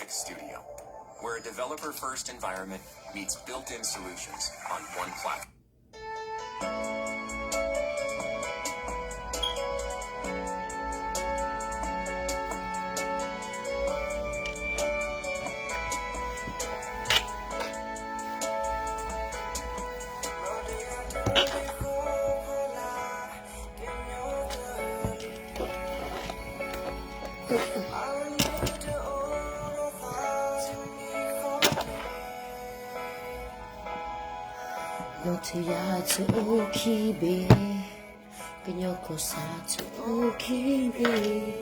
Studio, where a developer-first environment meets built-in solutions on one platform. နီၢ်ထယၣ်တအိၣ်ခံဘ့ၣ်, ကညီကီၢ်စဲၣ်တအိၣ်ခံဘ့ၣ်.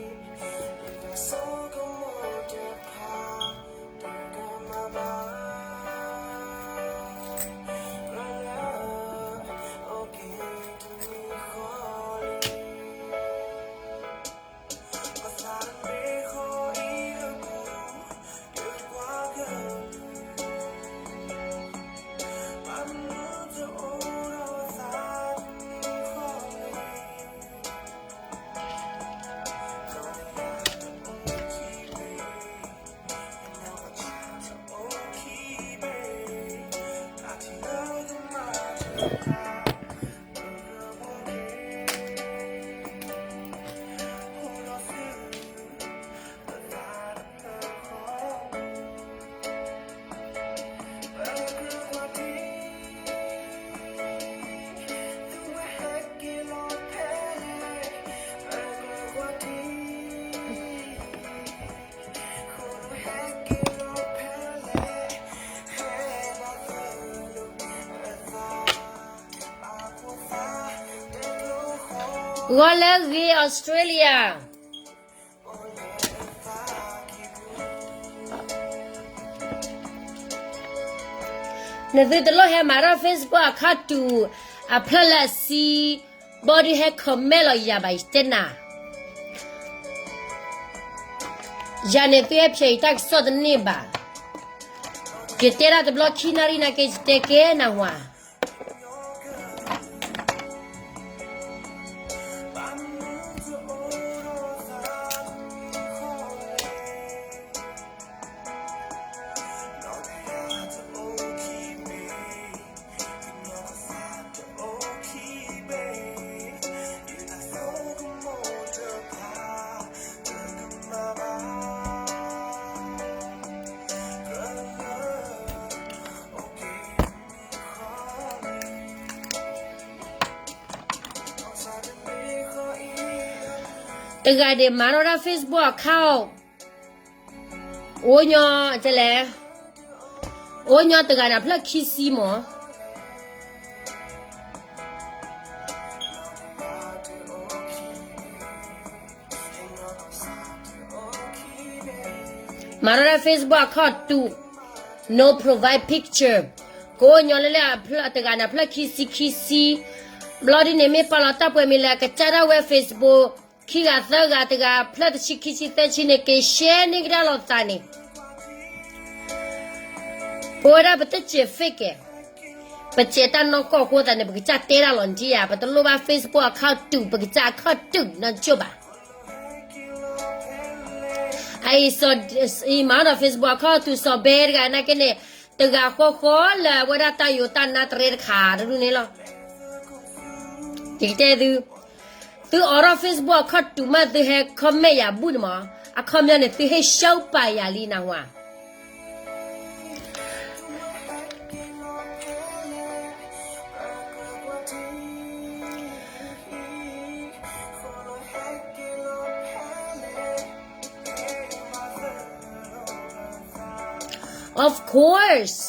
ဂီၤလၢအဂ့ၤ Australia. နသုတလိၣ်ဟဲမၤထီၣ် Facebook account တူာ် အဖျၢၣ်လၢအဆံ ဘီဒုးဟဲ comment လီၤယၤဘၣ်ယတဲနၤ, ယၤန့ၣ်သုဟဲဖျဲးယတၢ်ကစီၣ်တန့ၢ်ဘၣ်, ယတဲဒၣ်တဘျီခံနၣ်ရံၣ်နာ်က့ ယတဲကဲနၢ်ဟူဧါ. တဂၤန့ၣ် မၤထီၣ်ဒၣ် Facebook account အိၣ်ညီ တဲလဲၣ်, အိၣ်ညီတဂၤန့ၣ် အဖျၢၣ်ခံဆံမး. မၤထီၣ်ဒၣ် Facebook account တူာ် no profile picture, ကအိၣ်ညီလၢလၢ တဂၤန့ၣ် အဖျၢၣ်ခံဆံခံဆံ, ဘျီဒ်န့ၣ် မ့ၢ်ပာ်လီၤတၢ်ပှဲၤမံၤလၢ ကစၢ်ဒၣ်ဝဲ Facebook ခံဂၤသၢဂၤတဂၤ ဖျၢၣ်တဆံခံဆံသၢဆံန့ၣ် က့ၤ share န့ၢ်ကဒါလိာ်သးန့ၣ်, ပဝဲဒၣ်ပတစဲး fake, ပစဲးတၢ်နီၢ်ကီၢ်အဃိသတးန့ၣ် ပကစၢ်တဲတၢ်လီၤနထံၣ်ဧါ, ပတလိၣ်ဘၣ် Facebook account တူာ် ပကစၢ် account တူာ်နီၢ်ကၠိၣ်ဘၣ်. အံၤ မၤဒီး Facebook account တူာ် စီၤဘဲတဂၤနာ်က့န့ၣ်, တဂၤဃီဃီလၢအဝဲဒၣ်တၢ်ယိၤတၢ်နါတရဲတခါတဒူၣ်န့ၣ်လီၤ. ယကတဲသု, သုအိးထီၣ် Facebook account တူာ်မး သုဟဲ comment ယၤဘူၣ်န့ၣ်မး, အခီပညီန့ၣ် သုဟ့ၣ်ရှုံးပာ်ယၤလံနၢ်ဟူဧါ. Of course.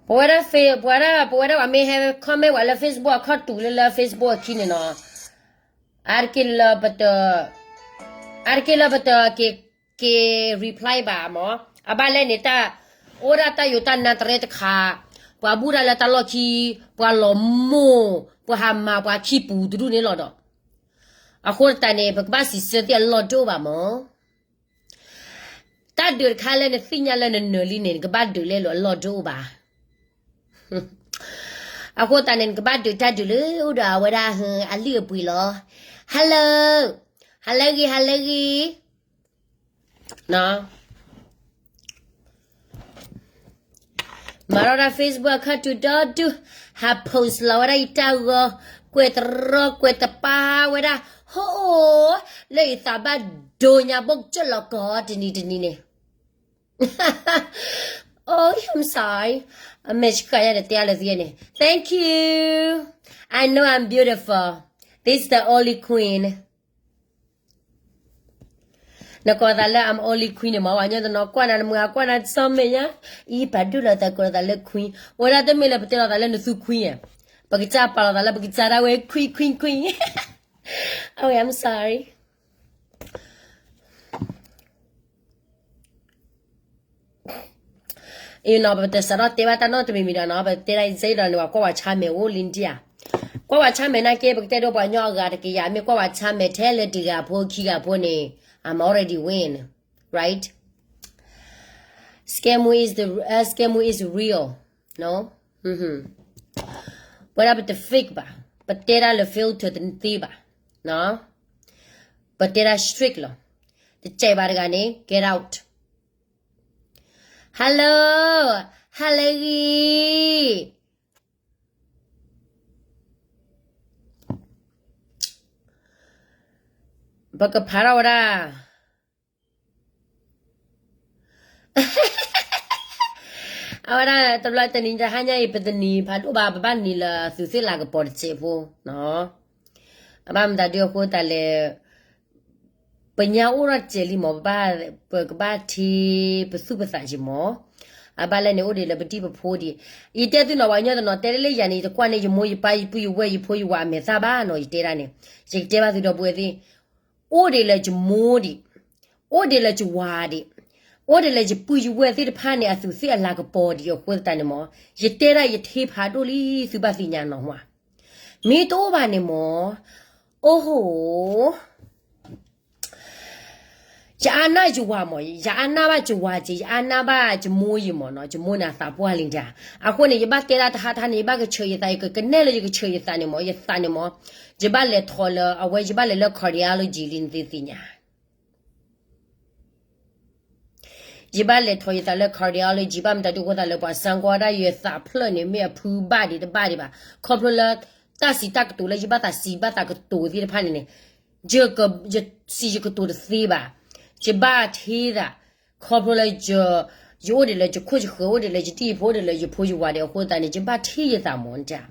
ပဝဲဒၣ် ပဝဲဒၣ် ပဝဲဒၣ်ပှၤမ့ၢ်ဟဲ comment ဝဲလၢ Facebook account တူာ်လၢလၢ Facebook အခံန့ၣ်နီၤ, အါတက့ၢ်လၢပတ, အါတက့ၢ်လၢပတက့ၤ က့ၤ reply ဘၣ်မး, အဘၣ်လဲၣ်န့ၣ်တၢ်, အိၣ်ဒၣ်တၢ်ယိၤတၢ်နါတရဲတခါ, ပှၤဘူၣ်တၢ်လၢတၢ်လီၢ်ခံ, ပှၤလီၤမိၢ်, ပှၤဟးမၤပှၤခံပူၤတဒူၣ်န့ၣ်လီၤဒီး, အဃိသတးန့ၣ် ပကဘၣ်စံးဆၢသ့ၣ်အလီၢ်တအိၣ်ဘၣ်မး. တၢ်ဒုးတခါလၢနသ့ၣ်ညါလၢနနၢၤလံန့ၣ် နကဘၣ်ဒုးလဲၣ်လီၤ အလီၢ်တအိၣ်ဘၣ်. အဃိသတးန့ၣ် နကဘၣ်ဒုးတၢ်ဒုးလၢအိၣ်ဒီးအဝဲဒၣ်အလုၢ်အပှ့ၤလီၤ. Hello, ဟါလၢဂ့ၤ ဟါလၢဂ့ၤ. မၤထီၣ်ဒၣ် Facebook အခီၣ်ထံးဒီဒူၣ်, ဟး post လီၤဝဲဒၣ်ယတၢ်ဂီၤ, ကွဲးတရီကွဲးတပါဝဲဒၣ်, ဟိ, လၢယသးဘၣ်ဒိညါဘိၣ်ကစၢၢ်လီၤကီးတနံၤတနံၤန့ၣ် Oh, I'm sorry. အမဲာ်ဆှးယါဒီးတဲအါလၢသုန့ၣ် Thank you. I know I'm beautiful. This is the only queen. နကိးသးလၢ I'm only queen န့ၣ်မ့ၢ် ပှၤကညီတနီၤကွၢ်နၤတမုာ် အကွၢ်နၤတဆီမဲာ်ညါ, အံၤ ပာ်ဒိၣ်လိာ်သးကိးလိာ်သးလၢ queen, အိၣ်ဝဲဒၣ်တမ့ၢ်လၢပတဲလိာ်သးလၢနသူ queen ဧါ, ပကစၢ်ပာ်လီၤသးလၢပကစၢ်ဒၣ်ဝဲ queen, queen, queen. Oh, I'm sorry. အံၤနီၤ ပတစးထီၣ်တဲဘၣ်တၢ်နီတမံၤမံၤဒီးနီၤ ပတဲဒၣ်အံၤစ့ဒီးန့ၣ် ပှၤကွၢ်ဝဲဆါမဲာ်အိၣ်လံဒံးဧါ, ကွၢ်ဝဲဆါမဲာ်နာ်က့ ပကတဲဒိပှၤကညီအဂၤတကယၤ မ့ၢ်ကွၢ်ဝဲဆါမဲာ်ထဲလၢတဂၤဖိခံဂၤဖိန့ၣ် I'm already win, right? Scam is the, uh, scam is real, no? ဝဲဒၣ်ပတ fake ဘၣ်, ပတဲဒၣ်လၢ filter တသ့ဘၣ်, ပတဲဒၣ် strict လီၤ, တစဲးဘၣ်တဂၤန့ၣ် get out. Hello, ဟါလၢဂ့ၤ. ပကဖးထီၣ်ဝဲဒၣ် အဝဲဒၣ်တဘျီတနံၤတဟါညါအံၤ ပတနံၤဖးဒိၣ်ဘၣ် ပဘၣ်နံၤလၢသုးသ့ၣ်လၤကပီၤတစဲးဖိနီၤ, အဘၣ်မတၤဒုအဃိသတးလဲၣ် ပညါအိၣ်ထီၣ်စဲးလံမး ပဘၣ်, ပကဘၣ်ထံပသူၣ်ပသးက့ၤမး, အဘၣ်လဲၣ်န့ၣ် အိၣ်ဒံးလၢပတံၤပဖိဒံး, ယတဲသုနီၤ ပှၤကညီတနီၤ တဲလၢလၢယၤန့ၣ် ယတကွၢ်န့ၢ်ယမိၢ်ယပၢ်ယပုၢ်ယဝဲၢ်ယဖိယဝၤအမဲာ်သၣ်ဘၣ်နီၤ ယတဲဒၣ်န့ၣ်, ယကတဲဘၣ်သုဒီပုၢ်ဝဲၢ်သ့ၣ်, အိၣ်ဒံးလၢယမိၢ်ဒံး, အိၣ်ဒံးလၢယဝၤဒံး, အိၣ်ဒံးလၢယပုၢ်ယဝဲၢ်သ့ၣ်တဖၣ်န့ၣ် အသူးသ့ၣ်အလၤကပီၤဒံးအဃိသတးန့ၣ်မး, ယတဲဒၣ်ယထံဖးဒိၣ်လံ သုဘၣ်သ့ၣ်ညါနီၤမး, မ့ၢ်တအိၣ်ဘၣ်န့ၣ်မး, အိၣ်ဟိ ယအါနၢ်ယဝၤမး, ယအါနၢ်ဘၣ်ယဝၤက့ၤ ယအါနၢ်ဘၣ်ယမိၢ်ယမးနီၤ, ယမိၢ်န့ၣ်အသးပှၢ်လံတၢ်, အဃိန့ၣ် ယဘၣ်တဲဒၣ်တဟါတဟါန့ၣ် ယဘၣ်ကဆၢယသး ယကကနဲၣ်လၢယကဆၢယသးန့ၣ်မး, ယသးန့ၣ်မး, ယဘၣ်လဲၤထီၣ်လၢအဝဲ ယဘၣ်လဲၤလၢ cardiology လံနသ့ၣ်ညါ ယဘၣ်လဲၤထီၣ်ယသးလၢ cardiology ဘၣ်မတၤဒုအဃိသတးလၢပှၤစၢကွၢ်ဒၣ်ယသးဖျၢၣ်န့ၣ် မ့ၢ်အဖုဘၣ်ဒံးတဘၣ်ဒံးဘၣ်, ခီဖျိလၢ တၢ်စံးတၢ်ကတိၤလၢယဘၣ်သးစံးဘၣ်သးကတိၤသ့ၣ်တဖၣ်န့ၣ်န့ၣ်, ယစံးယကတိၤတသ့ဘၣ်, ယဘၣ်ထံသး, ခီဖျိလၢ ယအိၣ်ဒံးလၢယခိၣ်ယဃၢၤ အိၣ်ဒံးလၢယတံၤယဖိ အိၣ်ဒံးလၢယဖိယဝၤဒံးအဃိသတးန့ၣ် ယဘၣ်ထံယသးမး,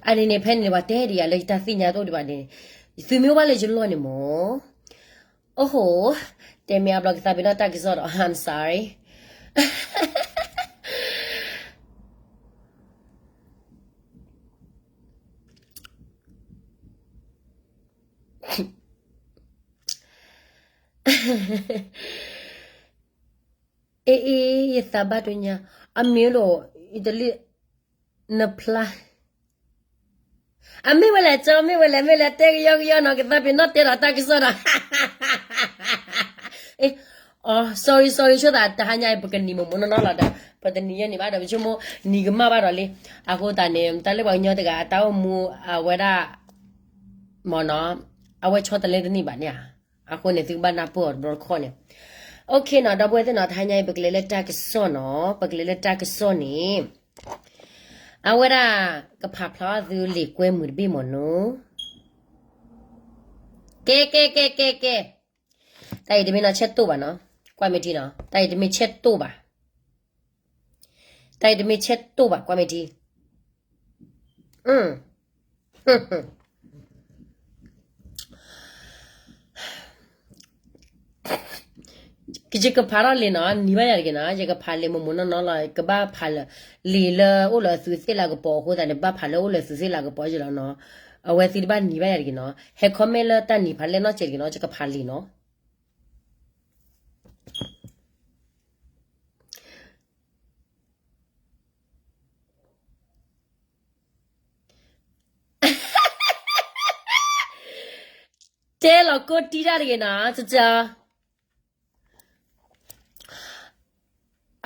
အန့ၣ်န့ၣ် ဖဲန့ၣ်န့ၣ် ပှၤတဲဒံးယၤလၢယတၢ်သ့ၣ်ညါတအိၣ်ဒံးဘၣ်န့ၣ်, သုမ့ၢ်အိၣ်ဘၣ်လၢယလီၢ်န့ၣ်မး, အိၣ်ဟိ, တဲမ့ၢ်အါဘျီကသးပ့ၤနီၣ်တၢ်ကစီၣ်ဒီး I'm sorry. အ့ အ့ ယသးဘၣ်ဒိညါ, အမ့ၢ်ဒီး ယတလံ, နဖျါ, အမ့ၢ်ဝဲလဲၣ်ကၠီ မ့ၢ်ဝဲလဲၣ် မ့ၢ်လဲၣ် တဲကယီကယီနီၤ ကသးပ့ၤနီၣ်တဲဒီးတၢ်ကစီၣ်ဒီး အ sorry sorry ဆိသး တဟါညါအံၤ ပကနံၤမိၢ်မိၢ်နီၢ်နီၢ်လီၤဒီး ပတနံၤယဲၢ်နံၤဘၣ်ဒီး ပဆိကမိၣ်နံၤကမၣ်ဘၣ်ဒီးလံ. အဃိသတးန့ၣ် တၢ်လၢပှၤကညီတဂၤအတၢ်အိၣ်မူအဝဲဒၣ် မ့ၢ်နီၤ အဝဲဆီတလဲတန့ၢ်ဘၣ်န့ၣ်ဧါ. အဃိန့ၣ် သုကဘၣ်နၢ်ပၢၢ်အီၤတဘျီတခီၣ်န့ၣ်. Okay နီၤ ဒီပုၢ်ဝဲၢ်သ့ၣ်နီၤ တဟါညါအံၤ ပကလဲၤလၢတၢ်ကစီၣ်နီၤ ပကလဲၤလၢတၢ်ကစီၣ်န့ၣ် အဝဲဒၣ် ကဖးဖျါအီၣ်သုလံာ်ကွဲမုာ်တဘ့ၣ်မ့ၢ်နီၤ. ကဲ ကဲ ကဲ ကဲ ကဲ တၢ်အံၤတမ့ၢ်နီၢ်ဆဲးတိၢ်ဘၣ်နီၤ ကွၢ်မ့ၢ်ထံနီၤ တၢ်အံၤတမ့ၢ်ဆဲးတိၢ်ဘၣ် တၢ်အံၤတမ့ၢ်ဆဲးတိၢ်ဘၣ် ကွၢ်မ့ၢ်ထံ ယကဖးထီၣ်လံာ်နီၤ နံၤဘၣ်ယၤတဂ့ၤနီၤ ယကဖးလံာ်မိၢ်မိၢ်နီၢ်နီၢ်လီၤ ကဘၣ်ဖးလၢလံာ်လၢအိၣ်လၢသုးသ့ၣ်လၤကပီၤအဃိသတးန့ၣ် ဘၣ်ဖးလၢအိၣ်လၢသုးသ့ၣ်လၤကပီၤယလီၤနီၤ. အဝဲသ့ၣ်တဘၣ်နံၤဘၣ်ယၤတဂ့ၤနီၤ ဟဲ comment လၢတၢ်နံၤဖးလဲၢ်နီၢ်စဲးတဂ့ၤနီၤ ယကဖးလံာ်နီၤ. တဲလီၤကိၢ်တံၢ်တၢ်တဂ့ၤနီၤ ကက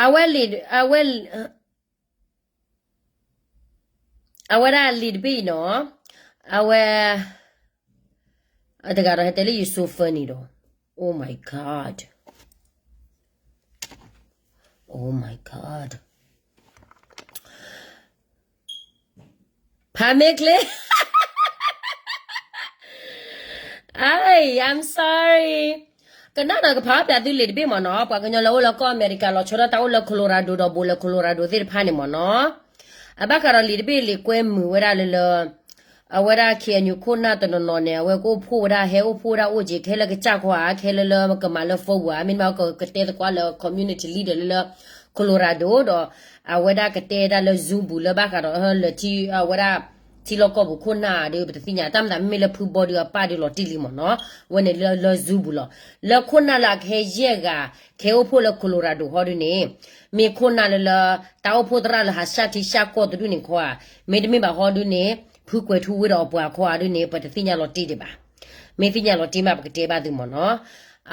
အဝဲလံာ် အဝဲ အဝဲဒၣ်လံာ်တဘ့ၣ်အံၤနီၤ, အဝဲ အတဂၤဒီးဟဲတဲလၢယ so funny ဒီး Oh my God. Oh my God. ဖးမ့ၢ်ချ့ I'm sorry. ကနၣ်ဒီးကဖးအီၣ်ပၠးသုလံာ်တဘ့ၣ်မ့ၢ်နီၤ, ပှၤကညီလၢအိၣ်လၢကီၢ်အမဲရကၤလီၤဆီဒၣ်တၢ်အိၣ်လၢ Colorado ဒီးဘူးလၢ Colorado သ့ၣ်တဖၣ်န့ၣ်မ့ၢ်နီၤ, အဘၣ်ဃးဒီးလံာ်တဘ့ၣ်လံာ်ကွဲမုာ်ဝဲဒၣ်လၢလၢ အဝဲဒၣ် KNU ခိၣ်နၢ်တနီၤနီၤန့ၣ် အဝဲကအိၣ်ဖှိၣ်ဝဲဒၣ် ဟဲအိၣ်ဖှိၣ်ဝဲဒၣ်အိၣ်က့ၤ ကဟဲလၢကစၢ်ခီဧါ ကဟဲလၢလၢကမၤလၢ phone ဧါ, မ့တမ့ၢ်ကတဲသကိးလၢ community leader လၢလၢ Colorado ဒီး အဝဲဒၣ်ကတဲတၢ်လၢ Zoom ပူၤလၢဘၣ်ဃးဒီးလၢထံ အဝဲဒၣ် ထံလီၢ်ကီၢ်ပူၤခိၣ်နၢ်ဒီး ပတသ့ၣ်ညါ တၢ်မၤသးမ့မ့ၢ်လၢဖုဘီဒီးအပၢ်ဒီး လီၤတံၢ်လံမ့ၢ်နီၤ, ဝဲန့ၣ်လၢလၢ Zoom ပူၤလီၤ. လၢခိၣ်နၢ်လၢအကဟဲယဲၢ်ဂၤ ကဟဲအိၣ်ဖှိၣ်လၢ Colorado ဟီဒုန့ၣ် မ့ၢ်ခိၣ်နၢ်လၢလၢ တၢ်အိၣ်ဖှိၣ်သရၣ်လၢဟးရှၢထံရှၢကီၢ်တဒူၣ်န့ၣ်ခီဧါ, မ့တမ့ၢ်ဘၣ်ဟီဒုန့ၣ် ဖုကွဲၤထူဝ့ဒီးအပှၤခီဧါဒုန့ၣ် ပတသ့ၣ်ညါလီၤတံၢ်ဒံးဘၣ်. မ့ၢ်သ့ၣ်ညါလီၤတံၢ်မး ပကတဲဘၣ်သုမ့ၢ်နီၤ.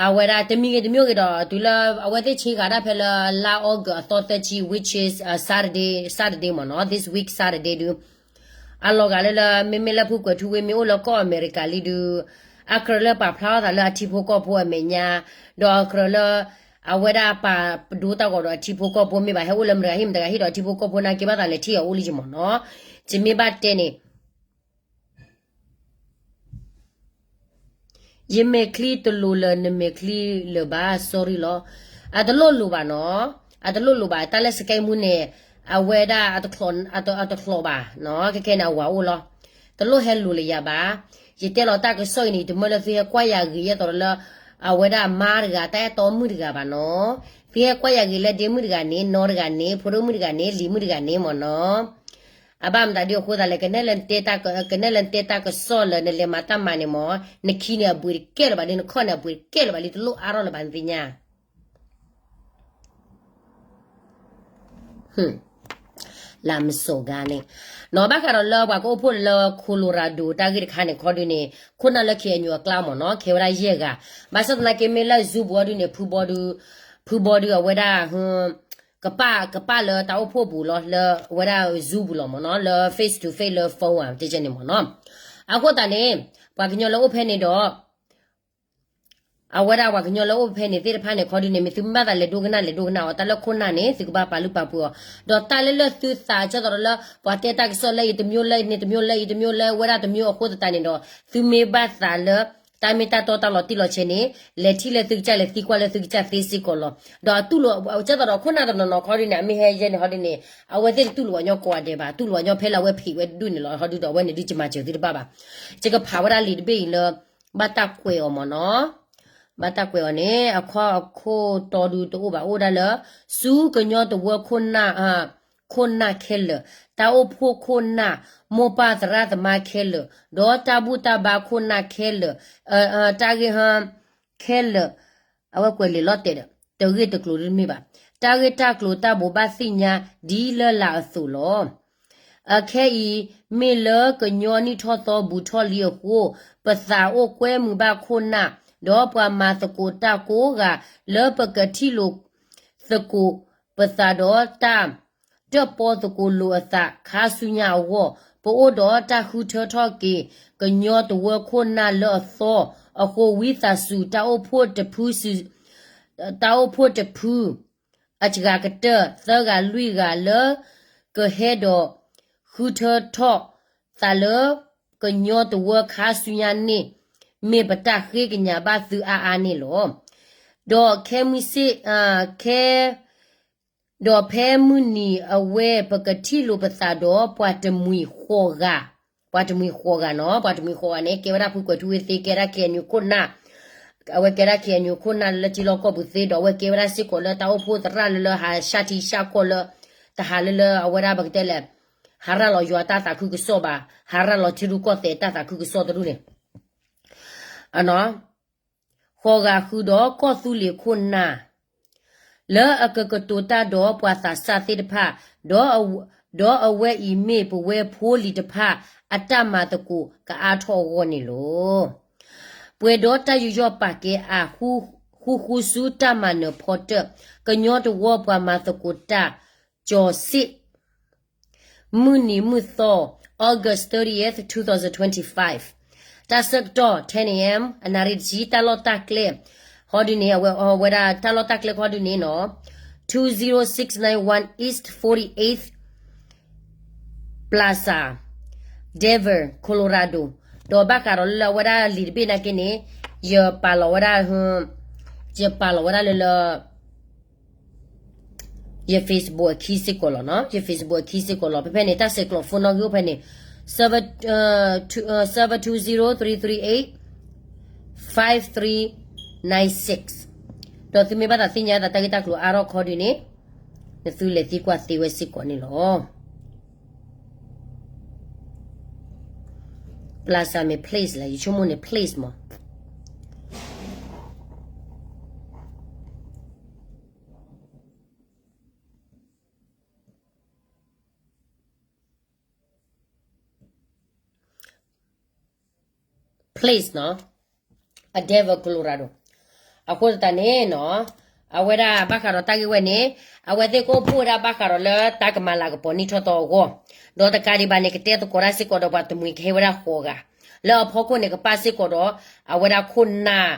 အဝဲဒၣ်တမံၤဂ့ၤတမံၤဂ့ၤဒီး တုၤလၢအဝဲသ့ၣ်ဆ့ကၤဒၣ်ဖဲလၢလါ August အသီသၢဆံ which is Saturday, Saturday မ့ၢ်နီၤ, this week Saturday ဒု အလီၤဂာ်လၢလၢ မ့မ့ၢ်လၢဖုကွဲၤထူဝ့မ့ၢ်အိၣ်လၢကီၢ်အမဲရကၤလံဒု အကြၢးလၢပာ်ဖျါထီၣ်သးလၢအထံဖိကီၢ်ဖိအမဲာ်ညါ, ဒီးအကြၢးလၢ အဝဲဒၣ်ပာ်ဒိတၢ်ဂီၤဒီးအထံဖိကီၢ်ဖိ မ့ၢ်ဘၣ်ဟဲအိၣ်လၢမတၤဂၤဟံၣ်မတၤဂၤဟံၣ်ဒီးအထံဖိကီၢ်ဖိနာ်က့ဘၣ်သးလဲၤထံၣ်အီၤအိၣ်လံယမ့ၢ်နီၤ, ယမ့ၢ်ဘၣ်တဲန့ၣ် ယမဲာ်ချံတလိၤလၢၤနမဲာ်ချံလၢၤဘၣ် sorry လီၤ. အတလိၣ်လိၤဘၣ်နီၤ, အတလိၣ်လိၤဘၣ် တၢ်လၢ Skype မူန့ၣ် အဝဲဒၣ်အတချီးဘၣ်, ခဲခဲန့ၣ်အဝၤအိၣ်လီၤ. တလိၣ်ဟဲလိၤလၢၤယၤဘၣ်. ယတဲလီၤတၢ်ကစီၣ်အံၤန့ၣ် တမၢလၢသုဟဲကွၢ်ယၤဂ့ၤ ယဲသိးလၢ အဝဲဒၣ်မါတဂၤ တၢ်အဲၣ်တီမုၣ်တဂၤဘၣ်နီၤ. သုဟဲကွၢ်ယၤဂ့ၤလၢဒ့မုၣ်တဂၤန့ၣ် နီတဂၤန့ၣ် ဖိဒိၣ်မုၣ်တဂၤန့ၣ် လံၤမုၣ်တဂၤန့ၣ်မ့ၢ်နီၤ. အဘၣ်မတၤဒ်အဃိသတးလဲၣ် ကနဲၣ်လၢနတဲတၢ်ကစီၣ်လၢနလဲၤမၤတၢ်မၤန့ၣ်မ့ၢ် နခံန့ၣ်အဘှံးတကဲလၢၤဘၣ်လံ နခီၣ်န့ၣ်အဘှံးတကဲလၢၤဘၣ်လံ တလိၣ်အါထီၣ်လၢၤဘၣ်နသ့ၣ်ညါ လၢမစီၤဂၤန့ၣ် နီၤဘၣ်ဃးဒီးလၢပှၤကအိၣ်ဖှိၣ်လၢ Colorado တၢ်ဂ့ၢ်တခါန့ၣ်ခီဒုန့ၣ် ခိၣ်နၢ်လၢ KNU အကျါမ့ၢ်နီၤ ခဲဝဲဒၣ်ယဲၢ်ဂၤ ဘၣ်ဆၣ်သနာ်က့မ့ၢ်လၢ Zoom ပူၤအီၤဒုန့ၣ် ဖုဘီဒု ဖုဘီဒုအဝဲဒၣ် ကပာ် ကပာ်လၢတၢ်အိၣ်ဖှိၣ်ပူၤလီၤ လၢအဝဲဒၣ် Zoom ပူၤလီၤမ့ၢ်နီၤ လၢ face to face လၢ phone ဧါ တဲကဲန့ၣ်မ့ၢ်နီၤ အဃိသတးန့ၣ် ပှၤကညီလၢအိၣ်ဖဲန့ၣ်ဒီး အဝဲဒၣ်ပှၤကညီလၢအိၣ်ဖဲန့ၣ်သ့ၣ်တဖၣ်န့ၣ်ခီဒုန့ၣ် မ့ၢ်သုမ့ၢ်ဘၣ်သးလဲၤဒိကနၣ်လဲၤဒိကနၣ်အီၤ တၢ်လၢခိၣ်နၢ်န့ၣ် သုကဘၣ်ပာ်လုၢ်ပာ်ပှ့ၤအီၤ ဒီးတၢ်လၢလၢသုသးကၢ်သိးဒီးလၢ ပှၤတဲတၢ်ကစီၣ်လၢအံၤတမျိုးလၢအံၤန့ၣ်တမျိုးလၢအံၤတမျိုးလၢဝဲဒၣ်တမျိုးအဃိသတးန့ၣ်ဒီး သုမ့ၢ်ဘၣ်သးလၢ တၢ်မ့ၢ်တၢ်တီတၢ်လီၤတံၢ်လီၤဆဲးန့ၣ် လဲၤထံၣ်လၢသုကစၢ်လဲၤသံကွၢ်လၢသုကစၢ်သ့စ့ၢ်ကီးလီၤ. ဒီးအတူၢ်လိာ် ကၢ်သိးဒီးခိၣ်နၢ်တနီၤနီၤခီဒုန့ၣ် အမ့ၢ်ဟဲယဲန့ၣ်ဟီဒုန့ၣ် အဝဲသ့ၣ်တတူၢ်လိာ်ပှၤကညီကိးဂၤဒဲးဘၣ် တူၢ်လိာ်ပှၤကညီဖဲလၢအဝဲဖံးဝဲတဒူၣ်န့ၣ်လီၤ ဟီဒုဒီးအဝဲန့ၣ်ဒုးကမၤစၢၤသုတဘၣ်ဘၣ်. ယကဖးဝဲဒၣ်လံာ်တဘ့ၣ်အံၤလၢ ဘၣ်တၢ်ကွဲးအီၤမ့ၢ်နီၤ ဘၣ်တၢ်ကွဲးအီၤန့ၣ် အခီအခိၣ်တီဒုတအိၣ်ဘၣ်အိၣ်ဒၣ်လၢ ဆူကညီတဝၢခိၣ်နၢ် ခိၣ်နၢ်ခဲလၢာ်, တၢ်အိၣ်ဖှိၣ်ခိၣ်နၢ်, မိၢ်ပၢ်သရၣ်သမါခဲလၢာ်, ဒီးတၢ်ဘူၣ်တၢ်ဘါခိၣ်နၢ်ခဲလၢာ်, တၢ်ဂ့ၢ်ဟ ခဲလၢာ်, အဝဲကွဲးလံာ်လီၤတဲာ်ဒီး တဂ့ၢ်တကျိၤဒ်တမ့ၢ်ဘၣ်, တၢ်ဂ့ၢ်တၢ်ကျိၤတၢ်ဘိးဘၣ်သ့ၣ်ညါဒ်လၢလာ်အသိးလီၤ. အခဲအံၤ မ့ၢ်လၢကညီနံၣ်ထီၣ်သီဘူးထီၣ်လံအဃိ, ပသးအိၣ်ကွဲမုာ်ဘၣ်ခိၣ်နၢ်, ဒီးပှၤမၤသကိးတၢ်ကိးဂၤ လၢပကထံၣ်လိာ်သကိးပသးဒီးတၢ် တၢၣ်ပီသကိးလိာ်အသးခါဆူညါအဂီၢ်, ပအိၣ်ဒီးတၢ်ဃုထၢထီၣ်က့ၤ ကညီတဝၢခိၣ်နၢ်လၢအသီအဃိ, ဝံသးစူၤ တၢ်အိၣ်ဖှိၣ်တဖု တၢ်အိၣ်ဖှိၣ်တဖု အစှၤကတၢၢ် သၢဂၤလွံၢ်ဂၤလၢ ကဟဲဒီးဃုထၢထီၣ်သးလၢ ကညီတဝၢခါဆူညါန့ၣ် မ့ၢ်ပတၢ်ဃ့ကညးဘၣ်သုအါအါန့ၣ်လီၤ. ဒီးခဲမုၢ်ဆ့ၣ် ခဲ ဒီးဖဲမုၢ်နံၤအဝဲ ပကထံၣ်လိာ်ပသးဒီးပှၤတမှံၤဃိးဂၤ, ပှၤတမှံၤဃိးဂၤနီၤ, ပှၤတမှံၤဃိးဂၤန့ၣ် ကဲဝဲဒၣ်ဖုကွဲၤထူဝ့သ့ ကဲဒၣ် KNU ခိၣ်နၢ်, အဝဲကဲဒၣ် KNU ခိၣ်နၢ်လၢထံလီၢ်ကီၢ်ပူၤသ့ ဒီးအဝဲကဲဝဲဒၣ်စ့ၢ်ကီးလၢတၢ်အိၣ်ဖှိၣ်သရၣ်လၢလၢဟးရှၢထံရှၢကီၢ်လၢ တဟးလၢလၢအဝဲဒၣ်ပကတဲလဲၣ် ဟးရၤလီၤယွၤတၢ်သးခုကစီၣ်ဘၣ်, ဟးရၤလီၤထံရူၢ်ကီၢ်သဲးတၢ်သးခုကစီၣ်တဒူၣ်န့ၣ် ဃိးဂၤဃုာ်ဒီးကီၢ်သူလ့ၤခိၣ်နၢ် လၢအကကတိၤတၢ်ဒီးပှၤသးစၢ်သ့ၣ်တဖၣ်, ဒီးအဝဲအံၤမ့ၢ်ပဝဲဖိလံၤတဖၣ်အတၢ်မၤသကိးကအါထီၣ်အဂီၢ်န့ၣ်လီၤ. ပှဲၤဒီးတၢ်ယူးယီၣ်ပာ်ကဲအါ ဃူဃူဆူတၢ်မၤနၢၤဖီတၢၣ် ကညီတဝၢပှၤမၤသကိးတၢ် ကၠီၤစ့ၣ် မုၢ်နံၤမုၢ်သီ August thirtieth, two thousand twenty-five, တၢ်ဆၢကတီၢ် ten a.m. အနၣ်ရံၣ်တဆံ တၢ်လီၢ်တၢ်ကျဲ ခီဒုန့ၣ် အဝဲ အဝဲဒၣ်တၢ်လီၢ်တၢ်ကျဲခီဒုန့ၣ်နီၤ two zero six nine one East forty-eighth Plaza, Denver, Colorado. ဒီးဘၣ်ဃးဒီးလၢအဝဲဒၣ်လံာ်တဘ့ၣ်နာ်က့န့ၣ် ယပာ်လီၤဝဲဒၣ် ယပာ်လီၤဝဲဒၣ်လၢလၢ ယ Facebook အခံစ့ၢ်ကီးလီၤနီၤ, ယ Facebook အခံစ့ၢ်ကီးလီၤ. ဖဲဖဲန့ၣ် တၢ်ဆဲးကျိး phone နီၣ်ဂံၢ်အိၣ်ဖဲန့ၣ် seven two zero three three eight five three nine six. ဒီးသုမ့ၢ်ဘၣ်သးသ့ၣ်ညါသးတၢ်ဂ့ၢ်တၢ်ကျိၤအါထီၣ်ခီဒုန့ၣ် နသုလဲၤသံကွၢ်သ့ဝဲစ့ၢ်ကီးန့ၣ်လီၤ. Plaza မ့ၢ် place လဲၣ်, ယဆိကမိၣ်န့ၣ် place မး. Place နီၤ, အ Denver, Colorado. အဃိသတးန့ၣ်နီၤ အဝဲဒၣ်ဘၣ်ဃးဒီးတၢ်ဂ့ၢ်ဝဲန့ၣ် အဝဲသ့ၣ်ကအိၣ်ဖှိၣ်ဝဲဒၣ်ဘၣ်ဃးဒီးလၢတၢ်ကမၤလၤကပီၤနံၣ်ထီၣ်သီအဂီၢ်, ဒီးတကးဒံးဘၣ်န့ၣ် ကတဲသကိးတၢ်စ့ၢ်ကီးဒီးပှၤတမှံၤကဟဲဝဲဒၣ်ဃိးဂၤ, လၢအဖီခိၣ်န့ၣ် ကပၣ်စ့ၢ်ကီးဒီး အဝဲဒၣ်ခိၣ်နၢ်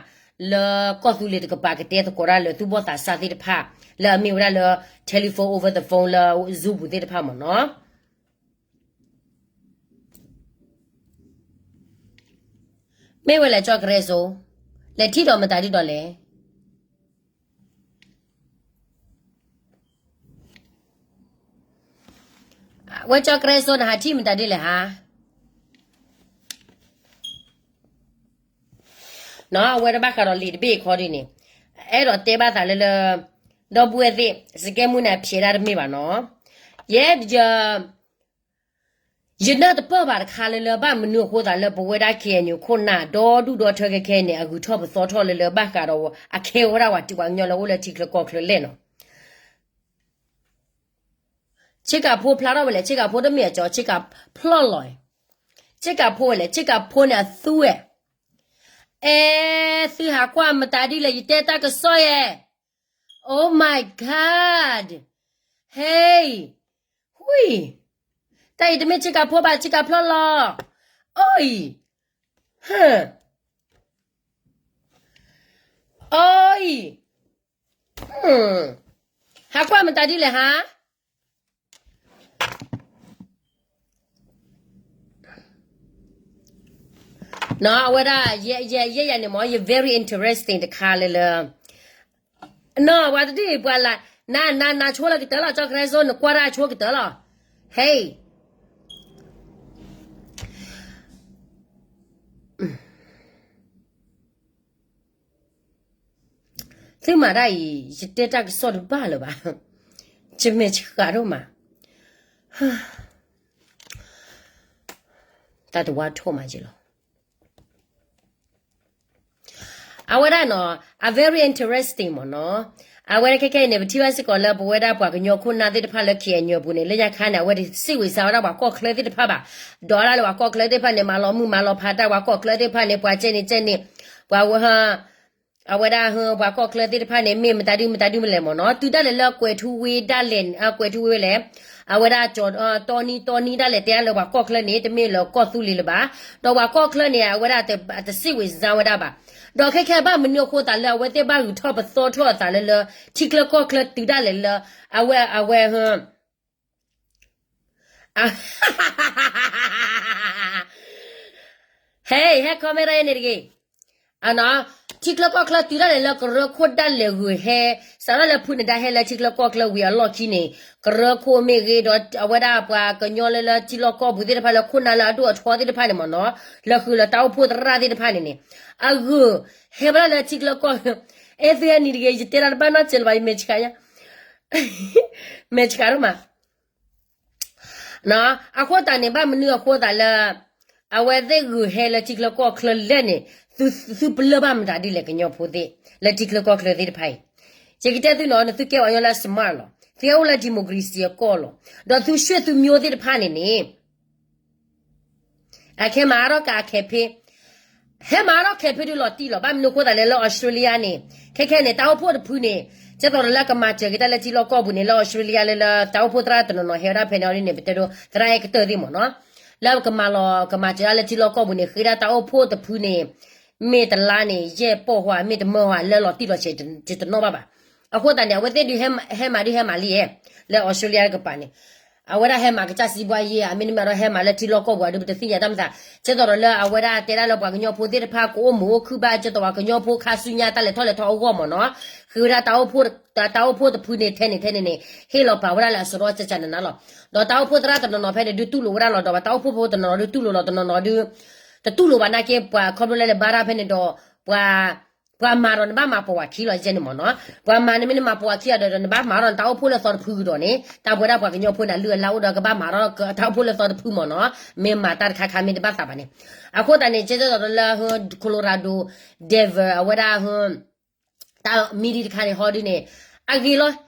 လၢကီၢ်သူလ့ၤတကပၤ ကတဲသကိးတၢ်လၢသူၣ်ဘီၣ်သးစၢ်သ့ၣ်တဖၣ် လၢအမ့ၢ်ဝဲဒၣ်လၢ telephone over the phone လၢ Zoom ပူၤသ့ၣ်တဖၣ်မ့ၢ်နီၤ. မ့ၢ်ဝဲလဲၣ် ကၠီကရဲစိ, လဲၤထံၣ်ဒီးမတၤဒုဒီးလဲၣ်. ဝဲကၠီကရဲစိ နဟးထံၣ်မတၤဒုလဲၣ်ဟါ. နီၤ အဝဲတဘၣ်ဃးဒီးလံာ်တဘ့ၣ်ခီဒုန့ၣ် အဲၣ်ဒိးတဲဘၣ်သးလၢလၢ ဒီပုၢ်ဝဲၢ်သ့ၣ် စကဲမူန့ၣ် အဖျဲးဒၣ်တမ့ၢ်ဘၣ်နီၤ. ယဲ ယနၢ်တပၢၢ်ဘၣ်တခါလၢလၢ ဘၣ်မနုၤအဃိသးလၢပဝဲဒၣ် K N U ခိၣ်နၢ်ဒီဒူၣ်ဒီထၢခဲခဲန့ၣ် အဂုၤထီၣ်ပသီထီၣ်လၢလၢဘၣ်ဃးဒီး အခဲဝဲဒၣ်ပှၤတံၤပှၤကညီလၢ အိၣ်လၢထံချၢကီၢ်ချၢလဲၣ်နီၤ. ဆ့ကၤဖိဖျါထီၣ်ဝဲလဲၣ်, ဆ့ကၤဖိတမ့ၢ်အကၠီ, ဆ့ကၤဖျီၣ်လီၤ. ဆ့ကၤဖိဝဲလဲၣ်, ဆ့ကၤဖိန့ၣ်အသူဝဲ. အဲ, သုဟးကွၢ်မတၤဒ်လဲၣ် ယတဲတၢ်ကစီၣ်ယဲ. Oh my God. Hey, ဝံၤ, တၢ်အံၤတမ့ၢ်ဆ့ကၤဖိဘၣ်, ဆ့ကၤဖျီၣ်လီၤ. အိၣ်အံၤ, ဟၢ, အိၣ်အံၤ, ဟးကွၢ်မတၤဒ်လဲၣ်ဟါ. နီၤ အဝဲဒၣ် ယဲယဲယဲယၤန့ၣ်မ့ၢ် ယ very interesting တခါလၢလၢ နီၤ ပှၤတဒုပှၤလၢ နနနဆိလၢကတၢၢ်လီၤ ကၠီကရဲစိ နကွၢ်တၢ်ဆိကတၢၢ်လီၤ. ဟဲ သုမၤတၢ်အံၤ ယတဲတၢ်ကစီၣ်တဘၣ်လၢၤဘၣ်. ယမဲာ်ဆှးဒိၣ်မး, တၢ်တဝါထိၣ်မးက့လီၤ. အဝဲဒၣ်နီၤ အ very interesting မ့ၢ်နီၤ. အဝဲဒၣ်ခဲခဲအံၤန့ၣ် ပထံၣ်ဘၣ်စ့ၢ်ကီးလၢပဝဲဒၣ်ပှၤကညီခိၣ်နၢ်သ့ၣ်တဖၣ်လၢ K N U အပူၤန့ၣ် လၢညါခါန့ၣ် အဝဲဒၣ်စံးဝံၤစါဝဲဒၣ်ပှၤကီၢ်ချၢသ့ၣ်တဖၣ်ဘၣ်. ဒီးဒၣ်လၢပှၤကီၢ်ချၢသ့ၣ်တဖၣ်န့ၣ် မၤလီၤမုၢ်မၤလီၤဖးတၢ် ပှၤကီၢ်ချၢသ့ၣ်တဖၣ်န့ၣ် ပှၤကဲန့ၣ်ကဲန့ၣ် ပှၤဝဲ အဝဲဒၣ် ပှၤကီၢ်ချၢသ့ၣ်တဖၣ်န့ၣ် မ့ၢ်မတၤဒုမတၤဒုမလဲၣ်မ့ၢ်နီၤ. တုၤဒၣ်လဲာ်လၢကွဲးထူဝ့ဒၣ်လဲာ် ကွဲးထူဝ့ဝဲလဲၣ်, အဝဲဒၣ်ကၠီ တီနံတီနံဒၣ်လဲာ် တဲဒၣ်လၢပှၤကီၢ်ချၢန့ၣ် တမ့ၢ်လၢကီၢ်သူလ့ၤလၢၤဘၣ်. ဒီးပှၤကီၢ်ချၢန့ၣ် အဝဲဒၣ်တစံးဝံၤစါဝဲဒၣ်ဘၣ်. ဒီးခဲခဲဘၣ်မနုၤအဃိသးလၢအဝဲသ့ၣ်ဘၣ်ဂုၤထီၣ်ပသီထီၣ်အသးလၢလၢ ထံချၢကီၢ်ချၢတုၤဒၣ်လဲာ်လၢ အဝဲ အဝဲ ဟဲ ဟဲ comment န့ၣ်တဂ့ၤ. ထံချၢကီၢ်ချၢတုၤဒၣ်လဲာ်လၢကရၢခိၣ်ဒၣ်လဲာ်ဂုာ်ဟဲ, စးထီၣ်လၢဖုနဒါဟဲလၢထံချၢကီၢ်ချၢဝံၤအလီၢ်ခံန့ၣ် ကရၢခိၣ်မ့ၢ်ဂ့ၤ ဒီးအဝဲဒၣ်ပှၤကညီလၢလၢထံလီၢ်ကီၢ်ပူၤသ့ၣ်တဖၣ်လၢခိၣ်နၢ်လၢအဒိၣ်အထီသ့ၣ်တဖၣ်န့ၣ်မ့ၢ်နီၤ, လၢဃုာ်လၢတၢ်အိၣ်ဖှိၣ်သရၣ်သ့ၣ်တဖၣ်န့ၣ်န့ၣ် အဂုာ်ဟဲဘၣ်လၢထံချၢကီၢ်, အဲ သုဟဲနံၤတဂ့ၤ ယတဲတၢ်တဘၣ်နီတစဲးလၢၤဘၣ် ယမဲာ်ဆှးညါ, မဲာ်ဆှးဒိၣ်မး အဃိသတးန့ၣ် ဘၣ်မနုၤအဃိသးလၢ အဝဲသ့ၣ်ဂုာ်ဟဲလၢထံချၢကီၢ်ချၢလဲၣ်န့ၣ်, သုပလၢၢ်ဘၣ်မတၤဒ်လဲၣ် ကညီဖိသ့ၣ် လၢထံချၢကီၢ်ချၢသ့ၣ်တဖၣ်အံၤ, ယကတဲသုနီၤ နသုကဲပှၤကညီလၢအ smart လီၤ, သုဟဲအိၣ်လၢ democracy အကီၢ်လီၤ, ဒီးသု ဆွေသုမျိုး သ့ၣ်တဖၣ်န့ၣ်န့ၣ် အခဲမၤအါထီၣ်ကးအခဲဖ့, ဟဲမၤအါထီၣ်ခဲဖ့ဒုးလီၤတံၢ်လီၤ. ဘၣ်မနုၤအဃိသးလဲၣ်လၢ Australia န့ၣ်, ခဲခဲန့ၣ် တၢ်အိၣ်ဖှိၣ်တဖုန့ၣ် ကဲသိးဒီးလၢကမၤစၢၤက့ၤတၢ်လၢထံလီၢ်ကီၢ်ပူၤန့ၣ် လၢအီစထြ့လယါလၢ လၢတၢ်အိၣ်ဖှိၣ်သရၣ်တနီၤနီၤဟဲဝဲဒၣ်ဖဲန့ၣ်အီၤဒ်န့ၣ် ပတဲဒိ သရၣ်အဲၣ်ကတၢၢ်သ့ၣ်မ့ၢ်နီၤ, လၢကမၤလီၤကမၤစၢၤဒၣ်လၢထံလီၢ်ကီၢ်ပူၤန့ၣ် ဃ့ဒၣ်တၢ်အိၣ်ဖှိၣ်တဖုန့ၣ် မ့ၢ်တလါန့ၣ် ယဲၢ်ပီၢ်ဟါ မ့ၢ်တမၢဟါ လၢလီၤတံၢ်လီၤဆဲး ယတနီၣ်ဘၣ်ဘၣ်. အဃိသတးန့ၣ် အဝဲသ့ၣ်ဒုးဟဲမၤဒုးဟဲမၤလံဧါ, လၢအီစထြ့လယါတကပၤန့ၣ် အဝဲဒၣ်ဟဲမၤကစၢ်စံးဘှါယဲဧါ မ့တမ့ၢ်ဒီးဟဲမၤလၢထံလီၢ်ကီၢ်ပူၤအဒုး ပတသ့ၣ်ညါတၢ်မသး, ကဲသိးဒီးလၢအဝဲဒၣ်တဲဒၣ်လၢပှၤကညီဖိသ့ၣ်တဖၣ်ကအိၣ်မုာ်အိၣ်ခုၣ်ဘၣ် ကဲသိးပှၤကညီဖိခါဆူညါတၢ်လဲၤထီၣ်လဲၤထီအဂီၢ်မ့ၢ်နီၤ, ဃ့ဝဲဒၣ်တၢ်အိၣ်ဖှိၣ်တဖုန့ၣ်ထဲန့ၣ်ထဲန့ၣ်န့ၣ် ဟ့ၣ်လီၤပာ်ဝဲဒၣ်လၢအစရီကၢ်ကၢ်နးနးလီၤ. ဒီးတၢ်အိၣ်ဖှိၣ်သရၣ်တနီၤနီၤဖဲန့ၣ်ဒုးတူၢ်လိာ်ဝဲဒၣ်လီၤ ဒီးပှၤတၢ်အိၣ်ဖှိၣ်ဖိတနီၤနီၤဒုးတူၢ်လိာ်လီၤ တနီၤနီၤဒုး တတူၢ်လိာ်ဘၣ်နာ်က့ ပှၤခီဖျိလၢလဲၤဘါတၢ်ဖဲန့ၣ်ဒီး ပှၤ ပှၤမၤဒီးနဘၣ်မၤပိာ်ဝဲခံလီၤ ယဲန့ၣ်မ့ၢ်နီၤ, ပှၤမၤန့ၣ်မ့ၢ်နမၤပိာ်ဝဲခံဒီး နဘၣ်မၤထီၣ်နတၢ်အိၣ်ဖှိၣ်လၢသီတဖုကဒီးန့ၣ် တၢ်ပဝဲဒၣ်ပှၤကညီဖိန့ၣ်လုၢ်အလၢအိၣ်ဒီးကဘၣ်မၤထီၣ်တၢ်အိၣ်ဖှိၣ်လၢသီတဖုမ့ၢ်နီၤ, မ့ၢ်မၤတၢ်တခါခါမ့ၢ်တဘၣ်သးဘၣ်န့ၣ်, အဃိသတးန့ၣ် ကဲသိးဒီးလၢ Colorado Denver အဝဲဒၣ် တၢ်မံၤဒံးတခါန့ၣ်ဟီဒုန့ၣ် အဂ့ၤလီၤ.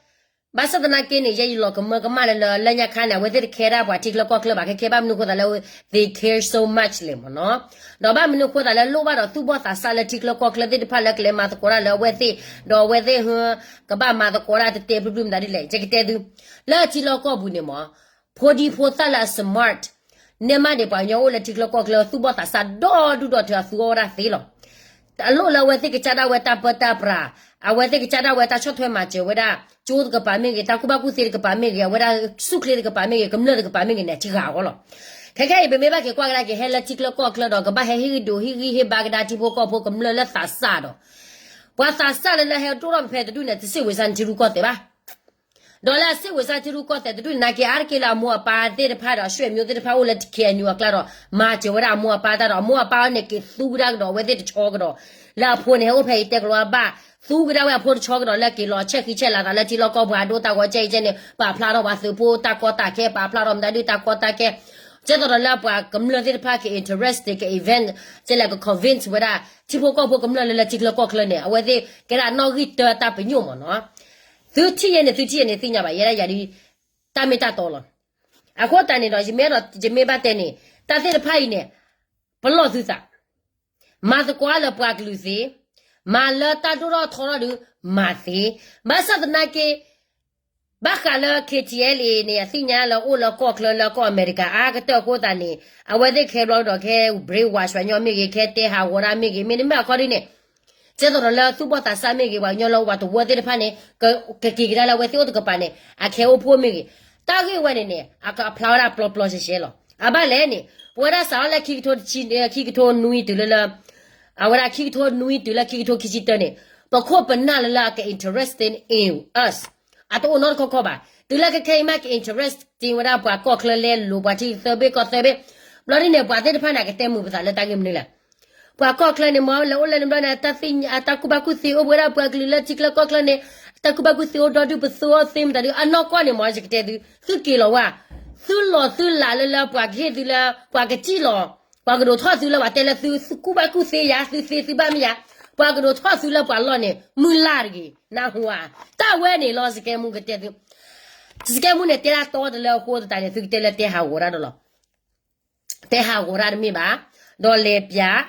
ဘၣ်ဆၣ်သနာ်က့န့ၣ် ယဲယလီၤကမၢကမၣ်လၢလၢညါခါန့ၣ် အဝဲသ့ၣ်တခဲဒၣ်ပှၤထံချၢကီၢ်ချၢဘၣ် ခဲခဲဘၣ်မနုၤအဃိသတးလၢ they care so much လဲၣ်မ့ၢ်နီၤ, ဒီးဘၣ်မနုၤအဃိသတးလၢလိၣ်ဘၣ်ဒီးသူၣ်ဘီၣ်သးစၢ်လၢထံချၢကီၢ်ချၢသ့ၣ်တဖၣ်လၢကလဲၤမၤသကိးတၢ်လၢအဝဲသ့ၣ် ဒီးအဝဲသ့ၣ် ကဘၣ်မၤသကိးတၢ်တတဲပျုၢ်ပျုၢ်မတၤဒ်လဲၣ် ယကတဲသု လၢထံလီၢ်ကီၢ်ပူၤန့ၣ်မ့ၢ် ဖိဒံဖိသၣ်လၢအ smart န့ၢ်မးဒံးပှၤကညီအိၣ်လၢထံချၢကီၢ်ချၢသူၣ်ဘီၣ်သးစၢ်ဒီဒူၣ်ဒီထၢအသူအီၣ်ဝဲဒၣ်သ့လီၤ. အလိၣ်လၢအဝဲသ့ၣ်ကစၢ်ဒၣ်ဝဲတၢ်ပၢတၢ်ပြး, အဝဲသ့ၣ်ကစၢ်ဒၣ်ဝဲတၢ်ဆီၣ်ထွဲမၤစၢၤဝဲဒၣ် ကၠိတကပၤမ့ၢ်ဂ့ၤ, တၢ်ကူၣ်ဘၣ်ကူၣ်သ့တကပၤမ့ၢ်ဂ့ၤ, အဝဲဒၣ်ဆူၣ်ချ့တကပၤမ့ၢ်ဂ့ၤ, ကမျၢၢ်တကပၤမ့ၢ်ဂ့ၤန့ၣ် ထံဂၤအဂီၢ်လီၤ. ခဲခဲအံၤ ပမ့ၢ်ဘၣ်က့ၤကွၢ်ကဒါက့ၤ ဟဲလၢထံချၢကီၢ်ချၢဒီး ကဘၣ်ဟဲဟ့ၣ်ဂံၢ်ဒိးဟ့ၣ်ဂံၢ်ဟ့ၣ်ဘါကဒါထံဖိကီၢ်ဖိကမျၢၢ်လၢသးစၢ်ဒီး ပှၤသးစၢ်လၢလၢဟဲဒိၣ်ထီၣ်ဖဲတဒူၣ်န့ၣ် တစံးဝဲစၢ်နထံရူၢ်ကီၢ်သဲးဘၣ် ဒီးလၢအစံးဝဲစၢ်ထံရူၢ်ကီၢ်သဲးတဒူၣ်န့ၣ် နာ်က့အါတက့ၢ်လၢအမိၢ်အပၢ်သ့ၣ်တဖၣ်ဒီး အဆွေမျိုးသ့ၣ်တဖၣ်အိၣ်လၢ KNU အကျါဒီး မၤစၢၤဝဲဒၣ်အမိၢ်အပၢ်တၢ်ဒီး အမိၢ်အပၢ်အံၤန့ၣ် က့ၤသူကဒါကဒီးအဝဲသ့ၣ်တဆီကဒီး လၢအဖိန့ၣ် ဟဲအိၣ်ဖဲအံၤတဲကလီၤအဘၣ် သူကဒါဝဲအဖိတဆီကဒီးလၢက့ၤလီၤဆဲးဃံဆဲးလၤသးလၢထံလီၢ်ကီၢ်ပူၤ အဒိတၢ်ဂီၤကဲအံၤကဲန့ၣ် ပာ်ဖျါထီၣ်ပှၤသုးဖိတၢ်ကီတၢ်ခဲ ပာ်ဖျါထီၣ်မတၤဒုတၢ်ကီတၢ်ခဲ ကဲသိးဒီးလၢပှၤကမျၢၢ်သ့ၣ်တဖၣ်က့ၤ interest က့ၤ event ကလဲၣ် က convince ဝဲဒၣ် ထံဖိကီၢ်ဖိကမျၢၢ်လၢလၢထံချၢကီၢ်ချၢန့ၣ် အဝဲသ့ၣ်ကဲဒၣ်နီၣ်ဂံၢ်တၢတၢ်ပညိၣ်မ့ၢ်နီၤ သုထံၣ်ယဲန့ၣ် သုထံၣ်ယဲန့ၣ် သ့ၣ်ညါဘၣ် ယဲဒၣ်ယၤဒ် တၢ်မ့ၢ်တၢ်တီလီၤ. အဃိသတးန့ၣ်ဒီး ယမ့ၢ်ဒီး ယမ့ၢ်ဘၣ်တဲန့ၣ် တၢ်သ့ၣ်တဖၣ်အံၤန့ၣ် ပလီၢ်သုသး မၤသကိးလၢပှၤကလုာ်သ့, မၤလၢတၢ်ဒိၣ်ထီၣ်ထီထီၣ်ဒီး မၤသ့, ဘၣ်ဆၣ်သနာ်က့ ဘၣ်ဃးလၢ KTLA န့ၣ် အသ့ၣ်ညါလၢအိၣ်လၢကီၢ်ချၢလၢကီၢ်အမဲရကၤအါကတၢၢ်အဃိသတးန့ၣ် အဝဲသ့ၣ်ခဲဘျီဒီးခဲ brainwash ပှၤညီမ့ၢ်ဂ့ၤ ခဲတဲဟးဂီၤတၢ်မ့ၢ်ဂ့ၤ မ့တမ့ၢ်အခီဒ်န့ၣ် ကဲသိးဒီးလၢသူၣ်ဘီၣ်သးစၢ်မ့ၢ်ဂ့ၤ ပှၤကညီလၢဝးတဝၢသ့ၣ်တဖၣ်န့ၣ် ကက့ၤကဒါလၢအဝဲသ့ၣ်အိၣ်တကပၤန့ၣ် အခဲအိၣ်ဖှိၣ်မ့ၢ်ဂ့ၤ တၢ်ဂ့ၢ်ဝဲန့ၣ်န့ၣ် အကဖျါဝဲဒၣ်ပျီပျီရှဲရှဲလီၤ. အဘၣ်လဲၣ်န့ၣ် ပဝဲဒၣ်စးထီၣ်လၢခံကထိတဆံ ခံကထိနွံတုၤလၢလၢ အဝဲဒၣ်ခံကထိနွံတုၤလၢခံကထိခံဆံတၢန့ၣ် ပခိၣ်ပနၢ်လၢလၢအက interested in us အတအိၣ်နီတခီခီဘၣ်. တုၤလၢခဲခဲအံၤမ့ၢ်က interested in ဝဲဒၣ်ပှၤကီၢ်ချၢလဲလိာ် ပှၤထံသၢဘ့ၣ်ကီၢ်သၢဘ့ၣ် ဘျီဒ်န့ၣ် ပှၤသ့ၣ်တဖၣ်န့ၣ် အကတဲမုာ်ပသးလၢတၢ်ဂ့ၢ်မနုၤလဲၣ်. ပှၤကီၢ်ချၢန့ၣ် မ့ၢ်လဲၤအိၣ်လဲၤန့ၣ်ဘျီန့ၣ် တၢ်သ့ၣ်ညါ တၢ်ကူၣ်ဘၣ်ကူၣ်သ့အိၣ်ပဝဲဒၣ်ပှၤကလုာ်လၢထံချၢကီၢ်ချၢန့ၣ် တၢ်ကူၣ်ဘၣ်ကူၣ်သ့အိၣ်ဒီဒူၣ်ပသိအီၣ်သ့မတၤဒု အနီၢ်ကီၢ်န့ၣ် မ့ၢ်ယကတဲသု သုက့ၤလီၤဝဲ သုလီၤသုလးလၢလၢပှၤကဟ့ၣ်သုလၢ ပှၤကစံၣ်လီၤ ပှၤကဒိးထီၣ်သုလၢပှၤတဲလၢသု သုကူၣ်ဘၣ်ကူၣ်သ့ယၤ သုသ့သုဘၣ်မ့ၢ်ယၤ ပှၤကဒိးထီၣ်သုလၢပှၤလီၢ်န့ၣ် မုၢ်လၢ်တဂ့ၤ နၢ်ဟူဧါ. တၢ်ဝဲန့ၣ်လီၤ စကဲမူကတဲသု စကဲမူန့ၣ် တဲဒၣ်တီတလၢအဃိသတးန့ၣ် သုကတဲလၢတဲဟးဂီၤတၢ်ဒီးလီၤ. တဲဟးဂီၤတၢ်တမ့ၢ်ဘၣ်, ဒီးလဲၤပျး,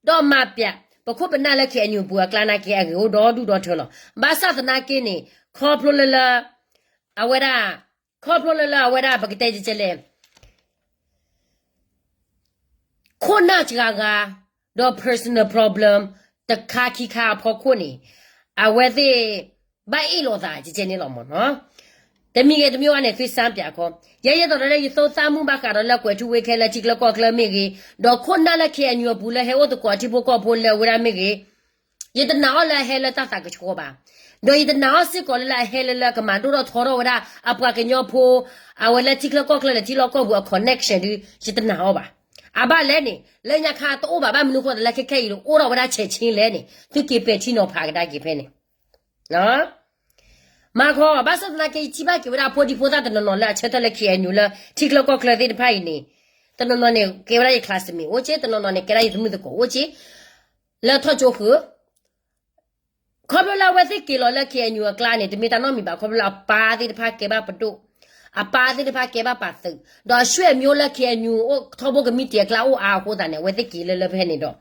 ဒီးမၤပျး, ပခိၣ်ပနၢ်လၢ KNU ပူၤအကျါနာ်က့ အဂ့ၤအိၣ်ဒီဒူၣ်ဒီထၢလီၤ. ဘၣ်ဆၣ်သနာ်က့န့ၣ် ခီဖျိလၢလၢ အဝဲဒၣ် ခီဖျိလၢလၢအဝဲဒၣ် ပကတဲကဲလဲၣ် ခိၣ်နၢ်စှၤဂၤ ဒီး personal problem တခါခံခါအဖီခိၣ်န့ၣ် အဝဲသ့ၣ် ဘၣ်အ့ၣ်လိာ်သးကဲကဲန့ၣ်လီၤမ့ၢ်နီၤ. တမံၤဂ့ၤတမံၤဝဲန့ၣ် သုစၢ်ပျးခီ, ယဲယဲသိးဒီးလၢယသိသးမုၢ်ဘၣ်ဃးဒီးလၢကွဲးထူဝ့ခဲလၢထံချၢကီၢ်ချၢမ့ၢ်ဂ့ၤ, ဒီးခိၣ်နၢ်လၢ KNU အပူၤလၢဟဲအိၣ်သကိးထံဖိကီၢ်ဖိလၢအဝဲဒၣ်မ့ၢ်ဂ့ၤ ယတနာ်အီၤလၢအဟဲလၢတၢ်သးကဆှီဘၣ်. ဒီးယတနာ်အီၤစ့ၢ်ကီးလၢလၢအဟဲလၢလၢကမၤဒိၣ်ထီၣ်ထီထီၣ်ဝဲဒၣ် အပှၤကညီဖိ အဝဲလၢထံချၢကီၢ်ချၢလၢထံလီၢ်ကီၢ်ပူၤအ connection ဒုး ယတနာ်အီၤဘၣ်. အဘၣ်လဲၣ်န့ၣ် လၢညါခါတအိၣ်ဘၣ် ဘၣ်မနုၤဃိသတးလၢခဲခဲအံၤ အိၣ်ထီၣ်ဝဲဒၣ်ဆဲးဆ့လဲၣ်န့ၣ် သုက့ၤပဲာ်ထံနီၤဖးကဒါက့ၤဖဲန့ၣ် မၤခီ ဘၣ်ဆၣ်သနာ်က့ ယထံၣ်ဘၣ်က့ၤဝဲဒၣ်အဖိဒံဖိသၣ်တနီၤနီၤလၢအဆၢထၢၣ်လၢ KNU လၢထံချၢကီၢ်ချၢသ့ၣ်တဖၣ်အံၤန့ၣ် တနီၤနီၤန့ၣ် ကဲဝဲဒၣ်ယ classmate အိၣ်က့, တနီၤနီၤန့ၣ် ကဲဒၣ်ယသမုၣ်သကိးအိၣ်က့, လၢထီၣ်ကၠိဃုာ် ခီဖျိလၢအဝဲသ့ၣ်က့ၤလီၤလၢ KNU အကျါန့ၣ် တမ့ၢ်တၢ်နီတမံၤဘၣ်, ခီဖျိလၢအပၢ်သ့ၣ်တဖၣ်ကဲဘၣ်ပဒိၣ်, အပၢ်သ့ၣ်တဖၣ်ကဲဘၣ်ပာ်သုး, ဒီးအဆွေမျိုးလၢ KNU အိၣ်ထီဘိကမံးတံာ်အကျါအိၣ်အါအဃိသတးန့ၣ် အဝဲသ့ၣ်က့ၤလၢလၢဖဲန့ၣ်ဒီး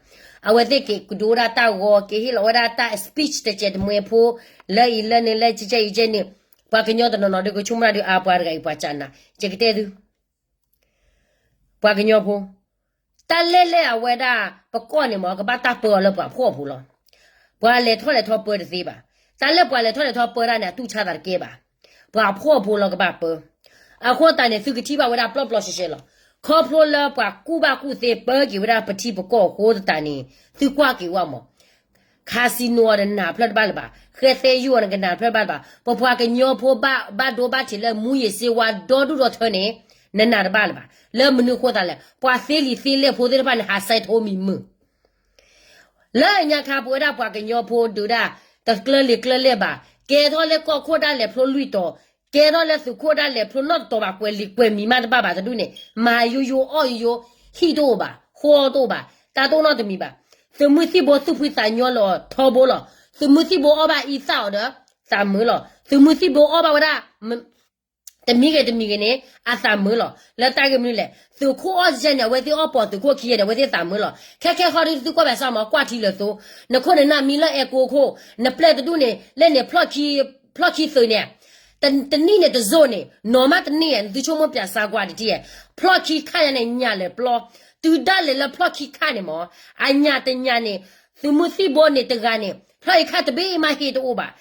အဝဲသ့ၣ်က့ၤကဒိဝဲဒၣ်တၢ်ဂီၤ က့ၤဟ့ၣ်လီၤဝဲဒၣ်တၢ် speech တစဲးတမှဲဖိ လၢအံၤလၢန့ၣ်လၢကဲကဲအံၤကဲန့ၣ် ပှၤကညီတနီၤနီၤဒီးကဆိကမိၣ်ဒၣ်ဒီး အပှၤတဂၤအံၤပှၤကနၣ် ယကတဲသု ပှၤကညီဖိ တၢ်လဲၢ်လဲၢ်အဝဲဒၣ် ပကီၢ်န့ၣ်မ့ၢ် ကဘၣ်တၢ်ပၢအီၤလၢပှၤဖှီၣ်ဖိလီၤ. ပှၤလဲၤထီၣ်လဲၤထီပၢတသ့ဘၣ်. တၢ်လၢပှၤလဲၤထီၣ်လဲၤထီပၢတၢ်န့ၣ် အတူၢ်ဆါသးတကဲဘၣ်. ပှၤဖှီၣ်ဖိလီၤကဘၣ်ပၢ. အဃိသတးန့ၣ် သုကထံၣ်ဘၣ်ဝဲဒၣ်ပျီပျီရှဲရှဲလီၤ. ခီဖျိလၢပှၤကူၣ်ဘၣ်ကူၣ်သ့ပၢက့ၤဝဲဒၣ်ပထံပကီၢ်အဃိသတးန့ၣ် သုကွၢ်က့ၤဝဲမ့ၢ် casino အီၤနနၢ်ဖျၢၣ်တဘၣ်လၢၤဘၣ်, ဃဲသဲယိၣ်အီၤနကနၢ်ဖျၢၣ်တဘၣ်လၢၤဘၣ်, ပပှၤကညီဖိဘၣ်ဒိဘၣ်ထံးလၢမူယံၤစ့ဝါဒီဒူၣ်ဒီထၢန့ၣ် နနၢ်တဘၣ်လၢၤဘၣ်. လၢမနုၤအဃိသတးလဲၣ်, ပှၤသ့လံာ်သ့လဲၢ်ဖိသ့ၣ်တဖၣ်န့ၣ် ဟးဆဲးထိမံၤမုာ် လၢညါခါပဝဲဒၣ်ပှၤကညီဖိဒုးဒၣ် တကျၢလံာ်ကျၢလဲၢ်ဘၣ်, ကဲထီၣ်လၢကီၢ်ခိၣ်ဒၣ်လဲာ်ဖျိလွံၢ်တီၤ, ကဲထီၣ်လၢသုးခိၣ်ဒၣ်လဲာ်ဖျိနီတတီၤဘၣ်, ကွဲးလံာ်ကွဲးမံၤမးတဘၣ်ဘၣ်တဒူၣ်န့ၣ် မၤယိယိအီၣ်ယိယိ, ဟံၣ်တအိၣ်ဘၣ်, ဃီတအိၣ်ဘၣ်, တၢ်တအိၣ်နီတမံၤဘၣ်. သုးမုၢ်သံၣ်ဘိသူၣ်ဖှံသးညီလၢအီၤထီဘိလီၤ. သုးမုၢ်သံၣ်ဘိအီၣ်ဘၣ်အံသၣ်အီၤဒီး သးမုာ်လီၤ. သုးမုၢ်သံၣ်ဘိအီၣ်ဘၣ်ဝဲဒၣ် တမံၤဂ့ၤတမံၤဂ့ၤန့ၣ် အသးမုာ်လီၤ. လၢတၢ်ဂ့ၢ်မနုၤလဲၣ်, သုးခိၣ်အီၣ်စဲန့ၣ် အဝဲသ့ၣ်အီၣ်ပိာ်သုးခိၣ်ခံဂၤန့ၣ် အဝဲသ့ၣ်သးမုာ်လီၤ. ခဲခဲဃီဒီးသုကွၢ်ဘၣ်စၢ်မး ကွၢ်ထံလၢာ်သိ, နခိၣ်နနၢ်မံလၢအဲကိခိၣ်, နပျဲၢ်တဒူၣ်န့ၣ် လဲၣ်န့ၣ် ဖျီၣ်ခံသုးန့ၣ်, တနံၣ်န့ၣ်တစိၢ်န့ၣ် နီၢ်မးတနံၣ်ဧါ, နသုဆိကမိၣ်ပၠးစါကွၢ်တထံၣ်ဧါ, ဖျီၣ်ခံခါယါန့ၣ် ညၣ်လဲၤပျီ, တုၤဒၣ်လဲာ်လၢဖျီၣ်ခံခါန့ၣ်မး, အညၣ်တညၣ်န့ၣ် သုးမုၢ်သံၣ်ဘိန့ၣ်တဂၤန့ၣ် ဖျီၣ်အံၤခါတဘ့ၣ်မးဟ့ၣ်တအိၣ်ဘၣ်.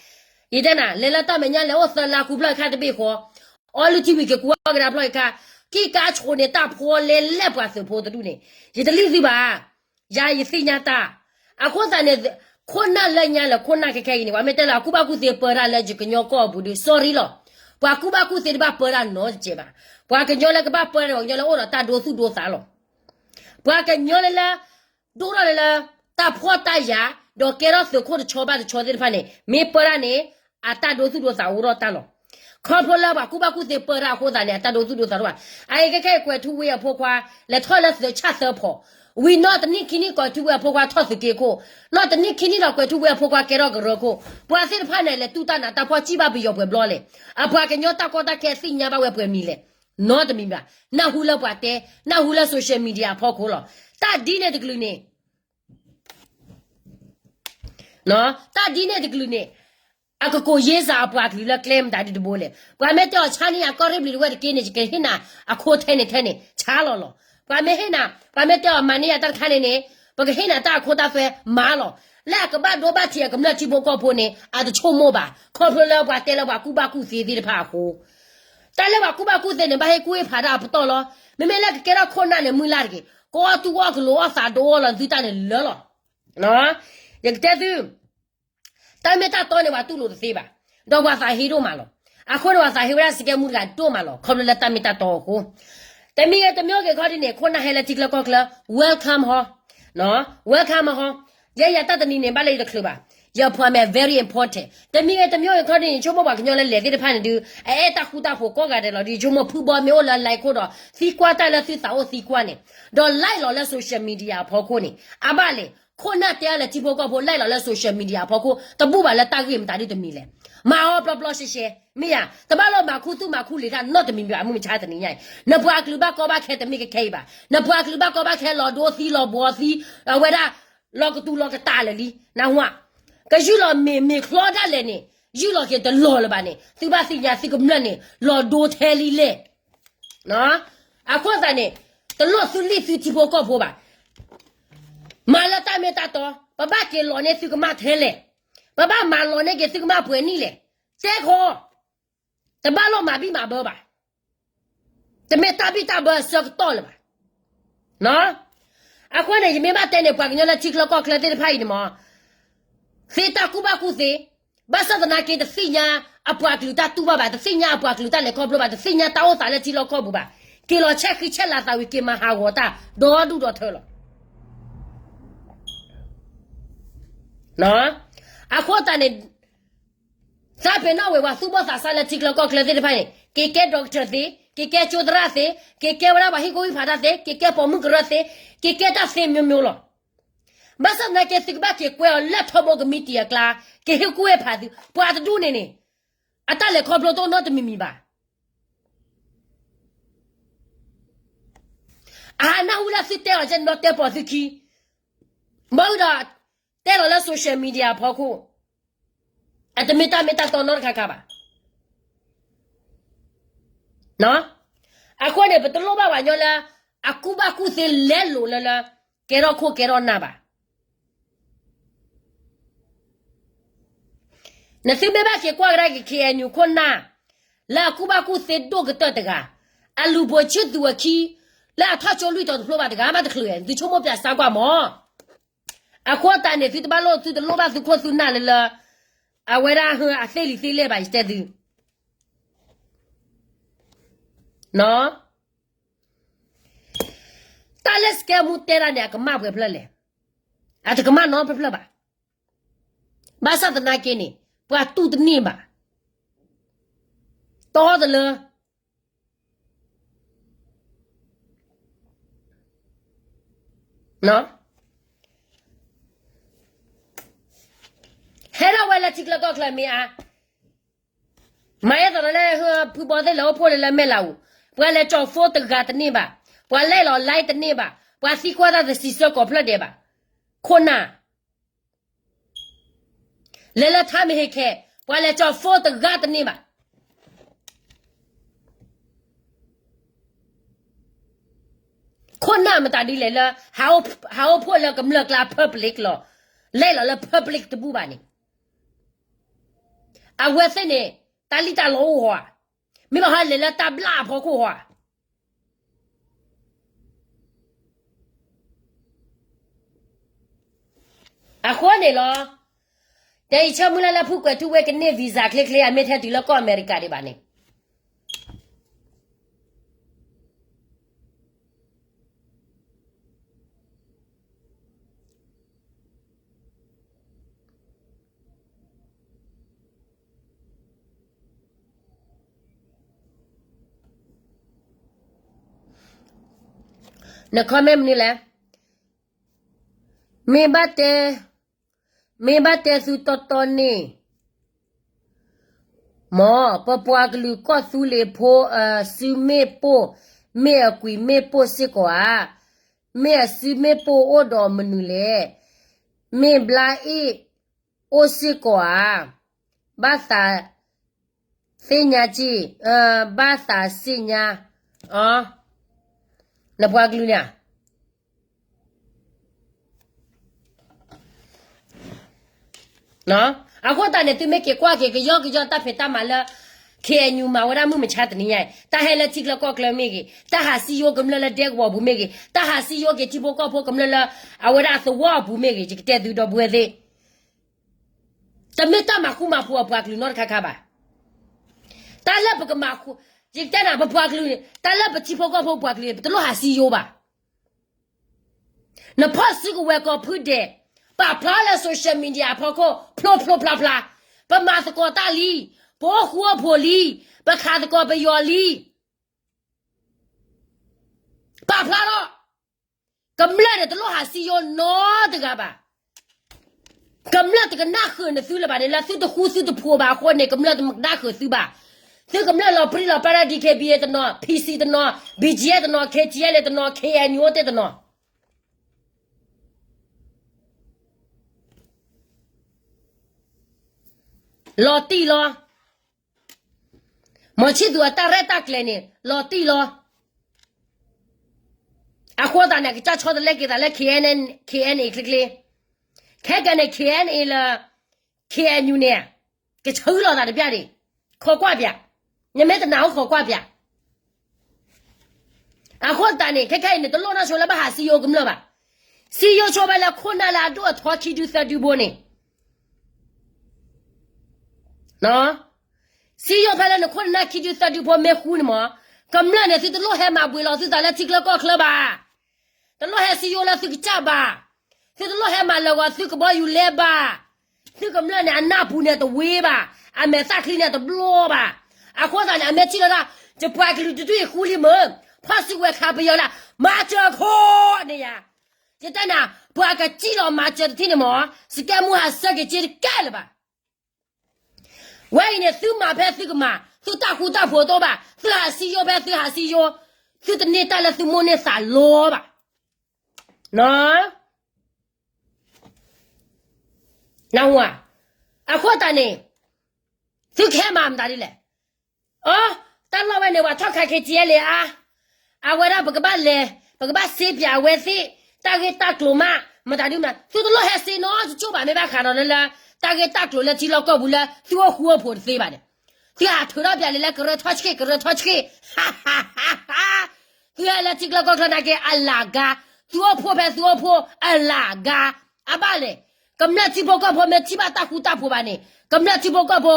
ယတဲနၤ လဲၤလၢတၢ်မဲာ်ညါလဲၤအိၣ်သၢလါဃုဖျီၣ်အံၤခါတဘ့ၣ်ဃီ, အီလုၢ်ထံဝံၤက့ၤကူအီၣ်ကဒါဖျီၣ်အံၤခါ, ကံၣ်ကါဆိးန့ၣ် တၢ်ဖှီလဲလဲၣ်ပှၤသုးဖိတဒူၣ်န့ၣ်, ယတလံၣ်သုဘၣ်. ယၤယသ့ၣ်ညါတၢ်, အဃိသတးန့ၣ် ခိၣ်နၢ်လၢညါလၢခိၣ်နၢ်ခဲခဲအံၤန့ၣ် ပှၤမ့ၢ်တဲလၢအကူၣ်ဘၣ်ကူၣ်သ့ပၢတၢ်လၢယကညီကီၢ်အပူၤဒီး sorry လီၤ. ပှၤကူၣ်ဘၣ်ကူၣ်သ့တဘၣ်ပၢတၢ်နီတစဲးဘၣ်. ပှၤကညီလၢကဘၣ်ပၢန့ၣ် ပှၤကညီလၢအိၣ်ဒီးတၢ်ဒိသူၣ်ဒိသးလီၤ. ပှၤကညီလၢလၢ ဒိၣ်ထီၣ်လၢလၢ တၢ်ဖှီၣ်တၢ်ယာ် ဒီးကဲထီၣ်သုးခိၣ်တဆီဘၣ်တဆီသ့ၣ်တဖၣ်န့ၣ် မ့ၢ်ပၢတၢ်န့ၣ် အတၢ်ဒိသူၣ်ဒိသးအိၣ်ထီၣ်တၢ်လီၤ. ခီဖျိလၢပှၤကူၣ်ဘၣ်ကူၣ်သ့ပၢတၢ်အဃိသတးန့ၣ် အတၢ်ဒိသူၣ်ဒိသးတအိၣ်ဘၣ်. အအံၤခဲခဲအံၤကွဲးထူဝ့အဖိခွါ လဲၤထီၣ်လၢသုးဆၣ်သၢဖီး, ဝံၤနီၢ်တနံၣ်ခံနံၣ်ကွဲးထူဝ့အဖိခွါထီၣ်သုးက့ခိၣ်, နီၢ်တနံၣ်ခံနံၣ်ဒီးကွဲးထူဝ့အဖိခွါကဲထီၣ်ကရၢခိၣ်, ပှၤသ့ၣ်တဖၣ်န့ၣ် လဲၤတူၢ်တၢ်နးတၢ်ဖှီၣ်စံၣ်ဘၣ်ပယီၤပှဲၤဘျီလဲၣ်. အပှၤကညီတၢ်ကီတၢ်ခဲသ့ၣ်ညါဘၣ်ဝဲပှဲၤမံၤလဲၣ်. နီတမံၤဘၣ်. နၢ်ဟူလၢပှၤတဲ, နၢ်ဟူလၢ social media အဖီခိၣ်လီၤ. တၢ်ဒ်န့ၣ်တကလုာ်န့ၣ် တၢ်ဒ်န့ၣ်တကလုာ်န့ၣ် အကကိးယ့စးအပှၤကလုာ်လၢကျဲမတၤဒ်တဘိလဲၣ်. ပှၤမ့ၢ်တဲအီၤဆါန့ၢ်ယၤကီၢ်ရ့ၣ်ဘျံၤတဝဲၢ်တက့ၢ်န့ၣ် ယကဟ့ၣ်နၤအခိၣ်ထဲန့ၣ်ထဲန့ၣ် ဆါလီၤလီၤ. ပှၤမ့ၢ်ဟ့ၣ်နၤ, ပှၤမ့ၢ်တဲအီၤမၤန့ၢ်ယၤတၢ်တခါန့ၣ်န့ၣ် ပကဟ့ၣ်နၤတၢ်အခိၣ်တၢ်သွဲမၤလီၤ. လၢအကဘၣ်ဒိဘၣ်ထံးအကမျၢၢ်ထံဖိကီၢ်ဖိန့ၣ် အတဆိကမိၣ်ဘၣ်. ခီဖျိလၢပှၤတဲလၢပှၤကူၣ်ဘၣ်ကူၣ်သ့သ့ၣ်တဖၣ်အဃိ တၢ်လၢပှၤကူၣ်ဘၣ်ကူၣ်သ့န့ၣ် ဘၣ်ဟ့ၣ်ကူၣ်ဟ့ၣ်ဖးတၢ်အပတီၢ်လီၤ. မ့မ့ၢ်လၢကကဲထီၣ်ခိၣ်နၢ်န့ၣ် မုၢ်လၢ်တက့ၢ်. ကအီၣ်တူၢ်အီၣ်ကလိၤအီၣ်သးဒိအီၣ်လီၤ သုတၢ်န့ၣ်လၢလီၤ. ယကတဲသု တၢ်မ့ၢ်တၢ်တီန့ၣ် ပှၤတူၢ်လိာ်တသ့ဘၣ်. ဒီးပှၤသးဟ့ဒိၣ်မးလီၤ. အဃိန့ၣ် ပှၤသးဟ့ဝဲဒၣ်စကဲမူတဂၤဒိၣ်မးလီၤ. ခီဖျိလၢတၢ်မ့ၢ်တၢ်တီအဃိ တမံၤဂ့ၤတမံၤဂ့ၤခီဒ်န့ၣ် ခိၣ်နၢ်ဟဲလၢထံချၢကီၢ်ချၢ welcome ဟီ, welcome ဟီ. ယဲယၤတၢ်တနံၤန့ၣ် ဘၣ်လၢယတချုးဘၣ်. ယ appointment very important. တမံၤဂ့ၤတမံၤဂ့ၤခီဒ်န့ၣ် ယဆိကမိၣ်ပှၤကညီလၢလဲၤသ့ၣ်တဖၣ်န့ၣ်ဒုး အအဲၣ်တၢ်ဃူတၢ်ဖိးကိးဂၤဒဲးလီၤ. ဒ်ယဆိကမိၣ်ဖုဘီမ့ၢ်အိၣ်လၢ like ခိၣ်ဒီး သံကွၢ်တၢ်လၢသုသးအိၣ်သံကွၢ်န့ၣ် ဒီး like လီၤလၢ social media အဖီခိၣ်န့ၣ် အဘၣ်လဲၣ်. ခိၣ်နၢ်တဲအီၤလဲၤထံဖိကီၢ်ဖိ like လီၤလၢ social media အဖီခိၣ် တဘူၣ်ဘၣ်လၢတၢ်ဂ့ၢ်မတၤဒ်တမံၤလဲၣ်. မၤအီၤပျီပျီရှဲရှဲ မ့ၢ်ယၤ တဘၣ်လီၤမၤခူသူၣ်မၤခူလံာ်တၢ်နီတမံၤဘၣ် မုၢ်မဆါတနံၤညါအံၤ နပှၤကလုာ်ဘၣ်ကီဘၣ်ခဲတမ့ၢ်ကခဲအံၤဘၣ်. နပှၤကလုာ်ဘၣ်ကီဘၣ်ခဲလီၤဒိသံလီၤဘှီသံ အဝဲဒၣ် လီၤကတူၤလီၤကတာ်လၢာ်လံ နၢ်ဟူဧါ. ကယူၢ်လီၤမ့ၢ်မ့ၢ်ချီဒၣ်လဲာ်န့ၣ် ယူၢ်လီၤက့ၤတလီၤလၢၤဘၣ်န့ၣ် သုဘၣ်သ့ၣ်ညါသုကမျၢၢ်န့ၣ် လီၤဒိထဲလံလဲၣ်. အဃိသတးန့ၣ် တလိၣ်သုလံၣ်သုထံဖိကီၢ်ဖိဘၣ်. မၤလၢတၢ်မ့ၢ်တၢ်တီ ပဘၣ်က့ၤလီၤန့ၢ်သုကမၣ်ထဲလဲၣ်. ပဘၣ်မၤလီၤန့ၢ်က့ၤသုကမၣ်ပှဲၤနံၣ်လဲၣ်. တဲခီ တဘၣ်လိၣ်မၤဘံၣ်မၤဘၢဘၣ်. တမ့ၢ်တၢ်ဘံၣ်တၢ်ဘၢအဆၢကတီၢ်လၢၤဘၣ်. အဃိန့ၣ် ယမ့ၢ်ဘၣ်တဲန့ၣ် ပှၤကညီလၢထံချၢကီၢ်ချၢသ့ၣ်တဖၣ်အံၤန့ၣ်မး သ့တၢ်ကူၣ်ဘၣ်ကူၣ်သ့, ဘၣ်ဆၣ်သနာ်က့ တသ့ၣ်ညါအပှၤကလုာ်တၢ်တူၢ်ဘၣ်ဘၣ်, တသ့ၣ်ညါအပှၤကလုာ်တၢ်လဲၤခီဖျိဘၣ်, တသ့ၣ်ညါတၢ်အိၣ်သးလၢထံလီၢ်ကီၢ်ပူၤဘၣ်, က့ၤလီၤဆဲးဃံဆဲးလၤသးဝံၤ က့ၤမၤဟးဂီၤတၢ် ဒီဒူၣ်ဒီထၢလီၤ. အဃိသတးန့ၣ် သးပ့ၤနီၣ်ဝဲၤဝၤသူၣ်ဘီၣ်သးစၢ်လၢထံချၢကီၢ်ချၢသ့ၣ်တဖၣ်န့ၣ် က့ၤကဲ doctor သ့, က့ၤကဲကၠိသရၣ်သ့, က့ၤကဲဝဲဒၣ်ပှၤဟ့ၣ်ကူၣ်ဟ့ၣ်ဖးတၢ်သ့, က့ၤကဲပိာ်မုၣ်ကရၢသ့, က့ၤကဲတၢ်သ့မျိုးမျိုးလီၤ. ဘၣ်ဆၣ်သနာ်က့ သုကဘၣ်က့ၤကွဲအီၤလၢထီဘိကမံးတံာ်အကျါ, က့ၤဟ့ၣ်ကူၣ်ဟ့ၣ်ဖးသု, ပှၤတဒူၣ်န့ၣ်န့ၣ် အတၢ်လဲၤခီဖျိတအိၣ်နီတမံၤမံၤဘၣ်. အဟးနၢ်ဟူလၢသုတဲအီၤကဲန့ၣ်ဒီးတဲပိာ်သုခံ, ဘၣ်ဒီး တဲလီၤလၢ social media အဖီခိၣ်, အတမ့ၢ်တၢ်မ့ၢ်တၢ်တီနီတခါခါဘၣ်. အဃိန့ၣ် ပတလိၣ်ဘၣ်ပှၤကညီလၢ အကူၣ်ဘၣ်ကူၣ်သ့လဲလိာ်လၢလၢ ကဲထီၣ်ခိၣ်ကဲထီၣ်နၢ်ဘၣ်. နသုမ့ၢ်ဘၣ်က့ၤကွၢ်ကဒါက့ၤ KNU ခိၣ်နၢ် လၢအကူၣ်ဘၣ်ကူၣ်သ့ဒိၣ်ကတၢၢ်တဂၤ, အလူၤပိာ်ဆံၣ်သူၤအခံ လၢအထီၣ်ကၠိလွံၢ်တီၤတဖျိဘၣ်တဂၤ ဘၣ်တချုး သုဆိကမိၣ်ပျးစါကွၢ်မး. အဃိသတးန့ၣ် သုတဘၣ်လိၣ် သုတလိၣ်ဘၣ်သုခိၣ်သုနၢ်လၢလၢ အဝဲဒၣ်အသ့ၣ်လံၤသ့ၣ်လဲၢ်ဘၣ် ယတဲသု တၢ်လၢစကဲမူတဲဒၣ်န့ၣ် အကမၣ်ပှဲၤဖျၢၣ်လဲၣ်. အတကမၣ်နီတဖျၢၣ်ဘၣ်. ဘၣ်ဆၣ်သနာ်က့န့ၣ် ပှၤတူၢ်တန့ၢ်ဘၣ်. တီတလၢ ဟဲထီၣ်ဝဲလၢထံချၢကီၢ်ချၢမ့ၢ်ဧါ. မၤအဲၣ်သိးလၢ ဖုဘီသ့ၣ်လဲၤအိၣ်ဖှိၣ်လၢလၢမဲၢ်လးအူ, ပှၤလဲၤကၠီၤ phone တဂၤတန့ၢ်ဘၣ်, ပှၤလဲၤလီၤ line တန့ၢ်ဘၣ်, ပှၤသံကွၢ်တၢ်တစံးဆၢကိးဖျၢၣ်ဒဲးဘၣ်. ခိၣ်နၢ် လဲၤလၢထါမ့ၢ်ဟ့ၣ်ခဲ, ပှၤလဲၤကၠီၤ phone တဂၤတန့ၢ်ဘၣ်. ခိၣ်နၢ်မတၤဒ်လဲၣ်လၢ ဟးအိၣ်ဖှိၣ်လၢကမျၢၢ်ကျါ public လီၤ, လဲၤလီၤလၢ public တဘူၣ်ဘၣ်န့ၣ်, အဝဲသ့ၣ်န့ၣ် တၢ်လံၣ်တၢ်လီအိၣ်ဧါ, မ့ၢ်ဘၣ်ဟီလဲၤလၢတၢ်ဘျၣ်အဖီခိၣ်ဧါ. အဃိန့ၣ်လီၤ. ဒီးယဆၢမုၢ်လၢ်လၢဖုကွဲးထူဝ့ကန့ၢ် visa ချ့ချ့ အမ့ၢ်ထဲတုၤလၢကီၢ်အမဲရကၤဒံးဘၣ်န့ၣ် န comment မနုၤလဲၣ်. မ့ၢ်ဘၣ်တဲ, မ့ၢ်ဘၣ်တဲသုတီတီန့ၣ် မ်ပပှၤကလုာ်ကီၢ်သူလ့ၤဖိအစုမ့ၣ်ပိၢ်, မ့ၢ်အကွံာ်မ့ၣ်ပိၢ်စ့ၢ်ကီးဧါ, မ့ၢ်အစုမ့ၣ်ပိၢ်အိၣ်ဒီးမနုၤလဲၣ်, မ့ၢ်ဘျါအ့ၣ်အိၣ်စ့ၢ်ကီးဧါ, ဘၣ်သးသ့ၣ်ညါက့ၢ်, ဘၣ်သးသ့ၣ်ညါ, နပှၤကလုာ်န့ၣ် အဃိသတးန့ၣ် သုမ့ၢ်က့ၤကွၢ်က့ၤ ကယီကယီတၢ်ဖံးတၢ်မၤလၢ KNU မၤဝဲဒၣ်မုၢ်မဆါတနံၤညါအံၤ, တၢ်ဟဲလၢထံချၢကီၢ်ချၢမ့ၢ်ဂ့ၤ, တၢ်ဟးစံယိကမျၢၢ်လၢဒဲကဝီၤပူၤမ့ၢ်ဂ့ၤ, တၢ်ဟးစံယိက့ၤထံဖိကီၢ်ဖိကမျၢၢ်လၢ အဝဲဒၣ်အသဝီအပူၤမ့ၢ်ဂ့ၤ, ယကတဲသုဒီပုၢ်ဝဲၢ်သ့ၣ်, တမ့ၢ်တၢ်မၤဃူမၤဖိးအပှၤကလုာ်နီတခါခါဘၣ်. တၢ်လၢပကမၤဃူ, ယကတဲနၤ ပပှၤကလုာ်န့ၣ် တၢ်လၢပထံဖိကီၢ်ဖိပှၤကလုာ်န့ၣ် ပတလိၣ်ဟးစံယိဘၣ်. နဖီၣ်စုကဝဲၤကီၢ်ဖုဒဲး, ပာ်ဖျါလၢ social media အဖီခိၣ် ဖျိဖျိဖျါဖျါ, ပမၤသကိးတၢ်လံ, ပအိၣ်ဃူအိၣ်ဖိးလံ, ပခးသကိးပယီၤလံ, ပာ်ဖျါထီၣ်, ကမျၢၢ်န့ၣ် တလိၣ်ဟးစံယိနီတဂၤဘၣ်. ကမျၢၢ်တကနၣ်ဃုာ်နသုလၢၤဘၣ်န့ၣ် လၢသုတဃူသုတဖိးဘၣ်အဃိန့ၣ် ကမျၢၢ်တကနၣ်ဃုာ်သုဘၣ်. သုကမျၢၢ်လီၤပြံလီၤပြါဒၣ် DKBA တနီၤ, PC တနီၤ, BGF တနီၤ, KTLA တနီၤ, KNU အိၣ်တ့ၢ်တနီၤ လီၤတံၢ်လီၤ. မီၤဆံၣ်သူၤအတၢ်ရဲၣ်တၢ်ကျဲၤန့ၣ် လီၤတံၢ်လီၤ. အဃိသတးန့ၣ် ကစၢ်ဆီတလဲက့ၤသးလၢ KNA ချ့ချ့, ခဲကနံၣ်န့ၣ် KNA လၢ KNU န့ၣ် ကဆှၢလီၤသးတဘျီဒံး, ခိးကွၢ်ပၠး, နမ့ၢ်တနာ်အိၣ်ခိးကွၢ်ပၠး. အဃိသတးန့ၣ် ခဲခဲအံၤန့ၣ် တလိၣ်နီၢ်ဆိလၢဘၣ်ဟးစံယိကမျၢၢ်ဘၣ်. စံယိဆိဖဲလၢခိၣ်နၢ်လၢအဒိၣ်အထီခံဒုသၢဒုဘိန့ၣ် စံယိဖဲလၢနခိၣ်နၢ်ခံဒုသၢဒုဖိမ့ၢ်ဃူန့ၣ်မး, ကမျၢၢ်န့ၣ် သုတလိၣ်ဟဲမၤဘှံးလီၤသုသးလၢထံချၢကီၢ်ချၢဘၣ်. တလိၣ်ဟဲစံယိလၢသုကစၢ်ဘၣ်. သုတလိၣ်ဟဲမၤလၢာ်ဂီၤသုကဘီယူၤလဲဘၣ်. သုကမျၢၢ်န့ၣ် အနၢ်ပူၤန့ၣ်တဝ့ဘၣ်, အမဲာ်သၣ်ချံန့ၣ်တဘျီဘၣ်. အဃိသတးန့ၣ် အမ့ၢ်ထံၣ်လီၤဒၣ် ယပှၤကလုာ်တဒူၣ်အံၤဃူလံမ့ၢ်, ဖီၣ်စုကဝဲၤခးပယီၤလၢ မၤစၢၤခိၣ်န့ၣ်ယၤ. ယတဲနၤ, ပှၤကစံၣ်လီၤမၤစၢၤတထံၣ်န့ၣ်မး, စကဲမူဟးဆၢက့ၤက့ၤတကဲလၢၤဘၣ်. ဝဲအံၤန့ၣ် သုမၤဖဲသုကမၤ, သုတၢ်ဃူတၢ်ဖိးတအိၣ်ဘၣ်, သုဟးစံယိဖဲသုဟးစံယိ, သုတန့ၢ်တၢ်လၢသုမိၣ်န့ၢ်သးလီဘၣ်. နၢ်ဟူဧါ. အဃိသတးန့ၣ် သုခဲမၤမတၤဒ်လဲၣ်. အိ, တၢ်လီၢ်ဝဲန့ၣ် ပှၤထီၣ်ခး ခ့ၣ်ထံၣ်အဲလ့ၣ်အါ, အဝဲဒၣ်ပကဘၣ်လဲၤ, ပကဘၣ်စ့ပၠးအဝဲသ့ၣ် တၢ်ဂ့ၢ်တၢ်ကျိၤမး, မတၤဒုမး သုတလိၣ်ဟဲစ့နီတကၠိၢ်ဘၣ် မ့ၢ်ဘၣ်ဃးဒီးလၢ တၢ်ဂ့ၢ်တၢ်ကျိၤလၢထံလီၢ်ကီၢ်ပူၤလၢ သုအိၣ်ဃူအိၣ်ဖိးတသ့ဘၣ်န့ၣ်, သုဟးထုးထီၣ်ပၠးလံလၢ ကရၢထီၣ်ဆံၣ် ကရၢထီၣ်ဆံၣ် သုဟဲလၢထံကျိကီၢ်ချၢနာ်က့ အလၢ်ဂၤ, သုအိၣ်ဖှိၣ်ဖဲသုအိၣ်ဖှိၣ်အလၢ်ဂၤ, အဘၣ်လဲၣ်, ကမျၢၢ်ထံဖိကီၢ်ဖိမ့ၢ်ထံၣ်ဘၣ်တၢ်ဃူတၢ်ဖိးဘၣ်န့ၣ် ကမျၢၢ်ထံဖိကီၢ်ဖိ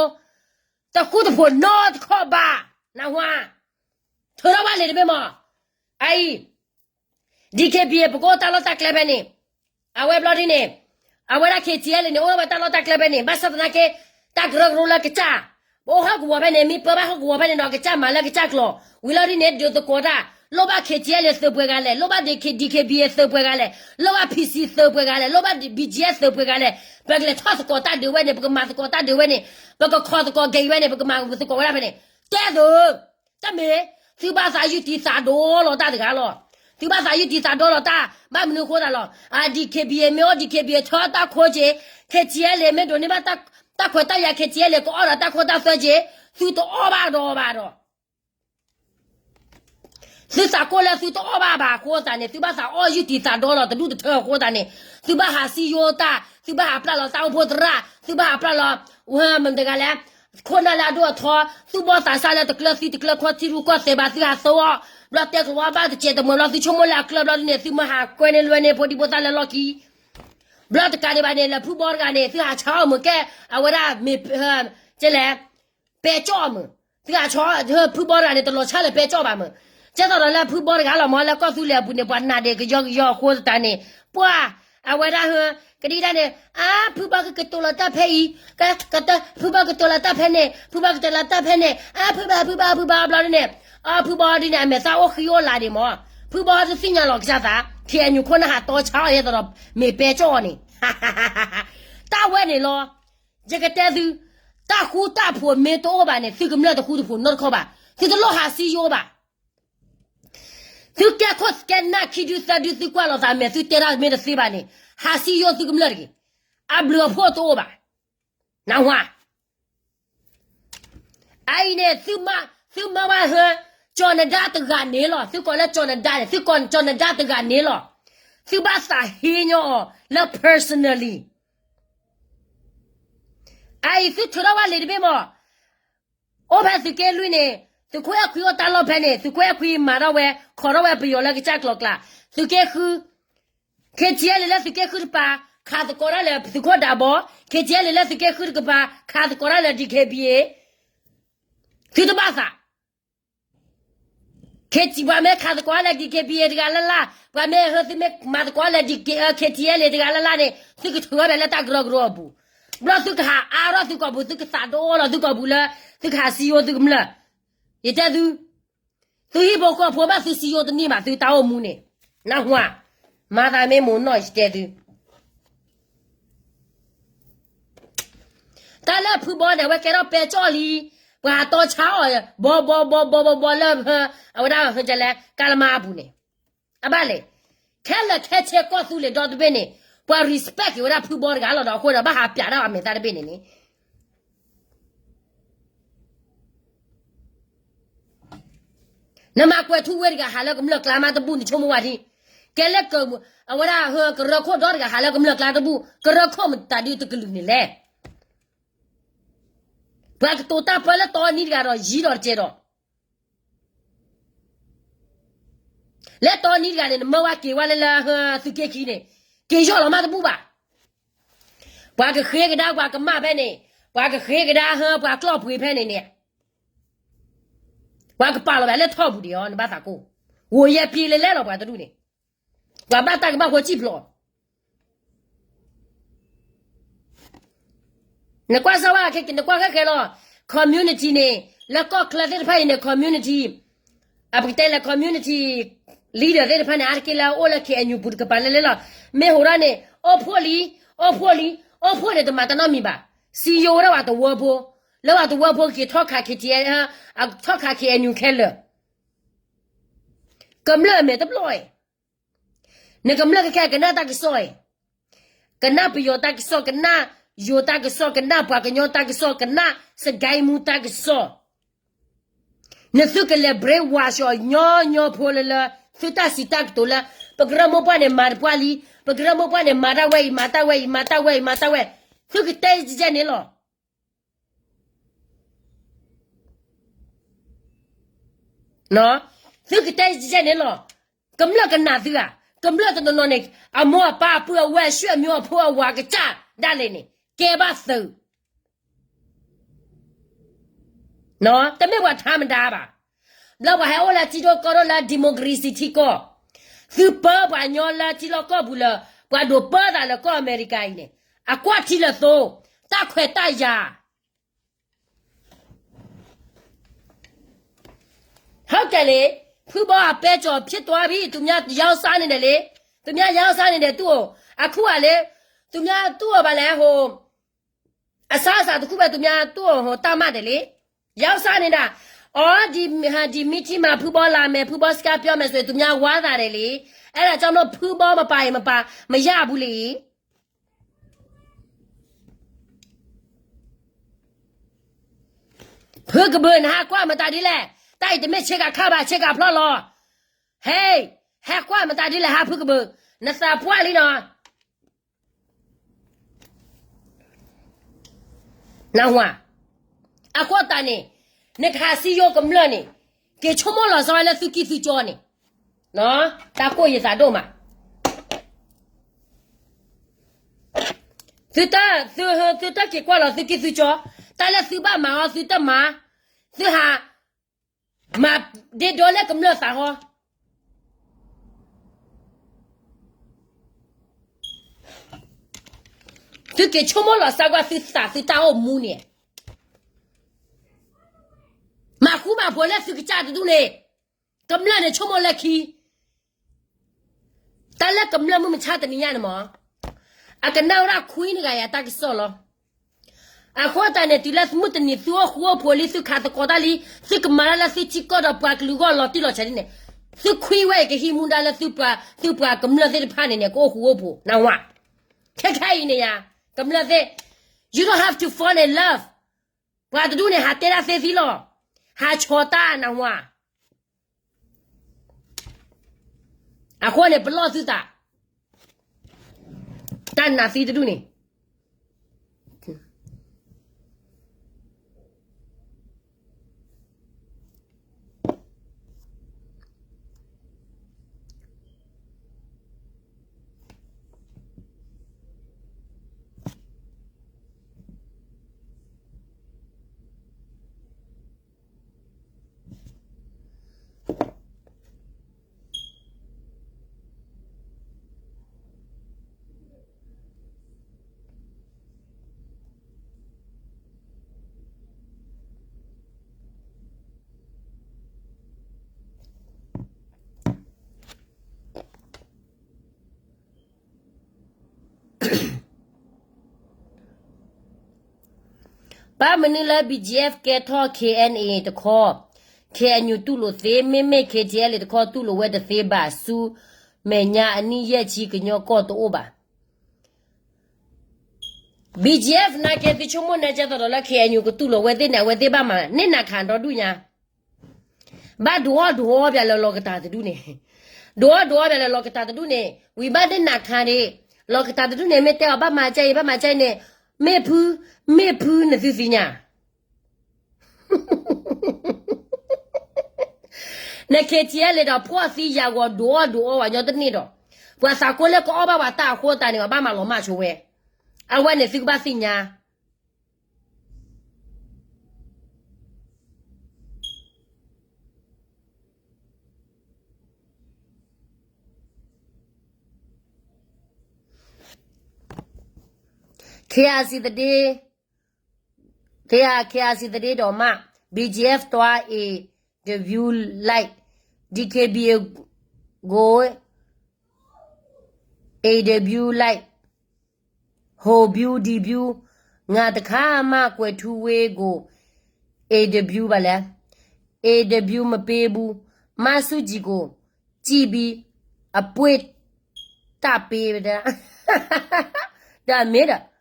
တဃူတဖိးနီတခီၣ်ဘၣ်, နၢ်ဟူဧါ. ထုးထီၣ်ဘၣ်လံာ်တဘ့ၣ်မး, အအံၤ DKBA ပကအိၣ်တၢ်လီၢ်တၢ်ကျဲဖဲန့ၣ်, အဝဲဘျီဒ်န့ၣ်, အဝဲဒၣ် ခ့ၣ်ထံၣ်အဲလ့ၣ်န့ၣ် အိၣ်ဝဲတၢ်လီၢ်တၢ်ကျဲဖဲန့ၣ် ဘၣ်ဆၣ်သနာ်က့ တၢ်ကရၢကရိလၢကစၢ်, ပအိၣ်ဟီၣ်ကဝီၤဖဲန့ၣ် မ့ၢ်ပၢဘၣ်ဟီၣ်ကဝီၤဖဲန့ၣ်ဒီး ကစၢ်မၤလၢကစၢ်ကျိာ်, ဝံၤလီၤဒ်န့ၣ် ဒုးသကိးတၢ်, လိၣ်ဘၣ် ခ့ၣ်ထံၣ်အဲလ့ၣ် သုးပှဲၤဂၤလဲၣ်, လိၣ်ဘၣ် DKBA သုးပှဲၤဂၤလဲၣ်, လိၣ်ဘၣ် PC သုးပှဲၤဂၤလဲၣ်, လိၣ်ဘၣ် BGF သုးပှဲၤဂၤလဲၣ်, ပကလဲၤထီၣ်သကိးတၢ်ဒုးဝဲန့ၣ်, ပကမၤသကိးတၢ်ဒုးဝဲန့ၣ်, ပကခီသကိးက့ၤဝဲန့ၣ်, ပကမၤသကိးဝဲဒၣ်ဖဲန့ၣ်, တဲသိး တမ့ၢ်, သုဘၣ်သးယုၢ်တံၤသးဒိၣ်လီၤတၢ်တဂၤလီၤ. သုဘၣ်သးယုၢ်တံၤသးဒိၣ်လီၤတၢ်, ဘၣ်မနုၤအဃိသတးလီၤ. အ DKBA မ့ၢ်အိၣ် DKBA ထီၣ်တၢ်ခိက့ၤ, KTLA မ့ၢ်ဒိးန့ၢ်ဘၣ်တၢ်ခွဲးတၢ်ယာ် KTLA ကအီၣ်ဒီးတၢ်ခိတၢ်သွဲက့ၤ, သုတအီၣ်ဘၣ်ဒီးဘၣ်ဒီး သုသးကိၢ်လၢသုတအီၣ်ဘၣ်ဘၣ်အဃိသတးန့ၣ် သုဘၣ်သးအီၣ်ယုၢ်တံၤသးဒိၣ်လီၤတဒူၣ်တထၢအဃိသတးန့ၣ်, သုဘၣ်ဟးစံယိတၢ်, သုဘၣ်ဟးပျၢ်လီၤတၢ်အိၣ်ဖှိၣ်သရၣ်, သုဘၣ်ဟးပျၢ်လီၤ, မတၤတဂၤလဲၣ်, ခိၣ်နၢ်လၢအဒိၣ်အထီ, သုဘီသးစၢ်လၢတကျၢၤသံတကျၢၤခီထံရူၢ်ကီၢ်သဲးဘၣ် သုဟးသိအီၤ, ဘျီတဲကျိးဝဲဘၣ်တစဲးတမှဲၤ ဘျီသုဆိကမိၣ်လၢအကျၢၤဘျီန့ၣ် သုမၤဟးကွဲန့ၢ်လွဲန့ၢ်ဖိဒံဖိသၣ်လၢလီၢ်ခံ ဘျီတကးဒံးဘၣ်န့ၣ် လၢဖုဘီတဂၤန့ၣ် သုဟးဆါအီၣ်မုာ်ကဲ, အဝဲဒၣ်မ့ၢ်, ကဲလဲၣ်, ပဲကၠီၣ်အီၣ်မုာ်, သုဟးဆါ, ဖုဘီတဂၤန့ၣ် တလီၤဆါလၢပဲကၠီၣ်ဘၣ်မုာ်, ကဲသိးဒီးလၢဖုဘီတဂၤလီၤမး လၢကီၢ်သူလ့ၤအပူၤန့ၣ် ပှၤနာ်ဒဲးကယီကယီအဃိသတးန့ၣ်, ပှၤ, အဝဲဒၣ်ဟ, ကဒံဒၣ်န့ၣ်, အါ, ဖုဘီကကတိၤလီၤတၢ်ဖဲအံၤ, ဖုဘီကတိၤလီၤတၢ်ဖဲန့ၣ်, ဖုဘီကတိၤလီၤတၢ်ဖဲန့ၣ်, အါ, ဖုဘီ, ဖုဘီ, ဖုဘီဘျီန့ၣ်, အါ, ဖုဘီဒ်န့ၣ် အမဲာ်သၣ်အိၣ်ဃံအိၣ်လာဒံးမး, ဖုဘီတသ့ၣ်ညါလီၤကစၢ်သး, ခဲအံၤအညိၣ်ခိၣ်နၢ်ဟးတီဆါအီၣ်ယဲသိးဒီး မ့ၢ်ပဲကၠီၣ်အီၣ်န့ၣ်, တၢ်ဝဲန့ၣ်လီၤ. ယကတဲသု, တၢ်ဃူတၢ်ဖိးမ့ၢ်တအိၣ်ဘၣ်န့ၣ် သုကမျၢၢ်တဃူတဖိးနီတခီၣ်ဘၣ်, သုတလိၣ်ဟးစံယိဘၣ်. သုကဲခိၣ်ကဲနၢ်ခံဒုသၢဒု သုကွၢ်လိာ်သးမဲာ် သုတဲတၢ်မ့ၢ်တသ့ဘၣ်န့ၣ်, ဟးစံယိသုကမျၢၢ်တဂ့ၤ, အဘျုးအဖှိၣ်တအိၣ်ဘၣ်, နၢ်ဟူဧါ. အအံၤန့ၣ်, သုမၤဝဲဟ, ကၠီၤနဒါတဂၤန့ၣ်လီၤ, သုကိးလၢကၠီၤနဒါန့ၣ်, သုကိးကၠီၤနဒါတဂၤန့ၣ်လီၤ, သုဘၣ်သးဟ့ညီအီၤလၢ personally. အအံၤသုထုးထီၣ်ဝဲလံာ်တဘ့ၣ်မး, အိၣ်ဖဲသုးက့လွံၢ်န့ၣ်, သုးခိၣ်အဲၣ်ခွံအိၣ်တၢ်လီၢ်ဖဲန့ၣ်, သုးခိၣ်အဲၣ်ခွံမၤထီၣ်ဝဲ, ခိးထီၣ်ဝဲပယီၤလၢကစၢ်ကျိၤကျါ, သုးက့ဃု, ခဲထံအဲလ့ၣ်လၢသုးက့ဃုတပၤ, ခးသကိးတၢ်လၢသုးခိၣ်ဒးဘီ, ခဲထံအဲလ့ၣ်လၢသုးက့ဃုတကပၤ, ခးသကိးတၢ်လၢ DKBA, သုတဘၣ်သး ခဲထံပှၤမ့ၢ်ခးသကိးလၢ DKBA တဂၤလၢ်လၢ်, ပှၤမ့ၢ်ဟၢသုမ့ၢ်မၤသကိးလၢ ဒံးက့ ခဲထံအဲလ့ၣ်တဂၤလၢ်လၢ်န့ၣ်, သုကထုးထီၣ်ဖဲလၢတၢ်ကရၢကရိအပူၤ, ဘျီသုကဟးအါထီၣ်သုကိာ်ပူၤ, သုကသးဒိၣ်လီၤသုကိာ်ပူၤလၢ, သုကဟးစံယိသုကမျၢၢ်, ယတဲသု, သုဟံၣ်ဖိဃီဖိဘၣ်သုစံယိတန့ၢ်ဘၣ်သုတၢ်အိၣ်မူန့ၣ်, နၢ်ဟူဧါ, မၤသးမ့ၢ်မိၢ်နီၢ်ယတဲသု တၢ်လၢဖုဘီန့ၣ် အဝဲကဲထီၣ်ပဲကၠီၣ်လံ, ပှၤတီဆါအီၣ်, ဘီဘီဘီဘီဘီဘီလၢ, အဝဲဒၣ်ဟဲကလဲၣ် ကါလမါအပူၤန့ၣ်, အဘၣ်လဲၣ်, ခဲလၢာ်ခဲဆ့ကီၢ်သူလ့ၤဒီတဘ့ၣ်န့ၣ်, ပှၤ respect က့ၤဝဲဒၣ်ဖုဘီတဂၤလီၤဒီးအဃိဒီး ဘၣ်ဟးပၠးဒၣ်အမဲာ်သၣ်တဘ့ၣ်န့ၣ်န့ၣ် နမၤကွဲးထူဝ့တဂၤဟးလၢကမျၢၢ်ကျါမးတဘူၣ် နဆိကမိၣ်ဝဲဒၣ်, ကဲလၢ, အဝဲဒၣ်ဟဲကရၢခိၣ်ဒီတဂၤဟးလၢကမျၢၢ်ကျါတဘူၣ် ကရၢခိၣ်မတၤဒုတကလုာ်န့ၣ်လဲၣ်, ပှၤကတိၤတၢ်ပၢလၢတီနံၤတဂၤဒီးယံၤဒီးတကဲဒီး လၢတီနံၤတဂၤန့ၣ် နမၢဝဲက့ၤဝဲလၢလၢဟဲသုးက့ခံန့ၣ်, က့ၤယီၢ်လီၤမးတဘူၣ်ဘၣ်, ပှၤကဃ့ကဒါပှၤကမၣ်ဖဲန့ၣ်, ပှၤကဃ့ကဒါဟဲပှၤကျီၢ်ပှ့ၤဖဲန့ၣ်န့ၣ်, ပှၤကပာ်လီၤဝဲလၢထီၣ်ပူၤဒံးအီၤ နဘၣ်သးကိၢ်, ဂိၤယဲၢ်ပံလဲလဲလီၤပှၤတဒူၣ်န့ၣ်, ပှၤဘၣ်တၢ်ကဘၣ်ဃိစံၣ်ဖျိး နကွၢ်စၢ်ဝဲခဲက့ၤ နကွၢ်ခဲခဲလီၤ, community န့ၣ်, လၢကီၢ်ချၢသ့ၣ်တဖၣ်အံၤန့ၣ် community, အပကတဲလၢ community leader သ့ၣ်တဖၣ်န့ၣ် အါတက့ၢ်လၢအအိၣ်လၢ KNU ပူၤတကပၤလဲလဲလီၤ, မ့ၢ်ဟိးထီၣ်န့ၣ်, အိၣ်ဖှိၣ်လံ, အိၣ်ဖှိၣ်လံ, အိၣ်ဖှိၣ်န့ၣ် တမၤတၢ်နီတမံၤဘၣ်, စံယိဝဲဒၣ်ပှၤတဝၢဖိ, လၢပှၤတဝၢဖိက့ၤထီၣ်ခး KTLA, ထီၣ်ခး KNU ခဲလၢာ်, ကမျၢၢ်အမဲာ်တဘျီၣ်အံၤ နကမျၢၢ်ခဲခဲကနၣ်တၢ်ကစီၣ်အံၤ, ကနၣ်ပယီၤတၢ်ကစီၣ် ကနၣ် ယိၤတၢ်ကစီၣ် ကနၣ်ပှၤကညီတၢ်ကစီၣ် ကနၣ်စကဲမူတၢ်ကစီၣ်, နသုကလဲၤ brainwash အီၤညီညီဖိလၢလၢ သုတၢ်စံးတၢ်ကတိၤလၢ ပကရၢမိၢ်ပှၢ်န့ၣ်မၤတပှၢ်လံ, ပကရၢမိၢ်ပှၢ်န့ၣ် မၤတၢ်ဝဲအံၤ မၤတၢ်ဝဲအံၤ မၤတၢ်ဝဲအံၤ မၤတၢ်ဝဲ, သုကတဲယဲၢ်န့ၣ်လီၤ. သုကတဲယဲၢ်န့ၣ်လီၤ. ကမျၢၢ်ကနၣ်သုဧါ, ကမျၢၢ်တနီၤနီၤန့ၣ် အမိၢ်အပၢ်အပုၢ်အဝဲၢ် အဆွေအမျိုးအဖိအဝၤကစၢ်ဒၣ်လဲာ်န့ၣ် ကဲဘၣ်သုး တမ့ၢ်ပှၤထါမတၤဘၣ်. ဘျီပှၤဟဲအိၣ်လၢထံဒိၣ်ကီၢ်ဒိၣ်လၢ democracy ထံကီၢ်, သုပၢပှၤညီလၢထံလီၢ်ကီၢ်ပူၤလၢ ပှၤဒိးပၢသးလၢကီၢ်အမဲရကၤအံၤန့ၣ် အကွၢ်ထံလၢသိ, တၢ်ခွဲးတၢ်ယာ် ဟုတ်တယ်လေ, ဖုဘီအပဲကြော်ဖြစ်သွားပြီ, သူများရောင်းစားနေတယ်လေ, သူများရောင်းစားနေတယ်, သူ့ကို, အခုကလေ, သူများသူ့ကိုဘာလဲ, ဟို, အစားအစာတစ်ခုပဲ, သူများသူ့ကို, ဟို, တတ်မှတ်တယ်လေ, ရောင်းစားနေတာ, အော်, ဒီ, ဒီမီထီမှာ ဖုဘီလာမယ်, ဖုဘီစကားပြောမယ်ဆိုရင် သူများဝါသာတယ်လေ, အဲ့ဒါကြောင့်မလို့ ဖုဘီမပါရင်မပါ, မရဘူးလေ. ဖုကဘုး နဟးကွၢ်မတၤဒ်လဲၣ်, တၢ်အံၤတမ့ၢ်ဆ့ကၤခါဘၣ်, ဆ့ကၤဖျီၣ်လီၤ. ဟဲ, ဟဲကွၢ်မတၤဒ်လဲၣ် ဟးဖုကဘုး, နသးပှၢ်လံနီၤ. နၢ်ဟူဧါ, အဃိသတးန့ၣ်, နကဟးစံယိကမျၢၢ်န့ၣ်, က့ၤဆိကမိၣ်လီၤဆီလၢသုကံၢ်သုကၠီန့ၣ်, တၢ်ကိၢ်ယသးဒိၣ်မး. သုတ, သု, သုတက့ၤကွၢ်လီၤသုကံၢ်သုကၠီ, တၢ်လၢသုဘၣ်မၤအီၤသုတမၤ, သုဟး, မၤဒ့ဒီလၢကမျၢၢ်သးဟီ, သုက့ၤဆိကမိၣ်လီၤစၢ်ကွၢ်သုသးသုတၢ်အိၣ်မူန့ၣ်, မၤဃူမၤဖိးလၢသုကစၢ်တဒူၣ်န့ၣ်, ကမျၢၢ်န့ၣ်ဆိကမိၣ်လၢခံ တၢ်လၢကမျၢၢ်မုၢ်မဆါတနံၤညါန့ၣ်မး, အကနၣ်ဝဲဒၣ်ခွံနဂၤယၤတၢ်ကစီၣ်လီၤ. အဃိသတးန့ၣ် တုၤလၢမုၢ်တနံၤသုအိၣ်ဃူအိၣ်ဖိးလံ သုခးသကိးတၢ်လံ, သုကမၤတၢ်လၢသုထံကီၢ်ဒီးပှၤကလုာ်ဂီၢ်လီၤတံၢ်လီၤဆဲးလံန့ၣ်, သုခွံဝဲအံၤကဟံးမူဒါလၢသုပှၤ, သုပှၤကမျၢၢ်သ့ၣ်တဖၣ်န့ၣ်န့ၣ် ကအိၣ်ဃူအိၣ်ဖိး, နၢ်ဟူဧါ. ခဲခဲအံၤန့ၣ်ယၤ, ကမျၢၢ်သ့ၣ်, you don't have to fall in love. ပှၤတဒူၣ်န့ၣ် ဟးတဲတၢ်သ့သံလီၤ, ဟးဆီၣ်တၢ်နၢ်ဟူဧါ. အဃိန့ၣ် ပလီၢ်သုသး, တၢ်နာ်သံတဒူၣ်န့ၣ်. ဘၣ်မနုၤလၢ BGF ကဲထီၣ် KNA တခီ, KNU တူၢ်လိာ်သ့, မ့မ့ၢ် KTLA တခီ တူၢ်လိာ်ဝဲတသ့ဘၣ်, ဆူ မဲာ်ညါအနံၣ်ယဲၢ်ဆံ ကညီကီၢ်တအိၣ်ဘၣ်. BGF နာ်က့ သုဆိကမိၣ်နဲကဲသိးဒီးလၢ KNU ကတူၢ်လိာ်ဝဲသ့ၣ်န့ၣ် အဝဲသ့ၣ်ဘၣ်မၤန့ၢ်နၤခးဒီဒူၣ်ညါ, ဘၣ်ဒိးအီၣ်ဒိးအီပၠးလၢလီၤကတၢ်တဒူၣ်န့ၣ်, ဒိးအီၣ်ဒိးအီပၠးလၢလီၤကတၢ်တဒူၣ်န့ၣ်, ဝံၤဘၣ်န့ၢ်နၤခးန့ၣ်, လီၤကတၢ်တဒူၣ်န့ၣ် မ့ၢ်တဲအီၤဘၣ်မၤကဲအံၤ ဘၣ်မၤကဲအံၤန့ၣ်, မ့ၢ်ဖု, မ့ၢ်ဖုနသုသ့ၣ်ညါ န KTLA ဒီးဖှီၣ်သံယာ်ဂီၤ ဒိးအီၣ်ဒိးအီပှၤညီတန့ၢ်ဒီး, ပှၤသးကိၢ်လၢကအီၣ်ဘၣ်ပှၤတၢ်အဃိသတးန့ၣ် ပှၤဘၣ်မၤလီၤမၢ်ဆိဝဲ, အဝဲန့ၣ်သုကဘၣ်သ့ၣ်ညါ KRC သဒ့, KRC သဒ့ဒီးမး, BGF တွါ A W like, DKBA ဂိၢ် A W like, ဟို ဗြူၤ ဒီး ဗြူၤ, ငါတခါမှ ကွယ်ထူးဝေးကို A W ဘၣ်လဲၣ်, A W မပေးဘူး, မဆူၣ်ကၠံၣ်ကို ကြည့်ပြီး အပွေ့တပေး, ဒါမ့ၢ်ဒီး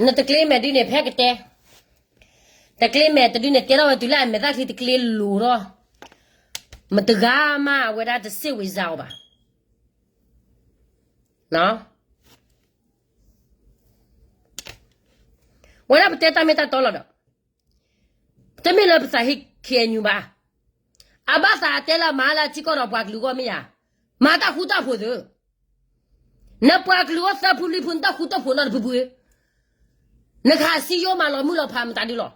နတကျ့မဲာ်ဒုန့ၣ် ဖဲကတဲ, တကျ့မဲာ်တဒုန့ၣ် တဲထီၣ်ဝဲတုၤလၢအမဲာ်သၣ်ချံတကျ့လိၤထီၣ်, မတဂၤမးအဝဲဒၣ်တစ့ၣ်ဝံၤစါအီၤဘၣ်. ဝဲဒၣ်ပတဲတၢ်မ့ၢ်တၢ်တီလီၤဒီး, တမ့ၢ်လၢပသးဟ့ K N U ဘၣ်. အဘၣ်သးအတဲလၢမၤလၢထံကီၢ်ဒီးပှၤကလုာ်ဂီၢ်မ့ၢ်ယၤ, မၤတၢ်ဃူတၢ်ဖိးသု, နပှၤကလုာ်အိၣ်သၢဖုလွံၢ်ဖု နတၢ်ဃူတၢ်ဖိးနီတဖုဖု, နကဟးစံယိမၤလီၤမုၢ်လီၤဖးမတၤဒုလီၤ.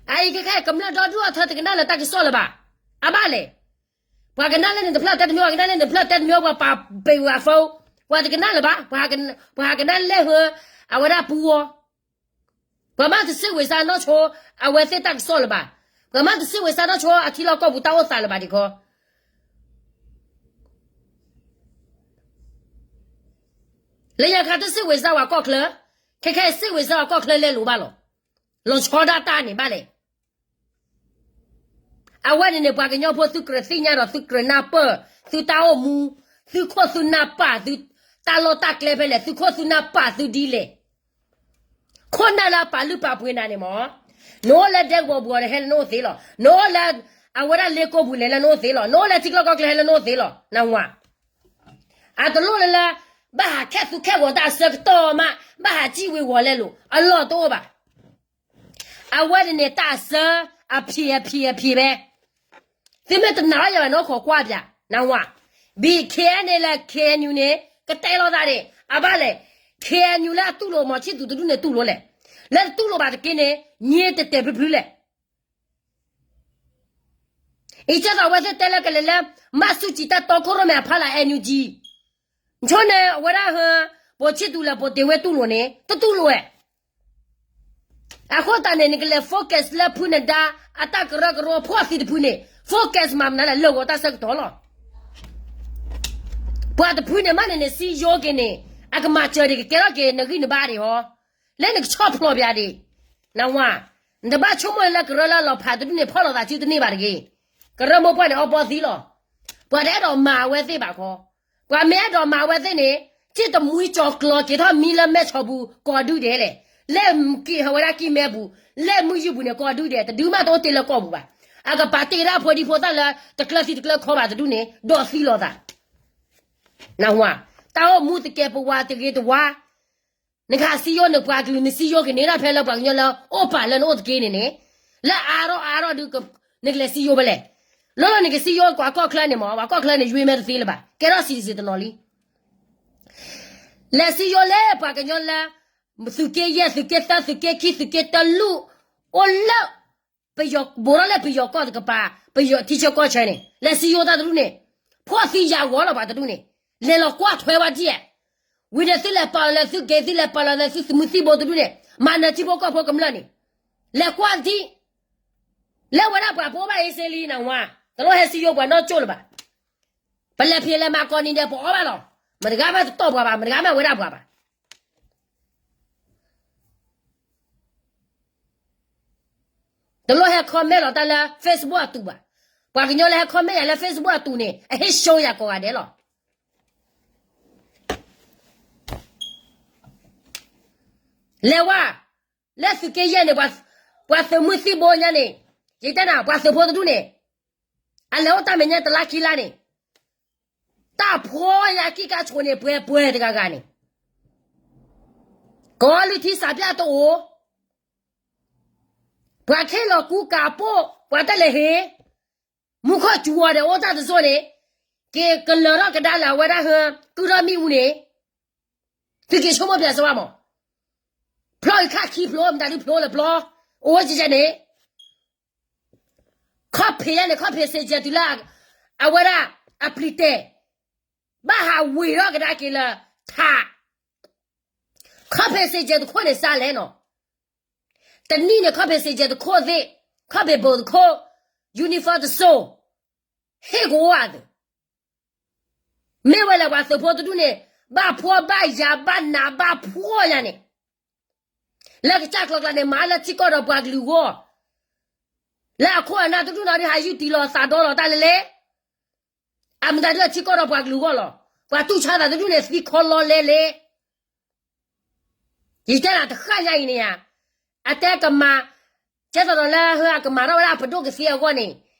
အအံၤခဲခဲ ကမျၢၢ်ဒီဒူၣ်အထၢတကနၣ်လၢတၢ်ကစီၣ်လၢၤဘၣ်. အဘၣ်လဲၣ်. ပှၤကနၣ်လၢန့ၣ်တဖျၢၣ်တဲတမံၤ, ပှၤကနၣ်လၢန့ၣ်တဖျၢၣ်တဲတမံၤ, ပှၤပာ်ပ့ၤဝဲအ phone, ပှၤတကနၣ်လၢၤဘၣ်, ပှၤဟးကနၣ်လၢဟၢ အဝဲဒၣ်ပူဝီ, ပှၤမ့ၢ်တစ့ၣ်ဝံၤစါနီၢ်ဆိ အဝဲသ့ၣ်တၢ်ကစီၣ်လၢၤဘၣ်. ပှၤမ့ၢ်တစ့ၣ်ဝံၤစါနီၢ်ဆိ အထံလီၢ်ကီၢ်ပူၤတၢ်အိၣ်သးလၢၤဘၣ်ဒံးခီ လၢညါခါတစ့ၣ်ဝံၤစါဝဲကီၢ်ချၢ, ခဲခဲအံၤစ့ၣ်ဝံၤစါဝဲကီၢ်ချၢလဲလိာ်ဘၣ်လီၤ. လီၤဆီဒၣ်တၢ်န့ၣ်ဘၣ်လဲၣ်. အဝဲန့ၣ်န့ၣ် ပှၤကညီဖိသုကြၢးသ့ၣ်ညါဒီးသုကြၢးနၢ်ပၢၢ်, သုတၢ်အိၣ်မူ, သုခိၣ်သုနၢ်ပာ်သုတၢ်လီၢ်တၢ်ကျဲဖဲလဲၣ်, သုခိၣ်သုနၢ်ပာ်သုဒ်လဲၣ်. ခိၣ်နၢ်လၢအပာ်လုၢ်ပာ်ပှ့ၤနၤန့ၣ်မ့ၢ်, နအိၣ်လၢဒဲကဝီၤပူၤဒီးဟဲလၢနအိၣ်သ့လီၤ. နအိၣ်လၢ အဝဲဒၣ်လ့ကိပူၤလဲၣ်လၢနအိၣ်သ့လီၤ. နအိၣ်လၢထံကျိကီၢ်ကျဲဟဲလၢနအိၣ်သ့လီၤ. နဝၤ အတလိၣ်လၢလၢ ဘၣ်ဟးခဲသူခဲဂီၤတၢ်အဆၢကတီၢ်မး, ဘၣ်ဟးစံၣ်ဝ့ၤဝီၤလဲလိာ်, အလီၢ်တအိၣ်ဘၣ်. အဝဲန့ၣ်န့ၣ် တၢ်အဆၢအဖံးအဖံးအဖံးဖဲ, သုမ့ၢ်တနာ်အီၤယၤဘၣ် နအိၣ်ခိးကွၢ်ပၠး, နဝၤ, ဘံၣ် K N L K N U န့ၣ် ကတဲလိာ်သးန့ၣ် အဘၣ်လဲၣ်. K N U လၢအတူၢ်လိာ်မီၤဆံၣ်သူးတဒူၣ်န့ၣ်တူၢ်လိာ်လဲၣ်. လၢတတူၢ်လိာ်ဘၣ်တက့ၢ်န့ၣ် ည့တတဲာ်ဖုဖုလဲၣ်. အံၤကဲသိးအဝဲသ့ၣ်တဲလၢကလဲၤလၢ မၢ်ဆူၣ်ကံၤတၢ်တီခိၣ်ရိၣ်မဲအဖီလာ် N U G, ဆိန့ၣ် အဝဲဒၣ်ဟၢ ပိာ်ဆံၣ်သူးလဲၤပိာ်တ့ၢ်ဝဲတူၢ်လိာ်န့ၣ် တတူၢ်လိာ်ဝဲ. အဃိသတးန့ၣ် နကလဲၤ focus လၢဖုနဒါ အတၢ်ကရၢကရိဖှီၣ်သံတဖုန့ၣ် focus မၤမနုၤလဲၣ် လၢာ်ဂီၤတၢ်ဆၢကတီၢ်လီၤ. ပှၤတဖုန့ၣ်မးန့ၣ် နစံယိက့ၤန့ၣ် အကမၤစၢၤဒံး ကကဲထီၣ်က့ၤနဂံၢ်နဘါဒံးဟီ, လၢနကဆီၣ်ဖျိးပၠးဒံး, နဝၤ, နတဘၣ်ဆိကမိၣ်လၢကရၢလၢအလီၤဖးတဒူၣ်န့ၣ် ဖီၣ်လိာ်သးစုတန့ၢ်ဘၣ်တဂ့ၤ. ကရၢမိၢ်ပှၢ်န့ၣ် အီပီသံလီၤ. ပှၤတအဲၣ်ဒိးမၤအဝဲသ့ၣ်ဘၣ်ခီ, ပှၤမ့ၢ်အဲၣ်ဒိးမၤအဝဲသ့ၣ်န့ၣ် ထံၣ်တမှံကၠီၤကျီၤက့ၤထီၣ်မံလၢမဲၢ်ဆီပူၤ ကိးဒုဒဲးလဲၣ်, လၢက့ၤဟးဝဲဒၣ်ကံၢ်မဲပူၤ, လၢမုၢ်ယုၢ်ပူၤန့ၣ် ကိးဒုဒဲး, တဒုမးတအိၣ်တ့ၢ်လၢကီၢ်ပူၤဘၣ်. အကပာ်တ့ၢ်ဒၣ်ဖိဒံဖိသၣ်လၢ တကျၢၤသံတကျၢၤခီဘၣ်တဒူၣ်န့ၣ် ဒိးသံလိာ်သး နဝၤ, တၢ်အိၣ်မူတကဲပဝးတဂ့ၤတဝါ, နကဟးစံယိန့ၣ် ပှၤကလုာ်နစံယိက့ၤန့ၢ်ဒၣ်ဖဲလၢပှၤကညီလၢအိၣ်ပာ်လၢနအိၣ်တက့ၢ်န့ၣ်န့ၣ်, လၢအါထီၣ်အါထီၣ်ဒုး နကလဲၤစံယိဖဲလဲၣ်. လီၤလီၤနကစံယိကွၢ်ကီၢ်ချၢန့ၣ်မ့ၢ် ပှၤကီၢ်ချၢန့ၣ် ယွ့မဲတသ့လၢၤဘၣ်, ကဲထီၣ် citizen တနီၤလံ. လဲၤစံယိလၢပှၤကညီလၢ သုးက့ယဲၢ် သုးက့သၢ သုးက့ခံ သုးက့တၢ လူၢ်အိၣ်လၢ ပယီၤ ဘူးထီၣ်လၢပယီၤကီၢ်တကပၤ, ပယီၤထံဆၢကီၢ်ဆၢန့ၣ် လဲၤစံယိတၢ်တဒူၣ်န့ၣ်, ဖှီၣ်သံယာ်ဂီၤလီၤပှၤတဒူၣ်န့ၣ်, လဲၤလီၤကွၢ်ထွဲဝဲဒ်ဧါ. ဝံၤန့ၣ်သုလဲၤပာ်လီၤလၢသုက့ သုလဲၤပာ်လီၤလၢသုသမူသံဘိတဒူၣ်န့ၣ်, မၤနၢၤထံဖိကီၢ်ဖိကမျၢၢ်န့ၣ်, လဲၤကွၢ်ဒံး, လၢဝဲဒၣ်ပှၤပအိၣ်ဘၣ်အ့စ့လံနဝၤ, တလိၣ်ဟဲစံယိပှၤနီၢ်ကၠိလၢၤဘၣ်. ပလဲၤဖံးလဲၤမၤကိးနံၤဒဲး ပအီၣ်ဘၣ်လီၤ. မတဂၤမးတတီၢ်ပှၤဘၣ်, မတဂၤမးဝဲဒၣ်ပှၤဘၣ်. တလိၣ်ဟဲ comment လီၤတၢ်လၢ Facebook အတူးဘၣ်. ပှၤကညီလၢဟဲ comment ယၤလၢ Facebook အတူးန့ၣ် အဟ့ၣ် show ယၤကိးဂၤဒဲးလီၤ. လဲၤဝဲ, လၢသုးက့ယဲၢ်န့ၣ်, ပှၤသုးမုၢ်သံၣ်ဘိညါန့ၣ်, ယတဲနၤ ပှၤသုးဖိတဒူၣ်န့ၣ်, အလဲၤအိၣ်တၢ်မဲာ်ညါတလါခံလါန့ၣ်, တၢ်ဖှီၣ်ညါကံၢ်ကါဆိးန့ၣ် ပှဲၤပှဲၤတဂၤဂၤန့ၣ်, ကီးလုၢ်ထံစးပျၢ်တအိၣ်, ပှၤခ့ၣ်လီၤကူကးပိၢ် ပှၤတလဲၤဟ့ၣ်, မူခိၣ်စူၤအီၤဒီးအိၣ်တၢ်တစိၢ်န့ၣ်, က့ၤကလၢၤထီၣ်ကဒါလၢအဝဲဒၣ်ဟၢ ကုၢ်ထီၣ်မ့ၣ်အူန့ၣ်, သုက့ၤဆိကမိၣ်ပၠးစၢၤဘၣ်မး, ဖျီအံၤခါခံဖျိ မတၤဒုဖျိလၢၤပျီ, အိၣ်ဝဲကဲကဲန့ၣ်, ခီၣ်ဖံးယဲန့ၣ် ခီၣ်ဖံးစ့ၢ်ကီးတုၤလၢ အဝဲဒၣ်အပျံၤတဲာ်, ဘၣ်ဟးဝ့ၤထီၣ်ကဒါက့ၤလၢထး, ခီၣ်ဖံးစ့ၢ်ကီးတခိၣ်န့ၣ်စးလဲၣ်နီၤ, တနံၣ်န့ၣ် ခီၣ်ဖံးစ့ၢ်ကီးတခိၣ်သ့ၣ်, ခီၣ်ဖံးဘိးတခိၣ်, uniform တစိၢ်, ဟ့ၣ်ကအိၣ်အသး, မ့ၢ်ဝဲလၢပှၤသုးဖိတဒူၣ်န့ၣ် ဘၣ်ဖှီၣ်ဘၣ်ယာ်ဘၣ်နးဘၣ်ဖှီၣ်ယၤန့ၣ်, လၢကစၢ်ကျီကျါန့ၣ် မၤလၢထံကီၢ်ဒီးပှၤကလုာ်အဂီၢ်, လၢအခိၣ်အနၢ်တဒူၣ်နီၤဒုး ဟးယုၢ်တံၢ်လီၤသးဒီလီၤတၢ်လဲၣ်လဲၣ်, အမတၤဒုးထံကီၢ်ဒီးပှၤကလုာ်အဂီၢ်လီၤ, ပှၤတူၢ်ဆါသးတဒူၣ်န့ၣ် သံခီလီၤလဲၣ်လဲၣ်. ယတဲနၤတဃၣ်ညါအံၤန့ၣ်ဧါ, အတဲကမၤ, ကဲသိးဒီးလၢအကမၤထီၣ်ဝဲဒၣ်ပဒိၣ်ကသ့အဂီၢ်န့ၣ်,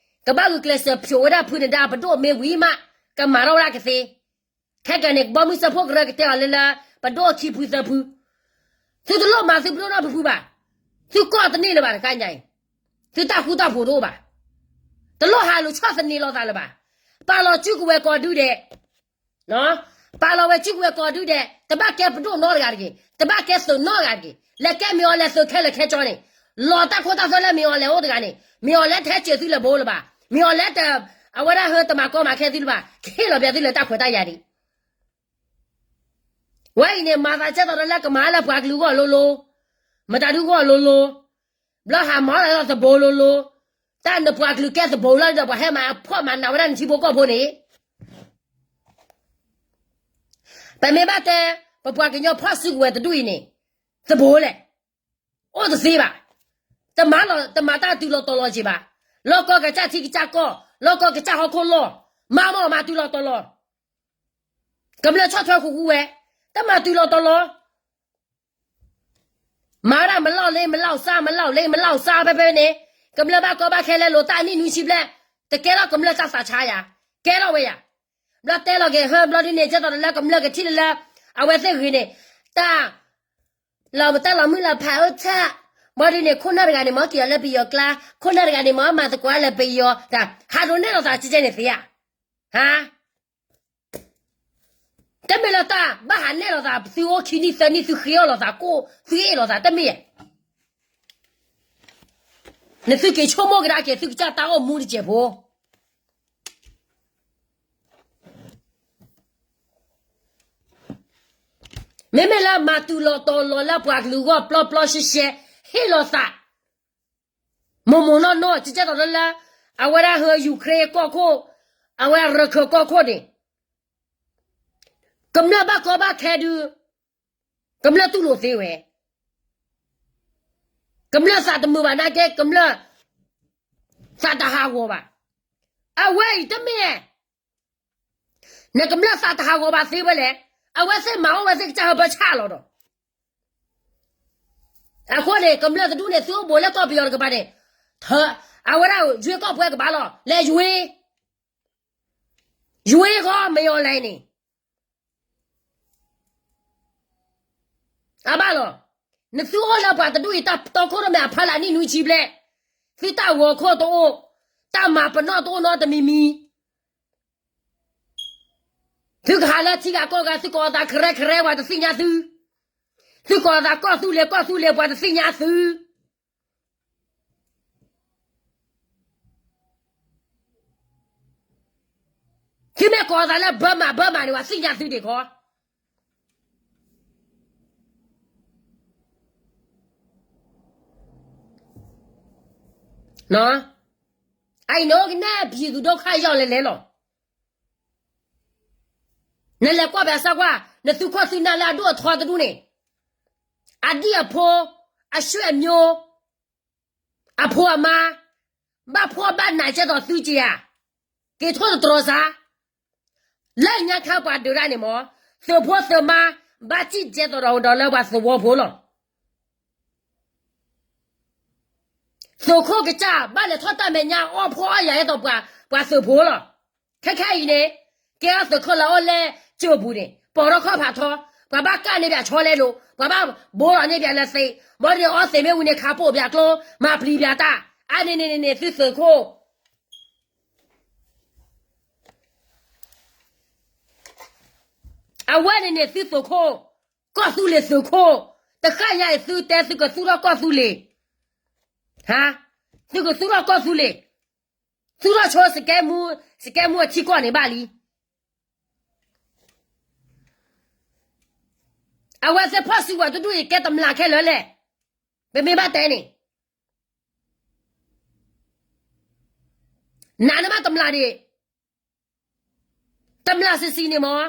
ကဘၣ်ဂုာ်ကျဲးစၢးဖျိးဝဲဒၣ်ဖုနဒါပဒိၣ်မ့ၢ်ဝံၤမး, ကမၤထီၣ်ဝဲဒၣ်ကသ့, ခဲကနံၣ်န့ၣ် ကဘီမုၢ်စၢဖှိၣ်ကရၢကတဲအီၤလၢလၢ, ပဒိၣ်ခံဖုသၢဖု, သုတလိၣ်မၤသုပဒိၣ်နီတဖုဖုဘၣ်, သုကီၢ်တန့ၢ်လၢၤဘၣ်တခါညါအံၤ, သုတၢ်ဃူတၢ်ဖိးတအိၣ်ဘၣ်, တလိၣ်ဟးလိာ်ဆီၣ်သနံးလိာ်သးလၢၤဘၣ်, ပာ်လီၤစုကဝဲၤကီၢ်ဒုဒဲး ပာ်လီၤဝဲစုကဝဲၤကီၢ်ဒုဒဲး, တဘၣ်ကဲပဒိၣ်နီတဂၤတဂ့ၤ, တဘၣ်ကဲသုးနီတဂၤတဂ့ၤ, လဲၤကဲမ့ၢ်အီၤလဲၤသုးခဲလၢာ်ခဲကၠီန့ၣ်, လီၤတၢ်ခိတၢ်သွဲလၢမ့ၢ်အီၤလဲၤအိၣ်တဂၤန့ၣ်, မ့ၢ်အီၤလဲၤထဲစၢၤသုလၢဘိလၢၤဘၣ်, မ့ၢ်အီၤလဲၤတ, အဝဲဒၣ်ဟၢတမၤကီမၤခဲသုလၢၤဘၣ်, ကဟ့ၣ်လီၤဘၣ်သုလၢတၢ်ခွဲးတၢ်ယာ်ဒံး ဝဲအံၤန့ၣ် မၤသးကဲသိးဒီးလၢကမၤလၢပှၤကလုာ်ဂီၢ်လိၤလိၤ, မတၤဒုဂီၢ်လိၤလိၤ, ဘျီဟးမၤလၢသဘိလိၤလိၤ, တၢ်နပှၤကလုာ်ကဲသဘိလီၤဒီး ပှၤဟဲမၤဖှီၣ်မၤနးဝဲဒၣ်နထံဖိကီၢ်ဖိန့ၣ်, ပမ့ၢ်ဘၣ်တဲ, ပပှၤကညီဖီၣ်စုကဝဲၤတဒူၣ်အံၤန့ၣ်, သဘိလဲၣ်, အိၣ်တသ့ဘၣ်, တမၤလီၤ, တမၤတၢ်တုၤလီၤတီၤလီၤက့ၤဘၣ်, လီၢ်ကီၢ်ကစၢ်ထံကစၢ်ကီၢ်, လီၢ်ကီၢ်ကစၢ်ဟီၣ်ခိၣ်လီၢ်, မၤမီၢ်မၤတုၤလီၤတီၤလီၤ, ကမျၢၢ်ဆီၣ်ထွဲဃူဃူဝဲ, တမၤတုၤလီၤတီၤလီၤ မၤဝဲဒၣ်မလီၢ်လ့မလီၢ်စၢ် မလီၢ်လ့မလီၢ်စၢ်ဖဲဖဲန့ၣ်, ကမျၢၢ်ဘၣ်ကီဘၣ်ခဲလဲၤလိာ်တၢ်အနံၣ်နွံဆံဘျဲၣ်, တကဲထီၣ်ကမျၢၢ်တၢ်သးဆါယၤ, ကဲထီၣ်ဝဲယၤ, ဘျီတဲလီၤက့ၤဟၢဘျီဒ်န့ၣ် ကဲသိးဒီးလၢကမျၢၢ်ကထံၣ်လၢလၢ, အဝဲသ့ၣ်ဂ့ၤန့ၣ်, တၢ် လီၤတၢ်လီၤမုၢ်လီၤဖးအိၣ်ဆၣ်, ဘျီဒ်န့ၣ် ခိၣ်နၢ်တဂၤန့ၣ် မ့ၢ်က့ၤအီၤလၢပယီၤကျါ, ခိၣ်နၢ်တဂၤန့ၣ် မ့ၢ်မၤသကိးလၢပယီၤ, တၢ်ဟးဒိးနဲၣ်လိာ်သးကဲကဲန့ၣ်သ့ဧါ, ဟါ တမ့ၢ်လၢတၢ်ဘၣ်ဟးနဲၣ်လိာ်သး သုအိၣ်ခံနံၣ်သၢနံၣ် သုဃ့အီၣ်လိာ်သးကိၣ် သုအ့ၣ်လိာ်သးတမ့ၢ်ဧါ, နသုက့ၤဆိကမိၣ်ကဒါက့ၤ သုကစၢ်တၢ်အိၣ်မူတစဲးဖိ မ့မ့ၢ်လၢမၤတုၤလီၤတီၤလီၤလၢပှၤကလုာ်အဂီၢ် ပျီပျီရှဲရှဲ ဟ့ၣ်လိာ်သး မိၢ်မိၢ်နီၢ်နီၢ် ကကဲသိးလၢလၢ အဝဲဒၣ်ဟၢ Ukraine ကီၢ်ခိၣ်, အဝဲရခၢၣ်ကီၢ်ခိၣ်န့ၣ်, ကမျၢၢ်ဘၣ်ကီဘၣ်ခဲဒုး, ကမျၢၢ်တူၢ်လိာ်သ့ဝဲ, ကမျၢၢ်သးတမုာ်ဘၣ်နာ်က့ ကမျၢၢ်သးတဟးဂီၤဘၣ်, အဝဲအံၤတမ့ၢ် နကမျၢၢ်သးတဟးဂီၤဘၣ်သ့ဝဲလဲၣ်, အဝဲသ့ၣ်မၤအီၣ်ဝဲသ့ၣ်ကစၢ်ဟၢဖၢဆၣ်လီၤဒီး, အဃိန့ၣ် ကမျၢၢ်တဒူၣ်န့ၣ် သုအိၣ်ဘူးလၢကီၢ်ပယီၤတကပၤန့ၣ်, အဝဲဒၣ်ယွ့ကီၢ်ပှဲၤကဘၣ်လီၤ လဲၤယွ့, ယွ့ဃီမ့ၢ်အီၤလဲၣ်န့ၣ် အဘၣ်လီၤ, နသုအိၣ်လၢပှၤတဒူၣ်အံၤ တၢ်တီခိၣ်ရိၣ်မဲအဖီလာ်နံၣ်နွံဆံဘျဲၣ်, သုတၢ်ဂီၤခိၣ်တအိၣ်, တၢ်မၤပနီၣ်တအိၣ်နီတမံၤမံၤ, သုကဟးလၢထံဂၤကီၢ်ဂၤ သုကိးသးခရဲခရဲ ပှၤတသ့ၣ်ညါသု, သုကိးသးကီၢ်သူလ့ၤကီၢ်သူလ့ၤ ပှၤတသ့ၣ်ညါသု သုမ့ၢ်ကိးသးလၢ Burma Burma န့ၣ် ပှၤသ့ၣ်ညါသုဒံးခီ, အံၤန့ၣ်အိၣ်ကနၣ် ပြည်သူဒုက္ခရောက် လဲၤလဲၤလီၤ, နလဲၤကွၢ်ဖဲအစၢ်ကွၢ် နသုခိၣ်သုနၢ်လၢအဒိၣ်အထီတဒူၣ်န့ၣ်, အဒံၣ်အဖိ, အဆွေမျိုး, အဖိအမါ, ဘၣ်ဖှီၣ်ဘၣ်နးကဲသိးသုက့ဧါ, က့ၤထိၣ်တတြီၤစါ, လၢညါခါပှၤဒုးတၢ်န့ၣ်မ့ၢ်, သုးဖိသုးမါ, ဘၣ်စံၣ်ကဲသိးဒီးဒီးလၢပှၤသဝီဖိလီၤ. သုးခိၣ်ကစၢ် ဘၣ်လဲၤထီၣ်တၢ်မဲာ်ညါအီၣ်ဖှီၣ်အီၣ်ယာ်အဲၣ်ဒိးပှၤသုးဖိလီၤ. ခဲခဲအံၤန့ၣ်, ကဲထီၣ်သုးခိၣ်လၢအအိၣ်လၢကၠိပူၤန့ၣ် ပိာ်ထီၣ်ခီၣ်ဖးထီ, ပှၤဘၣ်ကၢ်န့ၢ်ပှၤဆီလဲလိာ်, ပှၤဘၣ်ဘိလီၤန့ၢ်ပှၤလၢသ့, ဘၣ်ဒုးအီသံးမ့ၢ်ဝံၤန့ၣ် ခးပိာ်ပှၤကျိ, မၤပျံၤပှၤတၢ်, အါန့ၣ်န့ၣ်န့ၣ်န့ၣ် သုသုးခိၣ် အဝဲန့ၣ်န့ၣ် သုသုးခိၣ်, ကီၢ်သူလ့ၤသုးခိၣ်, တဃၣ်ညါအံၤ သုတဲသုကသူၣ်ထီၣ်ကီၢ်သူလ့ၤ, ဟါ, သုကသူၣ်ထီၣ်ကီၢ်သူလ့ၤ, သူၣ်ထီၣ်ဆိ စကဲမူအထံကီၢ်န့ၣ်ဘၣ်လံ. အဝဲသ့ၣ်ဖီၣ်စုကဝဲၤတဒူၣ်အံၤ ကဲတမျးခဲလၢာ်လဲၣ်, ပမ့ၢ်ဘၣ်တဲန့ၣ် နးနမ့ၢ်တမျးဒံး, တမျးစံးစံးန့ၣ်မ့ၢ်,